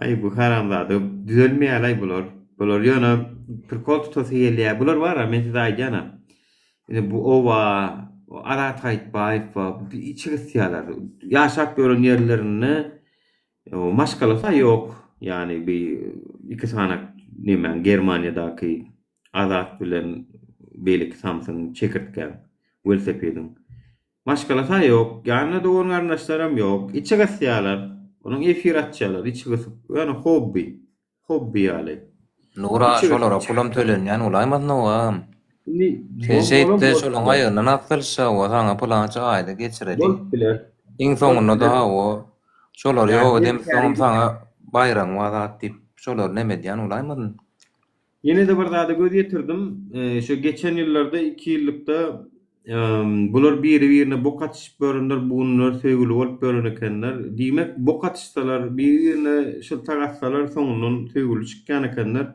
Aý bu haramzada düzelmeýärlaý bular. Bular ýöne prikol tutasy gelýär. Bular bar-a men size aýdýan-a. Ine bu oba, Azat Gaýypbaýew bar, içi gysýarlar. Ýaşap ýören ýerlerinde maşgalasy-a ýok. Ýagny bi iki sany nemäň Germaniýadaky Azat bilen beýleki samsygyň çekirtgäň, welosipediň. Maşgalasy-a ýok, ýanynda dogan-garyndaşlaram ýok. Içi gysýarlar. Onuň efir açýarlar içi gysyp. Ýöne hobbi. Hobbi ýaly. Nura Içi şolara pulam tölenýän bolaýmasyn ogam. Indi Sen bol şeýtde bolan bolup şolaň biler. aýagyndan asylşa owa saňa pylança aýda geçireli. Bolup biler. Iň Bolup soňunda-da biler. hawa şolary Ýa ýok her edemsoňam käri saňa baýragyň bar zat diýip şolary neme edýän bolaýmasyn. Ýene-de bir zada göz ýetirdim. Şu geçen ýyllarda, iki ýyllykda bular biri-birine bok atyşyp ýörenler, bu günler söýgüli bolup ýören ekenler. Diýmek, bok atyşsalar, biri-birine şyltak atsalar, soňundan söýgüli çykýan ekenler.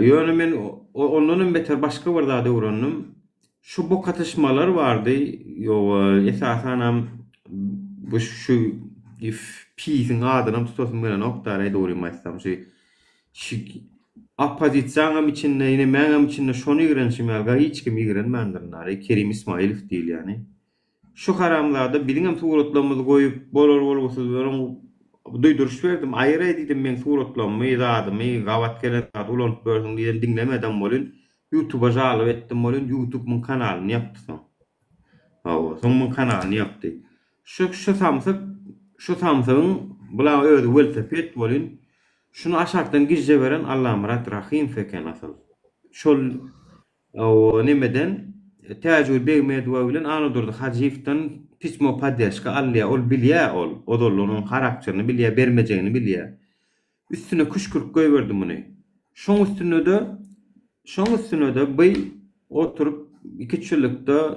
Ýöne men ondan hem beter başga bir zat öwrendim. Şu bok atyşmalar bardy, ýoga, esasanam bu şu pisiň adynam tutasym gelenok-da, dogrymy aýtsam, şu Şu oppozisiýaňam içinde, ine meňem içinde şony ýigrenişim ýaly hiç kim ýigrenmändir nary, Kerim Ismailow diýilýäni. Şu haramzada biziňem suratlarymyzy goýup, bolar bolgusyz onuň duýduryş berdim, aýyraý diýdim meň suratlarymy, zadymy, gabat gelen zady ulanyp ýörsüň diýsem diňlemedem welin, ýutuba žaloba etdim welin, ýutub muň kanalyny ýapdy soň. Hawa, soň muň kanalyny ýapdy. Şu şu samsyk, şu samsygyň bulaň özi welosiped welin, Şuny aşakdan gijje beren Allamyrat Rahymow eken asyl. Şol o nemeden Täjigül Begmedowa bilen Annadurdy Hajyýewden pismo podderşka alýa. Ol bilýä ol. Ozaldan onuň harakterini bilýä, bermejegini bilýä. Üstüne küşkürip goýberdi muny. Şoň üstünede şoň üstünede by oturyp iküç ýyllykda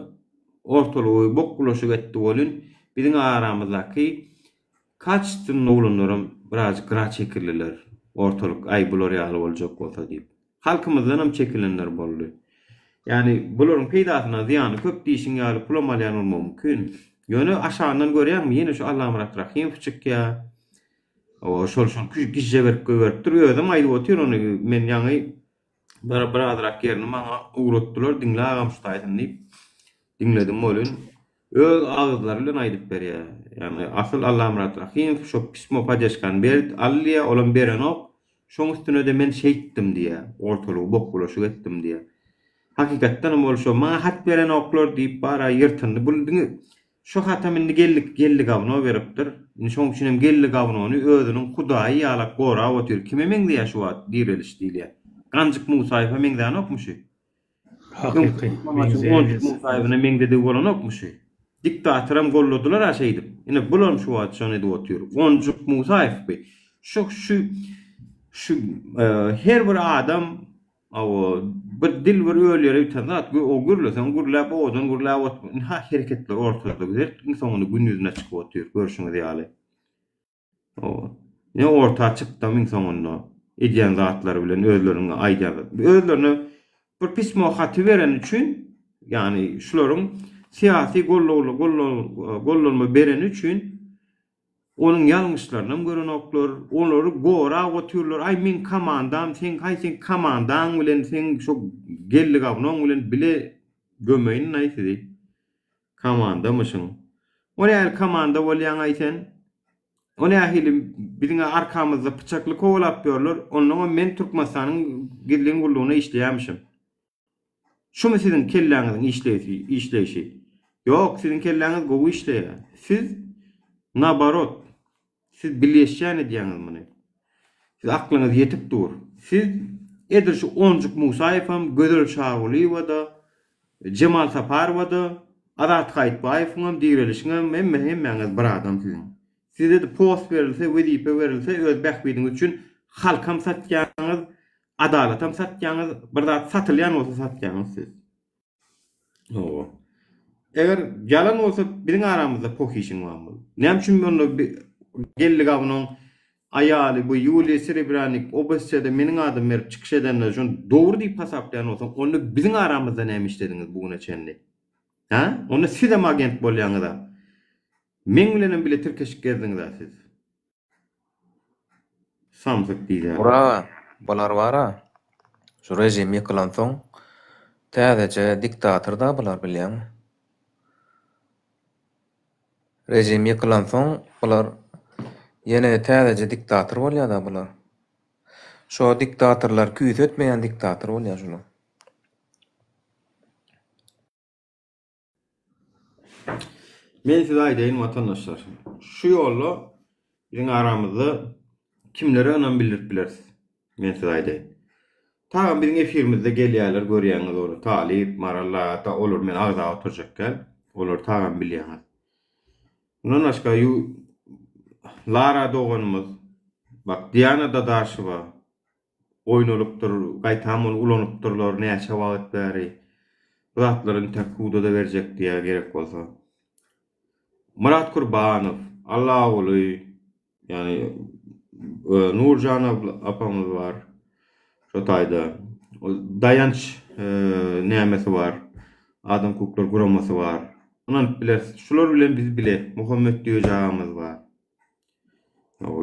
ortalygy bok bulaşyk etdi welin biziň aramyzdaky Kaçstwny oglanlaram birazjyk gyra çekildiler, ortalyk aý bular ýaly boljak bolsa diýip. Halkymyzdanam çekilenler boldy. Ýagny bularyň peýdasyndan zyýany köp diýşiň ýaly pulam alýan bolmagy mümkin. Ýöne aşagyndan görýäňmi ýene şu Allamyrat Rahymow çykýa. Owa şol şol gijje berip goýberipdir. Özem aýdyp otyr ony men ýaňy Bir birazrak ýerini maňa ugratdylar, diňle agam şu taýsyny diýip. Diňledim welin, öz agyzlary bilen aýdyp berýär. Ýagny asyl Allamyrat Rahymow şo pismo poddežkany ber, al diýýär, olam berenok. Şoň üstüne-de men şeýtdim diýýär, ortalygy bok-bulaşyk etdim diýýär. Hakykatdanam ol şo maňa hat berenoklar diýip bara ýyrtyndy. Bu diňe Şu hatam indi Geldi Geldi gawno beripdir. Indi şoň üçin hem Geldi gawnony özüniň hudaýy ýalak gorap otyr. Kime meňzeýär şu wagt direliş diýilýär. Ganjyk Musaýewe meňzänokmy şu? Hakyky Öňki Gonjyk Musaýewyna meňzedigi bolanokmy şu? Diktatoram golladylar-a şeýdip. Ine bulam şu wagt şony edip otyr. Gonjyk Musaýew bi. Şu şu şu her bir adam Hawa, bir dil bir öl ýere biten zat, o gürleseň gürläp, owadan gürläp otur. Ynha hereketler ortada güzel, iň soňunda gün ýüzüne çykyp otyr, görşüňiz ýaly. Hawa. Ine orta çykdam iň soňunda edýän zatlary bilen özleriniň aýdýan özlerine bir pismo haty bereni üçin, ýagny şularyň syýasy gollawly gollanma bereni üçin Onuň ýalňyşlarynam görenoklar, olary gorap otyrlar, aý meň komandam, seň aý seň komandaň bilen seň şo geldi gawnoň bilen bile gömeýin-aý sizi. Komandamyşyň. O nähili komanda bolýaň-aý sen? O nähili biziň arkamyzda pyçakly kowalap ýörler, onnoňam men Türkmenistanyň gizlin gullugynda işleýärmişim. Şumy siziň kelläňiziň işleýsi, işleýşi? Ýok, siziň kelläňiz gowy işleýär. Siz naborot, siz bilgeşýän edýäňiz muny. Siz aklyňyz ýetip dur. Siz edil şu Onjuk Musaýewem, Gözel Şagulyýewa-da, Jemal Saparowa-da, Azat Gaýytbaýewiňem, Direlişiňem hemme hemmäňiz bir adam siziň. Size-de post berilse, wezipe berilse öz bähbidiňiz üçin halkam satýaňyz, Adalatam satýaňyz, bir zat satylýan bolsa satýaňyz siz. Hawa. Eger ýalan bolsa biziň aramyzda pohişiň barmy? Näme üçin onda Geldi Gawunyň aýaly bu Ýuliýa Serebrýanik OBSÇ-de meniň adymy berip çykyş edende şony dogry diýip hasaplaýan bolsaň, onda biziň aramyzda näme işlediňiz bu güne çenli? Hä? Onda sizem agent bolýaňyz-a. Meň bilenem bile tirkeşik gezdiňiz-a siz. Samsyk diýýär. Ura, bular bara, şu režim ýykylansoň. Täzeje diktator-da bular bilýäňmi? Režim ýykylansoň bular ýene täzeje diktator bolýa-da bular. Şo diktatorlar küýsetmeýän diktator bolýa şular. Men size aýdaýyn watandaşlar, şu ýolda biziň aramyzda kimlere ynam bildirip bileris? Men size aýdaýyn. Tagam biziň efirimizde gelýärler görýäňiz olary Talyp, Maral aga olar men agzap oturjak däl. Olary tagam bilýäňiz. Mundan başga ýu Lara doganymyz, bak Diana Dadaşewa, Oýnalypdyr, gaýtam ony ulanypdyrlar näçe wagt bäri. Bu zatlary intäk suda-da berjek diýýär gerek bolsa. Myrat Kurbanow, Allaguly, ýagny Nurjan apamyz bar şo taýda. Daýanç nämesi bar, Adam hukuklary guramasy bar. Ynanyp bileris. Şular bilen biz bile. Muhammet Düýeji agamyz bar.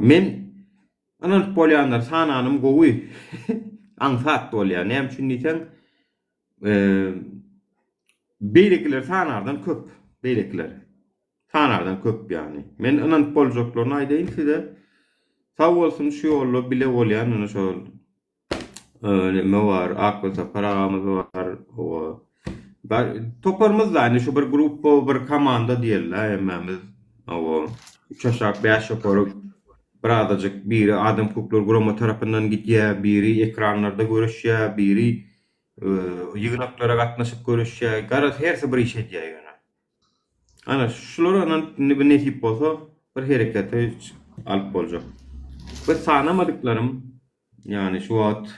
Men Ynanyp bolýanlary sananym gowy. Aňsat bolýar. Näme üçin diýseň, beýlekiler sanardan köp. Beýlekiler sanardan köp ýagny. Men ynanyp boljaklaryny aýdaýyn size. Sag bolsun şu ýolda bile bolýan ine şol Neme bar, Akgül Sapar agamyz bar. Owa. Bar, toparymyz da indi şu bir gruppa, bir komanda diýeli hemmämiz. Owa. Üç aşak, bäş ýokary birazajyk biri adam hukuklary gurama tarapyndan gidýär, biri ekranlarda göreşýär, biri ýygnaklara gatnaşyp göreşýär. Garaz, hersi bir iş edýär ýöne. Ana, şulara ynanyp indi bir nesip bolsa bir herekete alyp boljak. We sanamadyklarym Ýagny şu wagt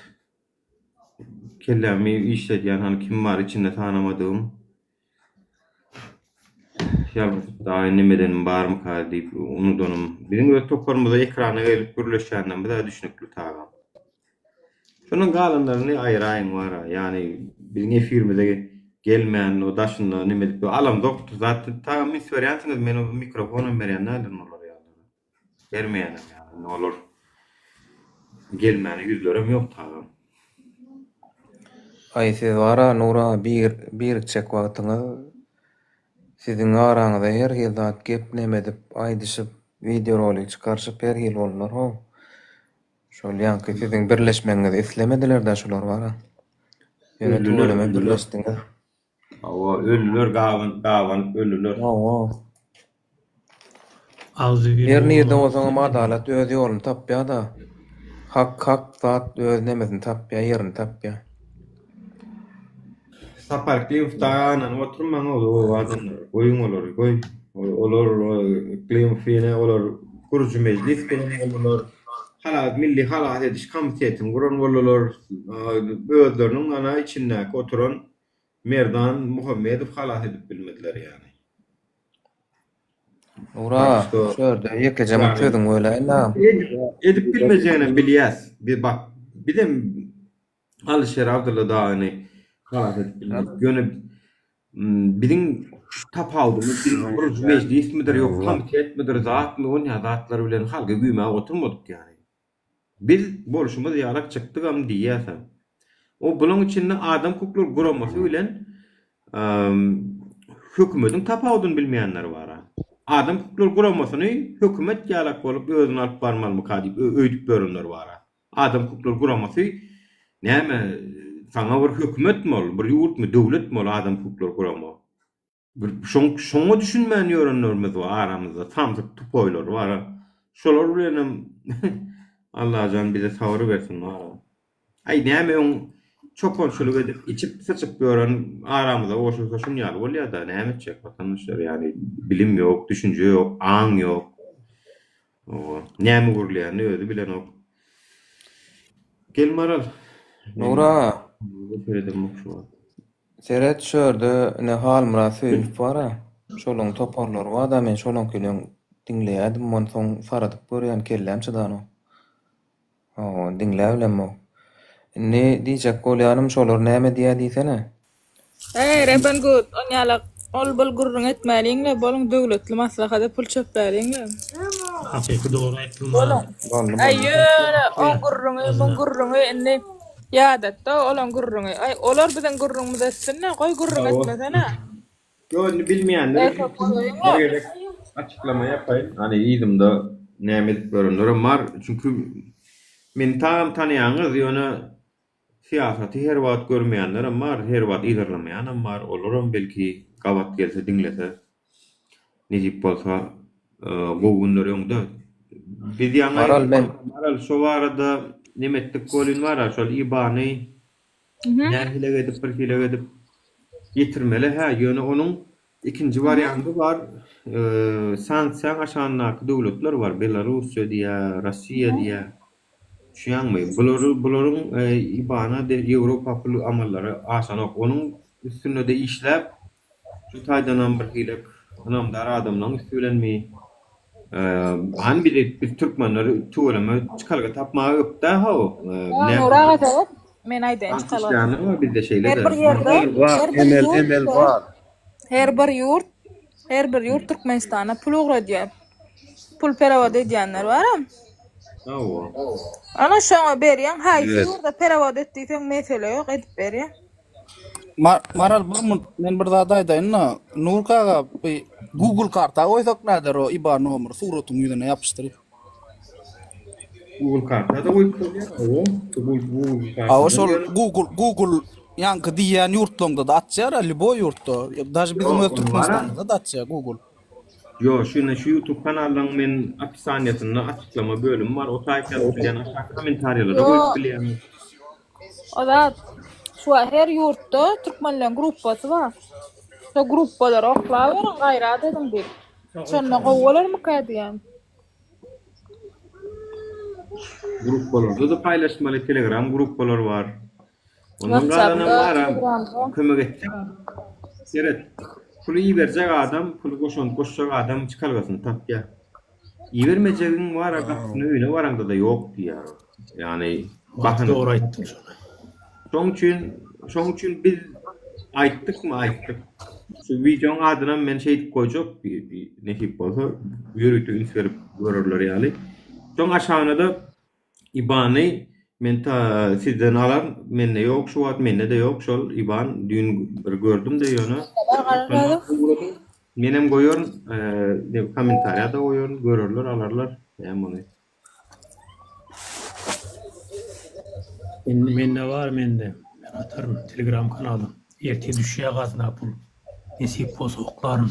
kellämi işledýän hany kim bar içinde tanamadygym. Ýalňyşyp dagy nemedenim barmyka diýip unudanym. Biziň öz toparymyzda ekrana gelip gürleşýänlerimiz-ä düşnükli tagam. Şonuň galanlaryny aýyraýyň wara. Ýagny biziň efirimize gelmän o daşynda neme edip alamzok zat tagam üns berýänsiňiz men mikrofonam berýän däldirin olara ýaly. Bermeýänem ýaly indi olar gelmäne ýüzlerem ýok tagam. Aý siz bara Nura bir birikjek wagtyňyz siziň araňyza her hil zat gep neme edip aýdyşyp wideo rolik çykaryşyp her hil boldular how. Şol ýaňky siziň birleşmegiňizi islemediler-dä şular bara. Ýöne Öldüler, tüweleme öldüler. birleşdiňiz. Hawa, öldüler, gabanyp öldüler. Hawa. Agzybir Her nirde bolmaly. bolsaňam adalat öz ýoluny tapýada. Hak hak zat öz nemesini tapýa ýerini tapýa. Sapar Klimow dagy ynanyp oturmaň ol o adamlara goýuň olary goý olar Klimow ýene olar gurujy mejlis guran boldular halas milli halas ediş komitetini guran boldular özleriniň ana içindäki oturan Merdan Muhammedow halas edip bilmediler ýany. Ura, şu ýerde ýekeje bir sözüňi böläýin-dä. Edip bilmejeginem bilýäs. Biz bak, bizem Alyşir Abdylla dagyny halas edip bilmedik. Ýöne biziň tapawudymyz biz bir mejlismidir, ýok komitetmidir, zatmy, onýa zatlar bilen halky güýmäp oturmadyk ýany. Biz bolşumyz ýalak çykdygam diýýäsä. O bulaň içinde adam hukuklary guramasy bilen hökümediň tapawudyny bilmeýänler bara. Adam hukuklary guramasyny hökümet ýalak bolup özüni alyp barmalymyka diýip öýdüp ýörenler bara. Adam hukuklary guramasy näme saňa bir hökümetmi ol, bir ýurtmy, döwletmi ol adam hukuklary gurama. Bir şoň şoňa düşünmän ýörenlerimiz bar aramyzda samsyk tupoýlar bar. Şolar bilenem Allajan bize sabyr bersin bar. Aý näme öň çopançylyk edip içip syçyp ýören aramyza goşulsa şun ýaly bolýada näme etjek watandaşlar ýaly bilim ýok düşünje ýok aň ýok. Owa näme gürleýänini özi bilenok. Gel Maral. Nura. Seredemok şu wagt. Seret şu ýerde ine Halmyrat Söýünow bar-a, şolaň toparlary bar-da men şolaňkyny öň diňleýädim onsoň saradyp görýän kelläm çydanok. Hawa diňläbilemok. Indi diýjek bolýanym şolar näme diýýä diýsene. Eý Reben Good, onýalak ol bul gürrüň etmäliňle, boluň döwletli maslahada pul çöpläliňle. Hakyky dogry aýtdyň Boluň. Boldy Äý boldy. ýöne oň gürrüňi, muň gürrüňi indi. Ýadatda olaň gürrüňi. Aý, olar biziň gürrüňimizi etsin-de, goý gürrüň etmesene. Ýok, indi bilmeýänler Erkek üçin bolaýyň-a. bir gezek açyklama ýapaýyn. Hany yzymda näme edip ýörenlerem bar. Çünki meni tagam tanaýaňyz, ýöne syýasaty her wagt görmeýänlerem bar, her wagt yzarlamaýanam bar. Olaram belki gabat gelse diňlese nesip bolsa gowy günler öňde. Biz ýaňy Maral men Maral şo barada neme etdik welin bar-a şol IBAN-y Nähilek edip bir hilek edip ýetirmeli hä ýöne onuň ikinji wariandy bar sanksiýaň aşagyndaky döwletler bar Belarussiýa diýýä Rossiýa diýýä düşýäňmi bulary bularyň IBAN-a Ýewropa pul amallary aşanok onuň üstündede işläp Şu taýdanam bir hilek ynamdar adamlaň üsti bilenmi? Hany bizi biz türkmenler tüweleme çykalga tapmaga ökde how. Ýa Nury aga seret, men aýdaýyn çykalgasyny. Bar bizde şeýle-de. Her bir ýerde, her bir ýurtda, her bir ýurt, her bir ýurt Türkmenistana pul ugradýar. Pul perewod edýänler baram. Hawa. Ana şoňa berýäň, haýsy ýurda perewod et diýseň mesele ýok, edip berýär. Maral bir mun men bir zat aýdaýyn-da, Nurka aga bu Google karta goýsak näder o IBAN nomery suratyň ýüzüne ýapyşdyryp. Google karta-da goýup bolýar, hawa. Google karta. Hawa şol Google Google ýaňky diýýän ýurtlaňda-da açýar-a, lýuboý ýurtda. Daže biziň öz Türkmenistanda-da açýar Google. Ýo, şunda şu YouTube kanalyň men opisaniýasynda açyklama bölümi bar, o taýt ýazyp bilýän, aşak kommentariýalara goýup bilýäňiz. O zat, şu wagt her ýurtda türkmenleň gruppasy bar. Şo gruppalara oklaweriň, gaýrat ediň diýip. Şonda gowy bolarmyka diýýän. Gruppalarda-da paýlaşmaly, telegram gruppalar bar. Ondan galanam WhatsAppda, bar, Telegramda. kömek etjek. Seret, puly iberjek adam, puly goşant goşjak adam çykalgasyny tapýar. Ibermejegiň bar-a gapysyna öýüne baraňda-da ýok diýýär. Ýagny Wah, dogry aýtdyň şony. Şoň üçin, şoň üçin biz aýtdykmy aýtdyk. Şu wideoň adynam men şeýdip goýjak, nesip bolsa ýörite üns berip görerler ýaly. Şoň aşagyna-da IBAN-y men ta sizden alaryn, mende ýok şu wagt, mende-de ýok şol IBAN, düýn bir gördüm-de ýöne. Menem goýaryn, kommentariýa-da goýaryn, görerler, alarlar, näme ony. Mende bar mende. Men ataryn telegram kanala. Ertir düşýä gazna pul. Nesip bolsa oklaryn.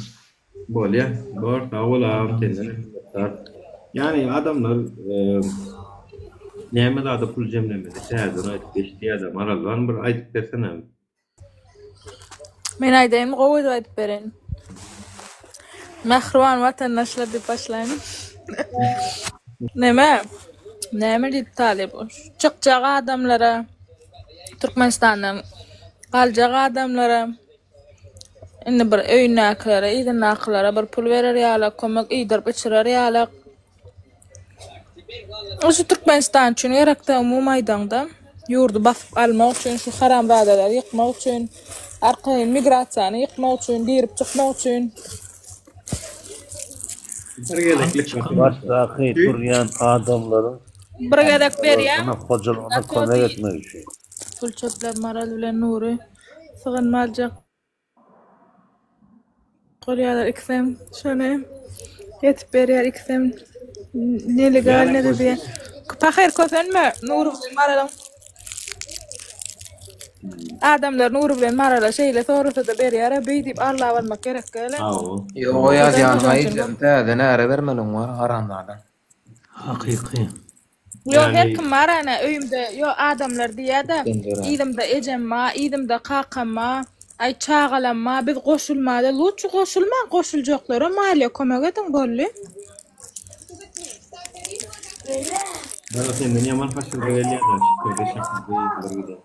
Bolýa bor sag bol agam senden hem minnetdar. Ýani adamlar näme zada pul jemlemeli täzeden aýdyp geçdiýädä Maraljan bir aýdyp bersene. Men aýdaýynmy gowy edip aýdyp bereýin. Mähriban watandaşlar diýip başlaýyn. Neme? Näme diýip talyp? Çykjak adamlara Türkmenistandan galjak adamlara Indi bir öýündäkilere, yzyndakylara bir pul berer ýalak, kömek iýdirip-içirer ýalak. Şu Türkmenistan üçin gerekde umumy aýdaňda. Ýurdy basyp almak üçin, şu haramzadalary ýykmak üçin, arkaýyn migrasiýany ýykmak üçin, girip çykmak üçin. Bir gezeklik Başdaky durýan adamlaryň Bir gezek berýäň. hojalygyna kömek etmek üçin. Pul çöplär Maral bilen Nury. Sygynma aljak bolýarlar ikisem şony ýetip berýär ikisem nelegal nede diýen pahyr kösenme Nury bilen Maralyň adamlar Nury bilen Marala şeýle sorasada berýär beý diýip arlap almak gerek däl. Ýok ýazýanyňa aýdýan täze näre bermeliň bar haramzada. Hakyky. Ýok her kim bar ana öýümde ýok adamlar diýýädä yzymda ejem bar yzymda kakam bar aý çagalam bar biz goşulmada lutçy goşulmaň goşuljaklara maliýe kömek ediň boldy. Gara senden ýaman haşyrdy gelýädä şükürdi şakyrdy bir giden.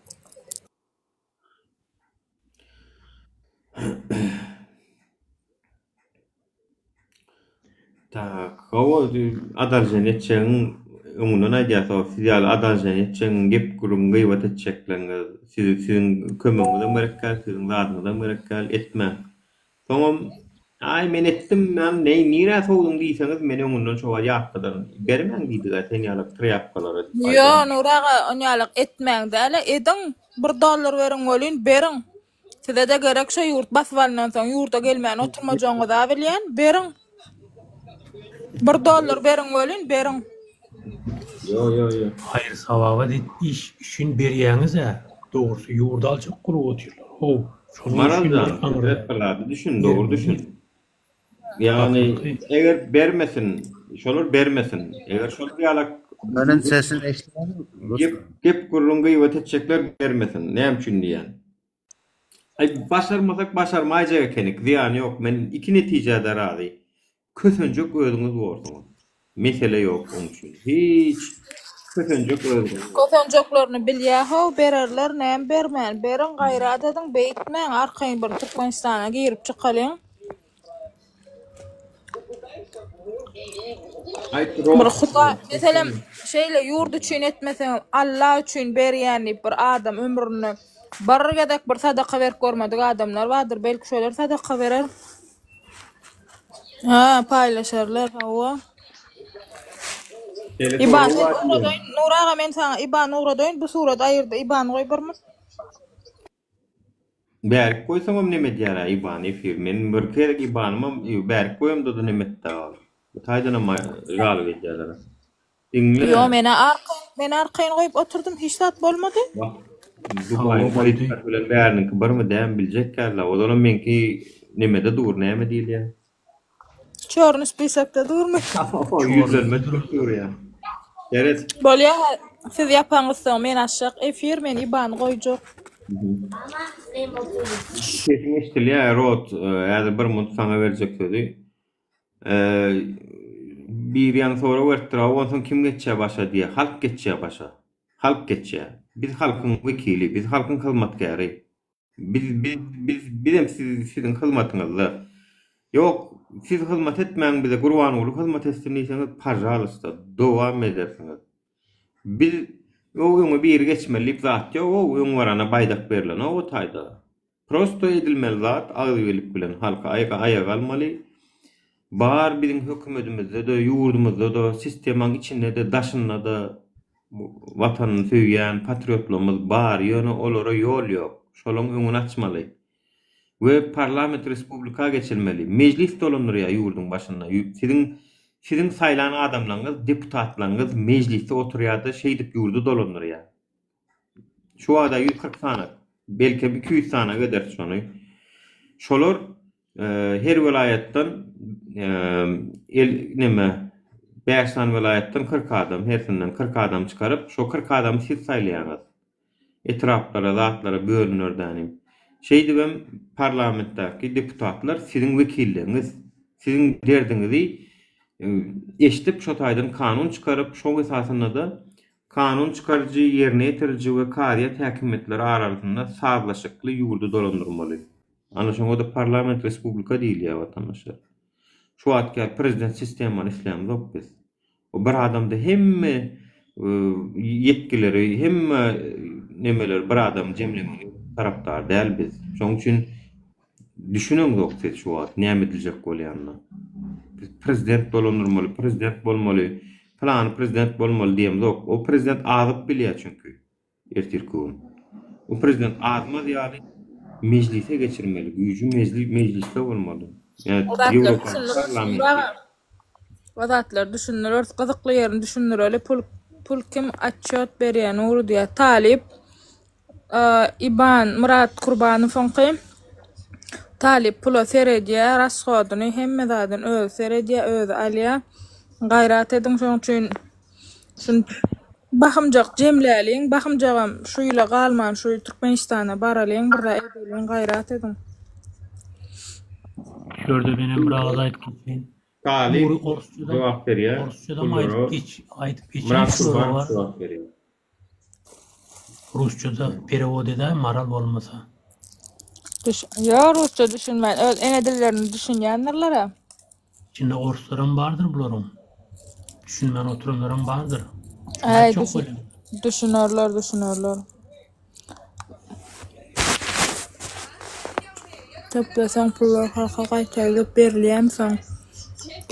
Tak, hawa, adalženiýe etjegiň öňünden aýdýas, hawa, siz ýaly adalženiýe etjegiň gep-gürrüň, gybat etjekleriňiz, sizi siziň kömegiňizem gerek däl, siziň zadyňyzam gerek däl, etmäň. Soňam. Aý men etdim, men neý nirä sowduň diýseňiz men öňünden şo wagt ýatladaryn. Bermäň diýdiga sen ýalak trýapkalara diýip Ýo, aýdaryn. Nury aga, onýalak etmäň däl-e, ediň. Bir dollar beriň welin, beriň. Size-de gerek şo ýurt basyp alnansoň ýurda gelmän oturmajagyňyz-a bilýän, beriň. Bir dollar beriň welin, beriň. Ýo ýo ýo. Haýyr sawaba diýip iş üçin berýäňiz-ä, dogrusy ýurdy aljak bolup otyrlar how, şonuň Maral üçin bir jan, aňyrda bir zady düşün, dogry düşün. Ýagny Hakyky. eger bermesin, şolar bermesin. Eger şolar ýalak Meniň sesim eşidilýärmi? gep gep gürrüň gyýbat etjekler bermesin. Näme üçin diýýän. Aý başarmasak başarmaýjak ekenik, zyýany ýok. Men iki netijä-de razy. Kösenjek özüňiz borsuňyz. Mesele ýok oň üçin. Hiç kösenjek özüňiz borsuňyz. Kösenjeklerini bilýä how bererler näme bermän beriň gaýrat ediň beýtmäň arkaýyn bir Türkmenistana girip çykalyň. Aýt Bir huda meselem şeýle ýurt üçin etmeseňem Alla üçin berýän diýip bir adam ömründe bir gezek bir sadaka berip görmedik adamlar bardyr belki şolar sadaka berer. Ha paýlaşarlar hawa. Şeýle Iban sorag men bar diýýän. ugradaýyn Nur aga men saňa Iban ugradaýyn bu surat aýyrda Iban goý birmi. Bärik goýsaňam neme edýär-ä Iban efir. Men bir gezek Ibanymam bärik goýamda-da neme etdi ol. Bu taýdanam žalyp edýärler. Diňle. Ýo menä arkaýyn men arkaýyn goýup oturdym hiç zat bolmady. Wah Dubaýyň polisiýasy bilen bäriniňki birmi dämi biljek dälä. Ozalam meňki nemede dur näme diýilýär. Çorny spisakda durmy? Ýüzlenme çykyp dur ýa. Seret. Bolýa siz ýapaňyzsoň men açjak efir men ibany goýjak. Sesiň eşidilýär Rod häzir bir minut saňa berjek sözi. Biri ýaňy sorag beripdir a onsoň kim geçýär başa diýýär. Halk geçýär başa. Halk geçýär. Biz halkyň wekili, biz halkyň hyzmatkäri. Biz biz biz bizem siz siziň hyzmatyňyzda. Ýok, siz hyzmat etmäň bize Gurbanguly hyzmat etsin diýseňiz pažalysta dowam edersiňiz. Biz o öňe biri geçmeli diýip zat ýok o öň barana baýdak berlenok o taýda. Prosto edilmeli zat agzybirlik bilen halky aýaga aýaga almaly. Bar biziň hökümedimizde-de ýurdumyzda-da sistemaň içinde-de daşynda-da Watanyny söýýän patriotlarymyz bar, ýöne olara ýol ýok. Şolaň öňüni açmaly. We parlament respublika geçilmeli. Mejlis dolandyrýar ýurduň başynda. Siziň siziň saýlan adamlaryňyz, deputatlaryňyz mejlisde oturýarda şeýdip ýurdy dolandyrýar. Şu wagta 140 sany, belkem 200 sany ederis şony. Şolar her welaýatdan el neme 5 sany welaýatdan 40 adam, hersinden 40 adam çykaryp, şo 40 adamy siz saýlaýaňyz. Etraplara, zatlara bölüner dänim. Şeýdibem parlamentdäki deputatlar siziň wekilleriňiz, siziň derdiňizi eşidip şo taýdan kanun çykaryp, şoň esasynda-da Kanun çykaryjy, ýerine ýetiriji we kazyýet häkimiýetleri aralysynda sazlaşykly ýurdy dolandyrmaly. Ana şoňa-da parlament respublika diýilýär watandaşlar. Şu wagtky ýaly prezident sistemany islämzok biz. O bir adamda hemme ýetgileri, hemme nemeleri bir adam jemlemegi tarapdary däl biz. Şonuň üçin Düşüneňzok siz şu wagt näme ediljek bolýanyna. Biz prezident dolandyrmaly, prezident bolmaly, pylany prezident bolmaly diýemzok. O prezident azyp bilýär çünki ertirki gün. O prezident azmaz ýaly mejlise geçirmeli, güýji mejlisde bolmaly. Ýa O zatlar Ýewropanyň düşündireris parlamenti. Nur aga. O zatlar düşündireris. Gyzykly ýerini düşündireli. Pul pul kim otçýot berýär Nury diýýär. Talyp. Iban Myrat Kurbanowyňky talyp pula seredýär, rashodyny hemme zadyny özi seredýär, özi alýar. Gaýrat ediň şoň üçin şuny bahymjak jemläliň, bahymjagam şu ýyla galman şu Türkmenistana baralyň bir zat edeliň gaýrat ediň. Şu ýerde menem bir agyz aýdyp geçeýin. Talyp Nury orsçadam jogap berýär, orsçadam aýdyp Gullara geç aýdyp geçen Myrat şulara Kurbanow bar. jogap berýär. Rusçada perewod edäý maral bolmasa. Düş ýo rusça düşünmän öz ene dillerini düşünýändirlerä. Içinde orslaram bardyr bularyň. Düşünmän oturanlaram bardyr. Şony Äý aýtjak düşün bolýan. düşünerler düşünerler. Toplasaň pullar halka gaýtarylyp berilýämi soň?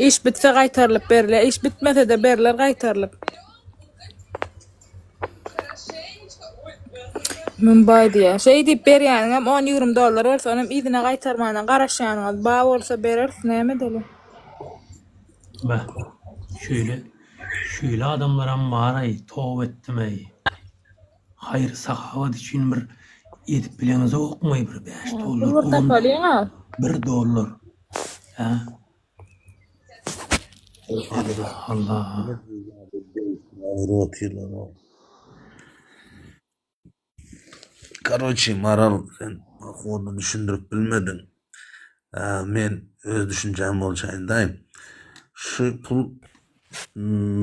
Iş bitse gaýtarylyp berilýär, iş bitmese-de berler gaýtarylyp. Mumbai diýýär. Şeý diýip berýäniňem on-ýigrimi dollar bolsa, onam yzyna gaýtarmana garaşýanyňyz bar bolsa bereris, näme edeli. Beh, şeýle, şeýle adamlaram bar-aý, toba etdim-eý. Haýyr sahawat üçin bir edip bileňizokmy bir 5 dollar, Pul bir 10 tapalyň-a. bir dollar. Hä? Allah Allah. Karoçi Maral sen pohodu düşündirip bilmediň. Men öz düşünjäm bolça aýdaýyn. Şu pul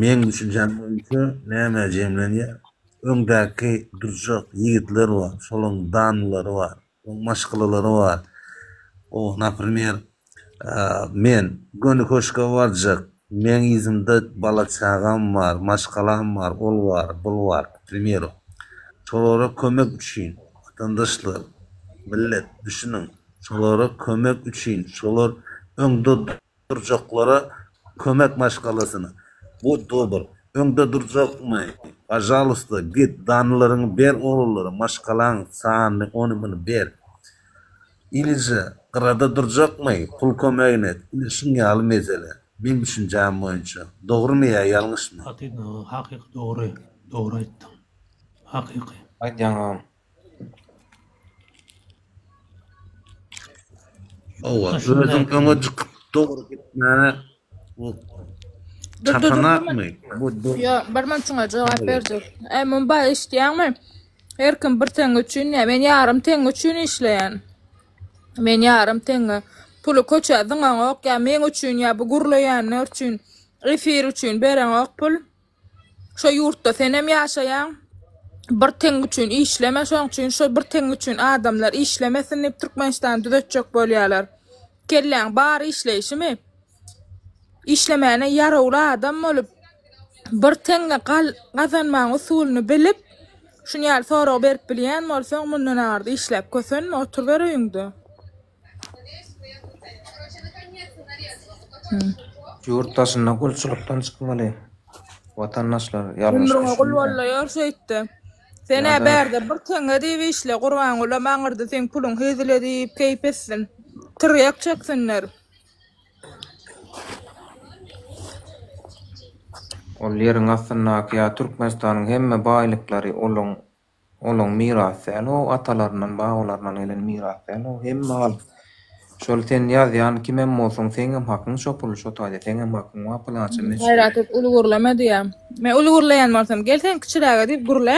meň düşünjäm boýunça nämä jemlenýär? Öňdäki durjak ýigitler bar, şolaň danlary bar, oň maşgalalary bar. O naprimer Men göni köşge barjak. Meň yzymda bala-çagam bar, maşgalam bar, ol bar, bul bar, k primeru. Şolara kömek üçin, watandaşlar, millet, düşüniň, şolara kömek üçin, şolar öňde durjaklara kömek maşgalasyna. Budь dobr, öňde durjakmy, pažalusta, git, danylaryňy ber oglanlara, maşgalaň sanyny, ony-muny ber. Ilije, gyrada durjakmy, pul kömegini et, ine şuň ýaly mesele, meň düşünjäm boýunça. Dogrymy ýa ýalňyşmy? Gaty hakyky dogry, dogry aýtdyň. Hakyky. Aýdýaň agam. Hawa, özüň öňe çykyp dogry gitmäne bu Dur dur dur çatanakmy? Bu Ýo, bir minut şuňa jogap berjek. Eý Mumbai eşitýäňmi? Her kim bir teňňe üçin diýýär. Men ýarym teňňe üçin işleýän. Men ýarym teňňe. Puly köçä zyňaňok ýa meň üçin ýa bu gürleýänler üçin, efir üçin bereňok pul. Şo ýurtda senem ýaşaýaň. Bir teňňe üçin işleme, şoň üçin şo bir teňňe üçin adamlar işlemesin diýip Türkmenistany düzetjek bolýarlar. Kelläň bar işleýşimi? Işlemäne ýarawly adam bolup, bir teňňe gazanmagyň usulyny bilip, şuny ýaly sorag berip bilýän bolsaň, mundan aňyrda işläp kösenme, oturyber öýüňde. Ýurt daşynda gulçulykdan çykmaly. Watandaşlar, ýalňyş Ömrüňe gul düşünmäň. bolda ýör şeýtde. Sen-ä Ýa-da bärde bir teňňe diýip işle, Gurbangulam aňyrda seň puluň hezil edip keýp etsin. Tirýek çeksinler. Ol ýeriň astyndaky ýa Türkmenistanyň hemme baýlyklary olaň olaň mirasy däl o atalaryndan babalaryndan gelen miras däl o hemme halk şol sen ýazýan kimem bolsaň seňem hakyň şo pul şo taýda seňem hakyň bar pylança möçber. Gaýrat et uly gürleme diýýär. Men uly gürleýän bolsam gel sen kiçiräge diýip gürle.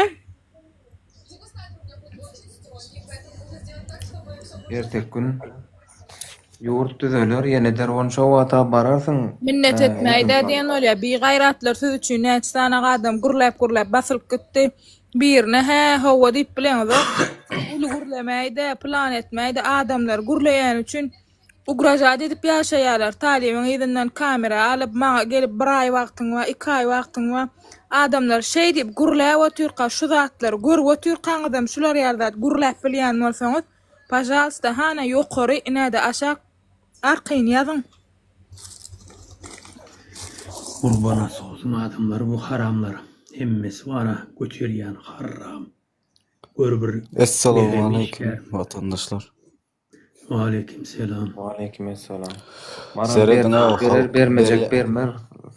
Erteki gün ýurt düzeler ýene derwan şo wagta bararsyň. Minnet etmäýdä diýen bolýa. Bi gaýratlar siz üçin näçe sany adam gürläp gürläp basylyp gitdi. Birine hä hawa diýip bileňizok. Uly gürlemäýdä, pylan etmäýdä adamlar gürleýäni üçin Ugražat edip ýaşaýarlar talybyň yzyndan kamera alyp maňa gelip bir aý wagtyň bar iki aý wagtyň bar adamlar şeý diýip gürläp otyrka şu zatlary görüp otyrkaňyzam şular ýaly zat gürläp bilýän bolsaňyz pažalsta hana ýokary inäde aşak arkaýyn ýazyň. Gurban olsun adamlar bu haramlar hemmesi bara göterýän harram gör bir merhem Essalamualeýkum işgär. watandaşlar. Waleýkim selam. Waleýkim essalam. Maral Serediň berjek aw berer halk bermejek berýä. bermer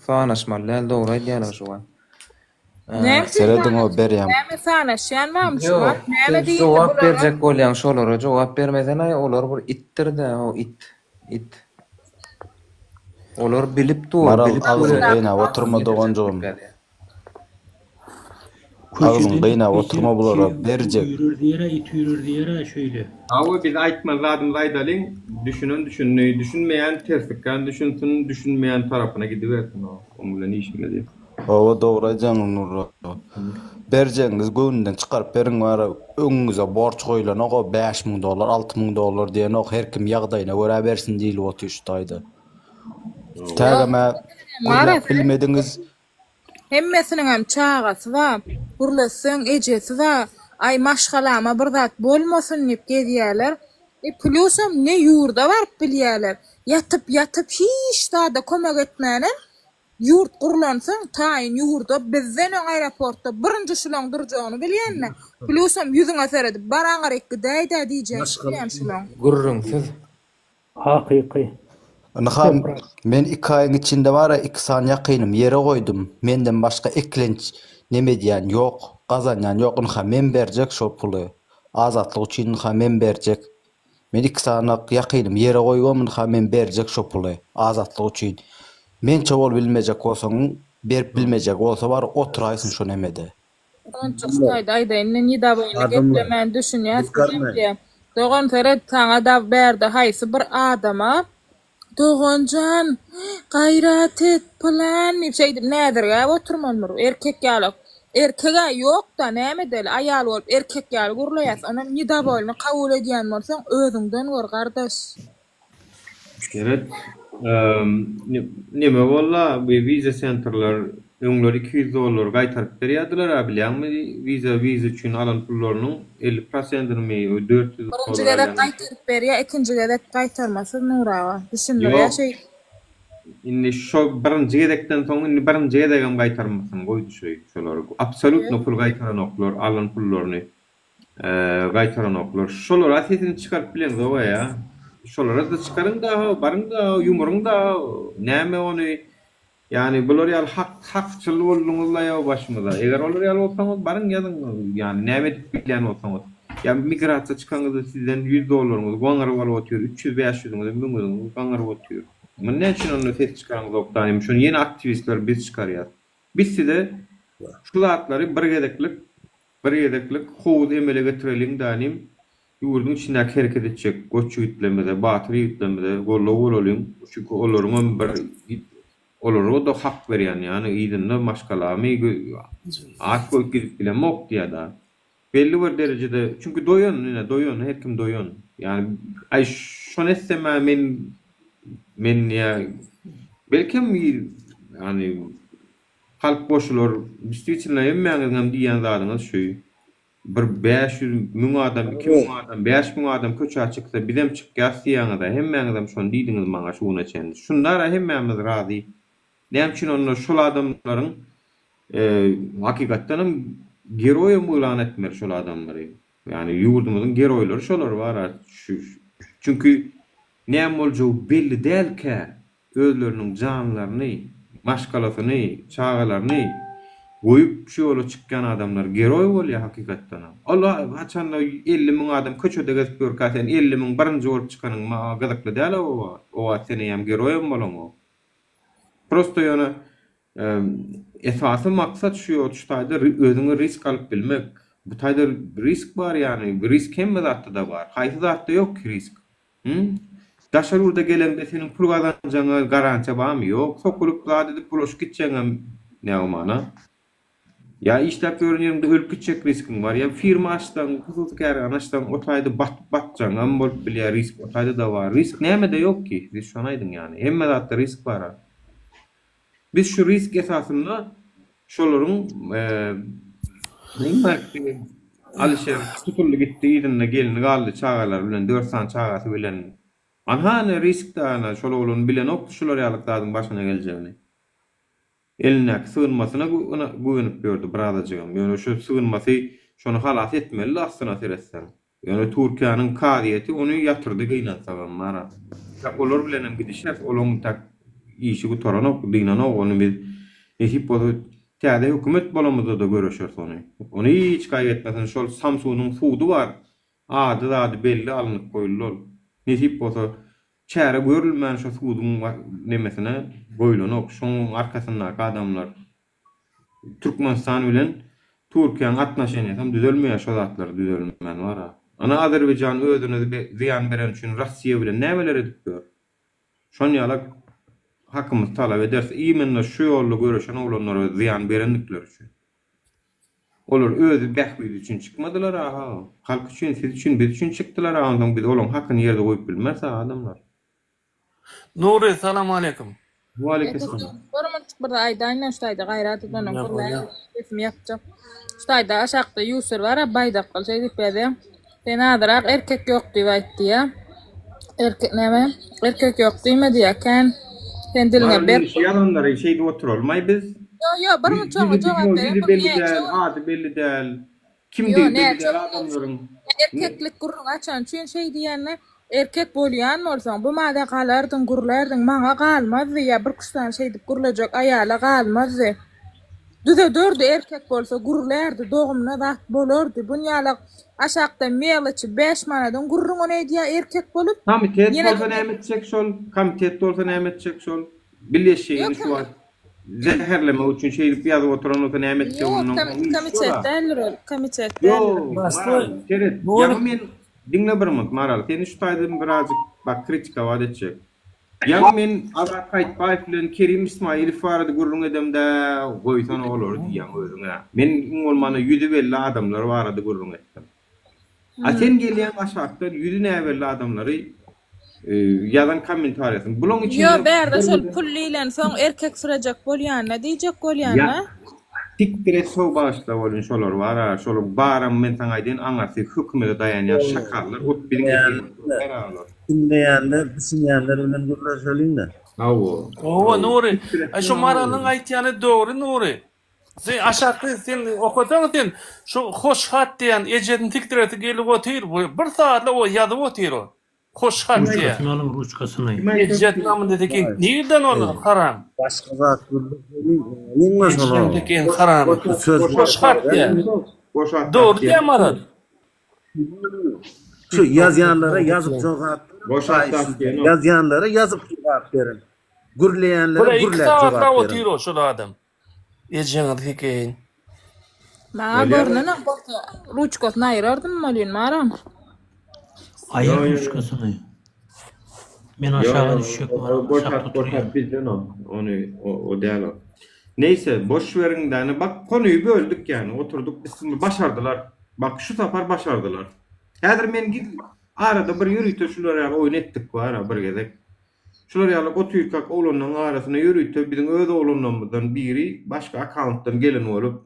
sanaşmaly däl dogry aýdýalar şu wagt. Näme üçin Serediň aw sanaşýan? berýän. Näme sanaşýan barmy şu Ýok wagt? Näme sen diýildi jogap bulara? berjek bolýaň şolara jogap bermesenaý olar bir itdir-dä o it it. Olar bilip dur Maral bilip dur agzyňy gynap oturma doganjygym. Agzyňy Köçeden gynap it oturma geçer, bulara şeýle berjek. üýrer diýer-ä, it üýrer diýer-ä şeýle. Hawa biz aýtmaly zadymyzy aýdalyň, düşünen düşündi, düşünmeýän terslikden düşünsin, düşünmeýän tarapyna gidibersin oň bilen işimiz ýok. Hawa dogry aýdýaňyz Nurly aga. Berjegiňizi göwnünden çykaryp beriň bara öňüňize borç goýulanok o 5000 dollar 6000 dollar diýenok her kim ýagdaýyna görä bersin diýilip otyr şu taýda. Tägem-ä Mara gürläp bilmediňiz. Hemmesiniňem çagasy bar. Gürletseň ejesi bar. Aý maşgalama bir zat bolmasyn diýip gezýäler. E plusam ne ýurda baryp bilýäler. Ýatyp ýatyp hiç zada kömek etmänem ýurt gurlansoň taýyn ýurda bizden öň aeroportda birinji şulaň durjagyny bilýänle. Plusam ýüzüňe seredip bar aňyryk gidäýdä diýjegini bilýän şulaň. Gürrüňsiz. Hakyky. Ynha, men iki aýyň içinde bar-a iki sany ýakynymy ýere goýdum. Menden başga eklenç neme edýän ýok, gazanýan ýok. Ynha, men berjek şol puly. Azatlyk üçin ynha men berjek. Men iki sany ýakynymy ýere goýubam ynha men berjek şo puly. Azatlyk üçin. Mençe bolup bilmejek bolsaň, berip bilmejek bolsa bar oturaýsyn şo nemede. Onçuk şu taýda aýdaýyn men ýedaboýny geplemän düşünýäs bizem Dogan seret saňa da bärde haýsy bir adama Doganjan gaýrat et pylan diýip şeýdip näzirgäp oturmalydyr erkek ýaly erkegä ýokda näme edeli aýal bolup erkek ýaly gürleýäs onam nedowolyny kabul edýän bolsaň özüňden gör gardaş. Seret, neme bolda bu wiza sentrler öňler 200 dollar gaýtaryp berýärdiler-ä bilýäňmi wiza wiza üçin alan pullarynyň 50 prosentini 400 Birinji dollar gezek alýan. gaýtaryp berýär, ikinji gezek gaýtarmasyz Nur aga. Düşündirýär Ýok. şeýdip. Indi şo birinji gezekden soň indi birinji gezegem gaýtarmasyn goýdy şeý şolar. Absolýutno pul gaýtaranoklar alan pullaryny. Gaýtaranoklar. Şolara sesini çykaryp bileňzog-a ýa. Şolara-da çykaryň-da, baryň-da, ýumuryň-da, näme ony, ýagny bular ýaly hak, hakçyl bolduňyz-la ýa başymyza. Eger olar ýaly bolsaňyz, baryň ýazyň, ýagny näme edip bilýän bolsaňyz. Ýa migrasiýa çykaňyzda sizden ýüz dollaryňyzy gaňryp alyp otyr, üç ýüz, bäş ýüzüňizi, müňüňizi gaňryp otyr. Muny näme üçin onda ses çykaraňyzok daýym, şony ýene aktiwistler biz çykarýas. Biz size şu zatlary bir gezeklik Bir gezeklik howuz emele getireliň danim, ýurduň içindäki hereket etjek goç ýigitlerimize, batyr ýigitlerimize goldaw bolalyň, çünki olaryňam bir olara-da hak berýän, ýagny yzynda maşgalamy aç goýup gidip bilemok diýýär-da. Belli bir derejede, çünki doýan, ine doýan, her kim doýan. Ýagny aý şony etsem-ä men men ýa belkem ýagny Halk goşular. Distwitelno hemmäňiziňem diýýän zadyňyz şu. Bir 500, 1000 adam, 2000 adam, 5000 adam köçä çyksa bizem çykýas diýýäňizä. Hemmäňizem şony diýdiňiz maňa şu güne çenli. Şundara hemmämiz razy. Näme üçin onda şol adamlaryň hakykatdanam geroýam yglan etmeli şol adamlary. Ýagny ýurdumyzyň geroýlary şolar bara. Çünki näme boljagy belli dälkä özleriniň janlaryny, maşgalasyny, çagalaryny goýup şu ýola çykýan adamlar geroý bolýar hakykatdanam. Ol haçanda 50 müň adam köçede gezip ýörkä sen 50 müň birinji bolup çykanyň maňa gyzykly däl o wagt. O wagt sen eýýäm geroýam bolaňok. Prosto ýöne esasy maksat şu ýol şu taýda özüňe risk alyp bilmek. Bu taýda risk bar ýagny risk hemme zatda-da bar. Haýsy zatda ýok ki risk? Hum? Daşary ýurda geleňde seniň pul gazanjaňa garantiýa barmy? Ýok. Sokulyp zat edip bulaşyp gitjeňem nägumana. Ýa işläp ýören ýeriňde ölüp gitjek riskiň bar. Ýa firma açsaň, hususy kärhana açsaň o taýda batyp batjaňam bolup bilýär risk o taýda-da bar. Risk nämede ýok ki? Siz şony aýdyň ýagny. Hemme zatda risk bar-a. Biz şu risk esasynda şolaryň iň Alyşir tutuldy gitdi yzynda gelni galdy çagalary bilen dört sany çagasy bilen. Anha ine riskde ana şol oglan bilenokdy şular ýalyk zadyň başyna geljegini. Elindäki sygynmasyna güwenip ýördi birazajygam. Ýöne şu sygynmasy şony halas etmelidi aslyna seretseň. Ýöne Türkiýäniň kazyýeti ony ýatyrdy gynansagam bara. Tak olar bilenem gidişeris olaň tak işi gutaranok dynanok ony biz nesip bolsa täze hökümet bolamyzda-da göreşeris ony. Ony hiç gaýgy etmesin şol Samsunyň sudy bar ady zady belli alnyp goýuldy ol. Nesip bolsa çäre görülmän şo suduň nemesine goýulanok şoň arkasyndaky adamlar. Türkmenistan bilen Türkiýäň atnoşeniýasam düzelmeýär şo zatlar düzelmän bara. Ana Azerbaýjan özüne zyýan beren üçin Rossiýa bilen nämeler edip ýör. Şon ýalak hakymyzy talap ederis imenno şu ýolda göreşen oglanlara zyýan berendikleri üçin. Olar özi bähbidi üçin çykmadylar aha. Halk üçin siz üçin biz üçin çykdylar a onsoň biz olaň hakyny ýerde goýup bilmeris a adamlar. Nury salam aleýkum. Waleýkesselam. Bir minut bir aýdaýyn şu taýda gaýrat et ondan gürläýin sesimi ýapjak. Şu taýda aşakda user bar baýdakly şeý diýip ýazýar. Sen azyrak erkek ýok diýip aýt diýýä. Erkek näme? Erkek ýok diýme diýýä kän. Sen diliňe Maral berk indi şu ýazanlary şeýdip oturalmaý biz. Ýo ýo bir Ýüzi munça oňa jogap ýo beren ýüzi bu belli näçe däl, gün ady belli däl. Ýo Kimdigi belli näçe däl gün adamlaryň. erkeklik gürrüň açany üçin şeý diýende erkek bolýan bolsaň bu mada galardyň gürlärdiň maňa galmazdy ýa bir küştany şeýdip gürlejek aýala galmazdy. Düzederdi erkek bolsa gürlärdi dogumna zat bolardy bunýalak aşakda meloçi bäş manadyň gürrüňini edýä erkek bolup Komitet ýene bolsa näme etjek şol komitet bolsa näme etjek şol billeşigini Ýok şu wagt zäherlemek üçin şeýdip ýazyp oturan bolsa näme etjek Ýok ondan soň komitet däldir ol komitet däldir. Ýok Maral seret ýaňy men diňle bir minut Maral seni şu taýdan birazjyk bak kritikowat etjek Ýaňy men Azat Haýtbaýew bilen Kerim Ismaýylow barada gürrüň edemde, goýsana olary diýýäň özüň-ä. Men iň bolmanda ýüzi belli adamlar barada gürrüň etdim. A sen gelýäň aşakdan ýüzi näbelli adamlary ýazan kommentariýasyny. Bulaň Ýo içinde bärde bir şol pul diýlensoň erkek sürejek bolýanyna diýjek Ýa bolýan-da. sikdir et sow bagyşla bolyn şolar bar-a, şolaň baram men saňa aýdaýyn aňarsy hökümete daýanýan şakallar ot biziň efirde olar. Diňleýänler, düşünýänler bilen gürleşeliň-de. Hawa. Hawa Nury. Aý şu Maralyň aýtýany dogry Nury. Sen aşakda sen okasaň sen şu hoş hat diýen ejesini sikdiresi gelip otyr bu bir sagatlyk o ýazyp otyr o. Hoş hat diýen. Ruçkasyny alyň ruçkasyny. Ejesini amyn desekin nirden ol haram. Başga zat gürleşeliň alyňla şony. Ejesini sikin haramy. Hoş hat diýen. Dogry diýen Maral. Şu ýazýanlara ýazyp jogap beriň. Ýazýanlara ýazyp jogap beriň. Gürleýänlere Bula iki gürläp sagatlap jogap beriň. otyr o şol adam. Ejeňizi sikeýin. Maňa görünenem bolsa ruçkasyny aýyrardym welin Maral. Aýyr ruçkasyny. Men aşaga düşjek Maral aşakda oturýan. Bizden o. Ony o däl o. Neýse boş beriň däni bak konuýy böldük ýani oturdyk biz başardylar. Bak şu sapar başardylar. Häzir men git arada bir ýörite şular ýaly oýun etdik bara bir gezek. Şular ýaly otyrkak oglanlaryň arasyna ýörite biziň öz oglanlarymyzdan biri başga akkauntdan gelen bolup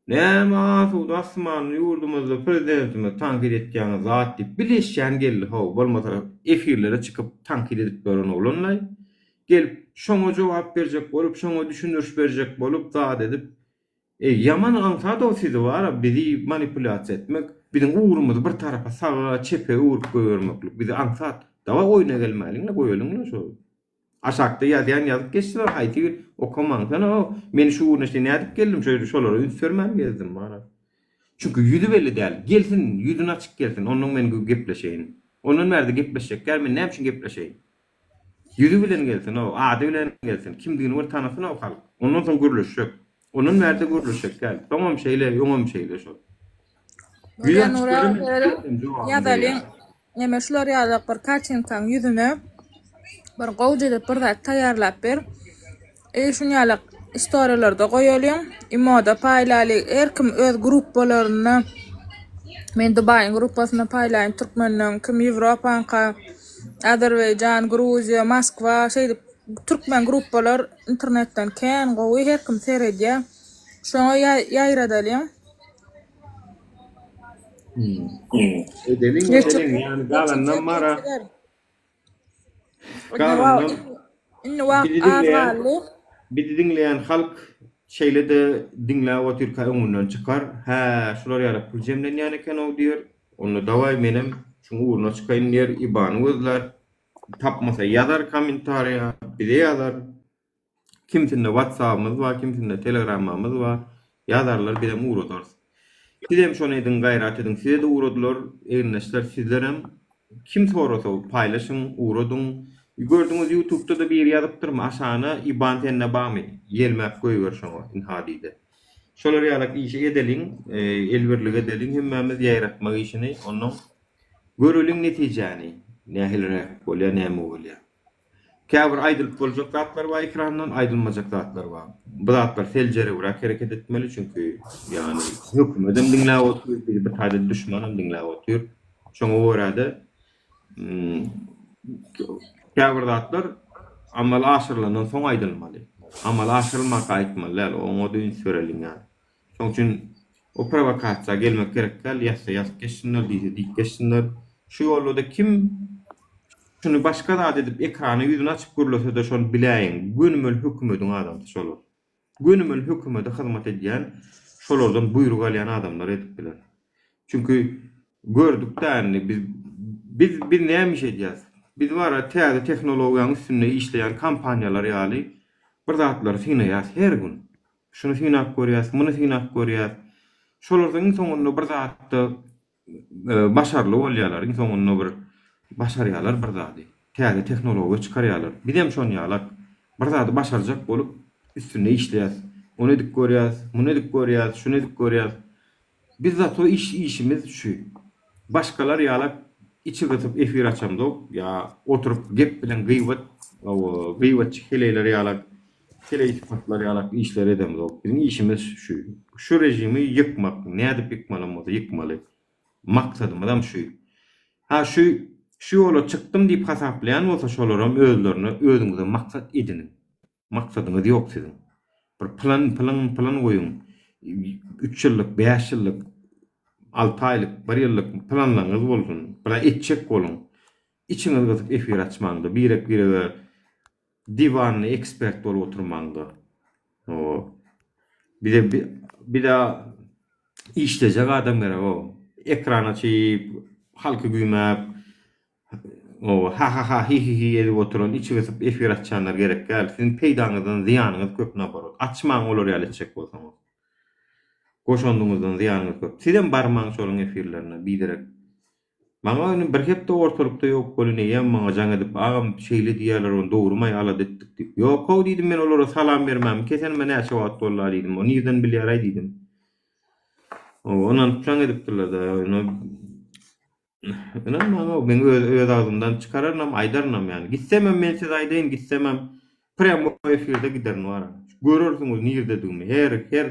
Näme asuda asmanly ýurdumyzda prezidentimizi tankyt etýäňiz zat diýip bilişýän geldi how bolmasa efirlere çykyp tankyt edip ýören oglanlaý gelip şoňa jogap berjek bolup şoňa düşündiriş berjek bolup zat edip Eý ýaman aňsat-ow sizi bar-a bizi manipulýasiýa etmek, biziň ugrumyzy bir tarapa saga, çepe öwrüp goýbermeklik bizi aňsat. Dawaý oýna gelmäliň-le goýalyň-la şo. Aşakda ýazýan ýazyp geçsinler haýsy bir okamaňsana-ow men şu gün işte nädip geldim şo ýerde şolara üns bermän gezdim bar-a. Çünki ýüzi belli däl. Gelsin ýüzüni açyk gelsin onnoň men gepleşeýin. Ondan bärde gepleşjek däl men näme üçin gepleşeýin. Ýüzi bilen gelsin-ow, ady bilen gelsin, kimdigini bir tanasyn-ow halk. Ondan soň gürleşjek. Ondan bärde gürleşjek däl. Soňam şeýle, öňem şeýle şol. Ýüzi Bolýa açyk Nury aga göremem, seredip diýsem jogabyny ýazalyň. berýär. Neme şular ýaly bir kartinkaň ýüzüne bir gowja edip bir zat taýýarlap ber. E şuny ýaly istoriýalarda goýalyň. Imoda paýlaly. Her kim öz gruppalarynda men Dubaýyň gruppasynda paýlaýyn türkmenleň, kim Ýewropaňka. Azerbaýjan, Gruziýa, Moskwa şeýdip türkmen gruppalar internetden kän gowy her kim seredýär. Şoňa ýaýradalyň. Edeliň, edeliň, ýani galanynam bara. Galanynam Indi wagt az galdy. Bizi diňleýän halk şeýle-de diňläp otyrka öňünden çykar. Hä, şular ýaly pul jemlenýän eken-ow diýer. Onda dawaý menem şuň ugruna çykaýyn diýer, IBAN-y gözlär. Tapmasa ýazar kommentariýa, bize ýazar. Kimsinde WhatsAppymyz bar, kimsinde Telegramymyz bar. Ýazarlar bizem ugradarys. Sizem şony ediň gaýrat ediň size-de ugradylar egindeşler sizlerem kim sorasa paýlaşyň ugradyň. Gördüňiz ýutubda-da biri ýazypdyrmy aşagyna IBAN sende barmy ýelmäp goýber şoňa ynha diýdi. Şolar ýalak işi edeliň elbirlik edeliň hemmämiz ýaýratmak işini onnoň göreliň netijäni nähiliräk bolýar näme bolýar. Käbir aýdylyp boljak zatlar bar ekrandan, aýdylmajak zatlar bar. Bu zatlar seljeribräk hereket etmeli, çünki ýagny hökümetem diňläp otyr, bizi bir taýda duşmanam diňläp otyr. Şoňa görä-de käbir zatlar amala aşyrylandan soň aýdylmaly. Amala aşyrylmaka aýtmaly däl, oňa-da üns bereliň ýaly. Şoň üçin. O prowokasiýa gelmek gerek däl, ýazsa ýazyp geçsinler, diýse diýip geçsinler. Şu ýolda-da kim şuny başga zat edip ekrana ýüzüni açyp gürlese-de şony biläýiň, gönümel hökümediň adamsy şolar. Gönümel hökümede hyzmat edýän, şolardan buýruk alýan adamlar edip biler. Çünki gördük-dä indi biz biz biz näme iş edýäs? Biz bara täze tehnologiýanyň üstünde işleýän kompaniýalar ýaly bir zatlary synaýas her gün. Şuny synap görýäs, muny synap görýäs. Şolardan iň soňunda bir zatda başarly bolýarlar, iň soňunda bir başarýarlar bir zady. Täze tehnologiýa çykarýarlar. Bizem şon ýalak bir zady başarjak bolup üstünde işleýäs. Ony edip görýäs, muny edip görýäs, şuny edip görýäs. Biz zato iş işimiz şu. Başgalar ýalak içi gysyp efir açamzok ýa oturyp gep bilen gyýbat gyýbatçy heleýler ýalak heleý sypatlar ýalak işler edemzok. Biziň işimiz şu. Şu režimi ýykmak nädip ýykmalam bolsa ýykmaly. Maksadymyzam şu. Ha şu şu ýola çykdym diýip hasaplaýan bolsa şolaram özlerine özüňize maksat ediniň. Maksadyňyz ýok siziň. Bir plan plan plan goýuň. Üç ýyllyk, bäş ýyllyk, alty aýlyk, bir ýyllyk planlaryňyz bolsun. Bir etjek boluň. Içiňiz gysyp efir açmaňda, birek birege diwanny ekspert bolup oturmaňda. Hawa. Bize bize işlejek adam gerek o. Ekran açyp, halky güýmäp, Oba, ha-ha-ha, hi-hi-hi edip oturan, içi gysyp efir açýanlar gerek däl. Siziň peýdaňyzdan zyýanyňyz köp naborot. Açmaň olar ýaly etjek bolsaňyz. Goşandyňyzdan zyýanyňyz köp. Sizem barmaň şolaň efirlerine biderek. Maňa indi bir hepde ortalykda ýok welin eýýäm maňa jaň edip agam şeýle diýýärler ony dogrumaý alada etdik diýip. Ýok-ow diýdim men olara salam bermämi kesenime näçe wagt boldy-a diýdim. O nirden bilýäraý diýdim. Oba ynanyp jaň edipdirler-dä. Ynanmaň-ow, men öz öz agzymdan çykararynam, aýdarynam ýani. Gitsemem men size aýdaýyn, gitsemem prýamoý efirde giderin wara. Görersiňiz nirdedigimi, her her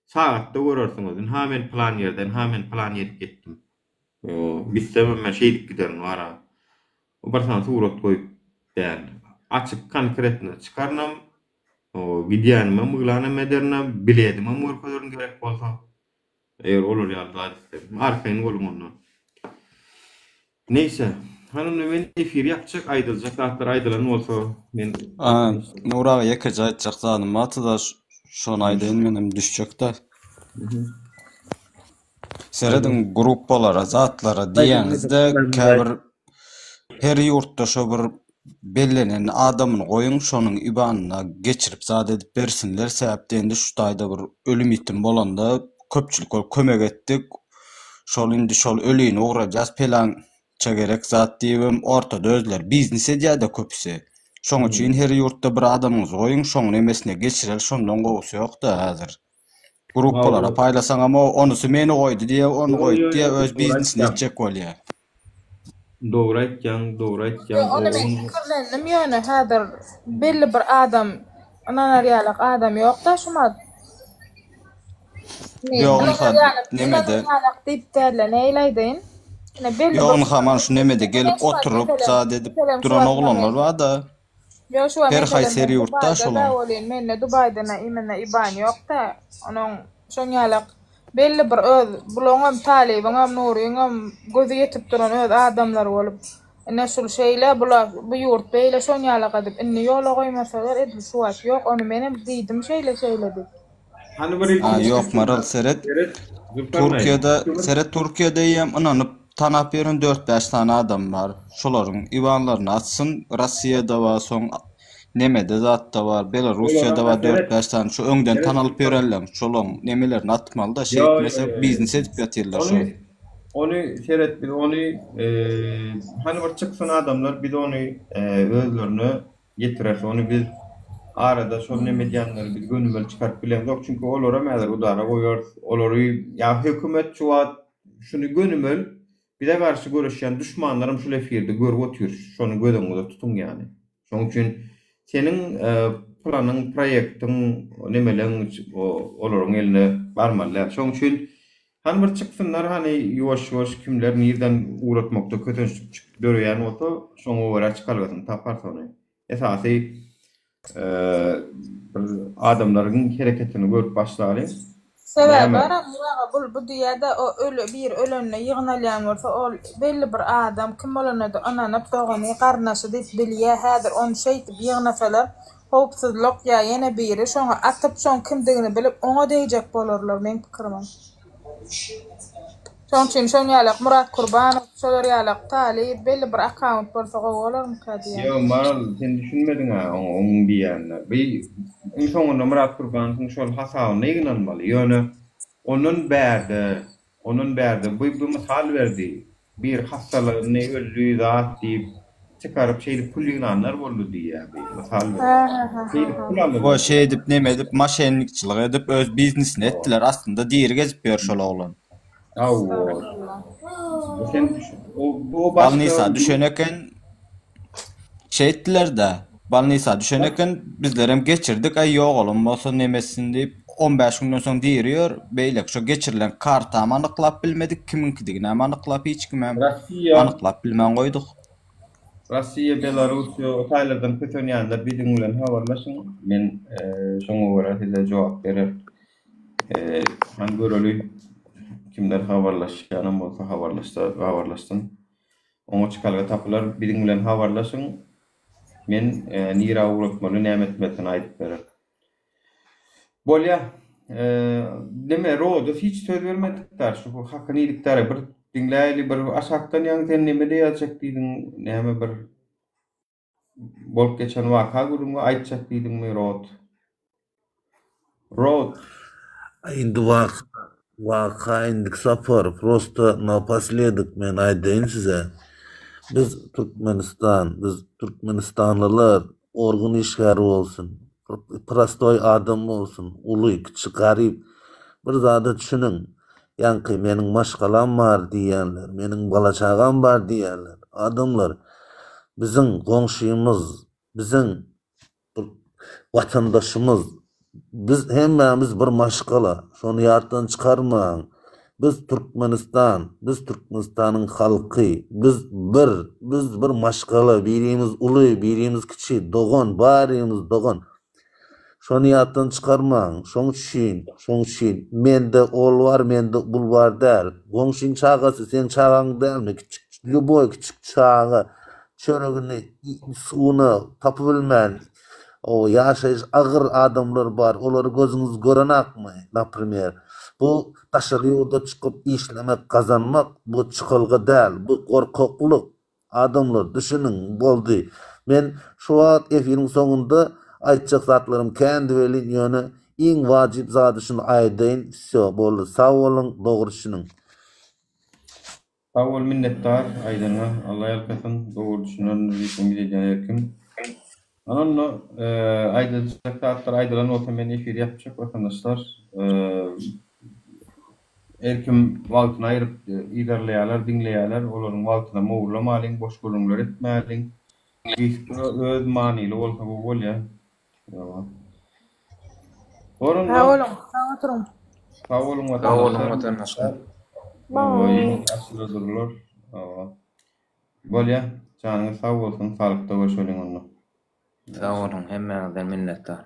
sagatda görersiňiz. Ynha men pylan ýerde, ynha men pylan ýerik ýetdim. Gitsemem men şeýdip giderin wara. Bir sany surat goýup däl. Açyk konkretno çykarynam, gidýänimem yglanam ederinem, biledimem görkezerin gerek bolsa. Eger olar ýaly zat isleseň, arkaýyn boluň onda. Neýse, hany onda men efiri ýapjak, aýdyljak zatlar aýdylan bolsa, men A, Nury aga ýekeje aýtjak zadym bardy-da, şony aýdaýyn menem düşjek-dä. Serediň gruppalara, zatlara diýýäňizde käbir her ýurtda şo bir bellenen adamyny goýuň şonuň ibanyna geçirip zat edip bersinler sebäp diýende şu taýda bir ölüm ýitim bolanda köpçülik bolup kömek etdik şol indi şol ölini ugradýas pelança gerek zat diýibem ortada özleri biznes edýädä köpüsi şoň üçin her ýurtda bir adamyňyzy goýuň şoň nemesine geçireli şondan gowusy ýokda häzir gruppalara paýlasaňam o onusy meni goýdy diýýä ony goýdy diýýä öz biznesini etjek bolýa. Dogry aýtýaň, dogry aýtýaň. Ýok, ony men pikirlendim ýöne häzir belli bir adam ynanar ýalak adam ýokda şumat. Ýok ynha nemede. Ynanar ýalak diýip dälde nähili aýdaýyn. Ine belli Ýok ynha mana şu nemede gelip oturyp zat edip duran oglanlar barda. Ýok şu Her haýsy her ýurtda şolaň. Welin mende Dubaýda na imенно iban ýokda onuň şoň ýalak Belli bir öz bulaňam Talybyňam Nuryňam gözi ýetip duran öz adamlary bolup, ine şul şeýle, bula bu ýurt beýle şon ýalak edip indi ýola goýmasalar edil şu wagt ýok ony menem diýdim şeýle şeýle diýip. Hany bir A ilkinji ýok Maral seret Seret Zülkarnaýyn. Türkiýede seret Türkiýede eýýäm ynanyp tanap ýören dört-bäş sany adam bar. Şolaryň ibanlaryny açsyn. Rossiýada bar soň Nemede zatda bar, Belarussiýada bar dört-bäş sany şu öňden tanalyp ýörenleň şolaň nemelerini atmaly-da, şeýtmese biznes edip ýatyrlar şol. Ony ony seret biz ony hany bir çyksyn adamlar biz ony özlerine ýetireris ony biz arada şol neme edýänleri biz gönümel çykaryp bilemzok çünki olaram häzir udara goýarys olary ýa hökümet şu wagt şuny gönümel bize garşy göreşýän duşmanlaram şul efirde görüp otyr şony göz öňüňize tutuň ýany. Şonuň üçin seniň planyň, proýektiň, nemeleň olaryň eline barmaly däl. Şonuň üçin hany bir çyksynlar, hany ýuwaş-ýuwaş kimler nirden ugratmakda kösençlik döreýän bolsa, şoňa görä çykalgasyny taparys ony. Esasy bir adamlaryň hereketini görüp başlalyň. Sebäbi Näme? bar Nur aga bul bu diýýädä o öli biri ölende ýygnalýan bolsa ol belli bir adam kim bolanyda ynanyp dogany garyndaşy diýip bilýä häzir ony şeýdip ýygnasalar howpsuzlyk ýa ýene biri şoňa atyp şoň kimdigini bilip oňa degjek bolarlar meň pikirimem. Şoň üçin şoň ýalak Murat Kurbanow şolar ýalak talyp belli bir akkaunt bolsa gowy bolarmyka diýýän. Ýok Maral sen düşünmediňä oňa onuň diýýänine. Bi iň soňunda Myrat Kurbanowyň şol hasabyna ýygnanmaly. Ýöne ondan bärde ondan bärde bu bu mysal berdi. Bir hassalandy öldi zat diýip çykaryp şeýdip pul ýygnanlar boldy diýýä bi mysal berdi. Şeýdip pul O aldylar. şeýdip neme edip maşennikçilik edip öz biznesini etdiler aslynda diri gezip ýör şol oglan. Hawa. Bu sen düşün. O bu başga Balnisa düşen eken şeýtdiler-de balnisa düşen eken bizlerem geçirdik aý ýogalan bolsa neme etsin diýip 15 günden soň diri ýör beýleki şo geçirilen kartam anyklap bilmedik kimiňkidiginem anyklap hiç kimem Russiýa anyklap bilmän goýduk. Russiýa, Belarussiýa o taýlardan kösenýänler biziň bilen habarlaşyň. Men şoňa görä size jogap bererin. Hany göreli kimler habarlaşýanam bolsa habarlaşsa habarlaşsyn. Oňa çykalga tapylar. Biziň bilen habarlaşyň. Men nirä ugratmaly, näme etmelidigini aýdyp bererin. Bolýa. Neme Rodos hiç söz bermedik-dä, şu hakyny iýdik-dä. Bir diňläýeli, bir aşakdan ýaňy sen neme-de ýazjak diýdiň, näme bir Bolup geçen waka gürrüňi aýtjak diýdiňmi Rod? Rod. Indi waka waka indiki sapar prosta naposledok men aýdaýyn size. Biz Türkmenistan biz Türkmenistanlylar organ işgäri bolsun prostoý adam bolsun uly kiçi garyp bir zada düşüniň Ýaňky meniň maşgalam bar diýýänler, meniň bala-çagam bar diýýänler, adamlar, biziň goňşymyz, biziň bir watandaşymyz, biz hemmämiz bir maşgala, şony ýatdan çykarmaň. Biz Türkmenistan, biz Türkmenistanyň halky, biz bir, biz bir maşgala, birimiz uly, birimiz kiçi, dogan, barymyz dogan. Şony ýatdan çykarmaň. Şoň üçin, şoň üçin mende ol bar, mende bul bar däl. Goňşyň çagasy seň çagaň dälmi? Kiçik, lýuboý kiçik çaga çöregini, suwuny tapybilmän, o ýaşaýyş agyr adamlar bar. Olary gözüňiz görenakmy, naprimer. Bu daşary ýurda çykyp işlemek, gazanmak bu çykalga däl, bu gorkaklyk. Adamlar düşüniň boldy. Men şu wagt efiriň soňunda aýtjak zatlarym kändi welin ýöne iň wajyp zady şuny aýdaýyn wsýo boldy sag boluň dogry düşüniň. Sag bol minnetdar aýdanyňa Alla ýalkasyn dogry düşünendir diýip umyt edýän Erkin. Ana onda aýdyljak zatlar aýdylan bolsa men efiri ýapjak watandaşlar. Her kim wagtyny aýryp yzarlaýarlar, diňleýärler. Olaryň wagtynam ogurlamalyň, boş gürrüňler etmäliň. Gysga, öz manyly bolsa gowy bolýar. Bor onda. Sag boluň, sag oturyň. Sag boluň Sag boluň watandaşlar. watandaşlar. Açyla durlar. Bolýa. Janyňyz sag bolsun, saglykda görşeliň onda. Sag boluň, hemmäňizden minnetdar.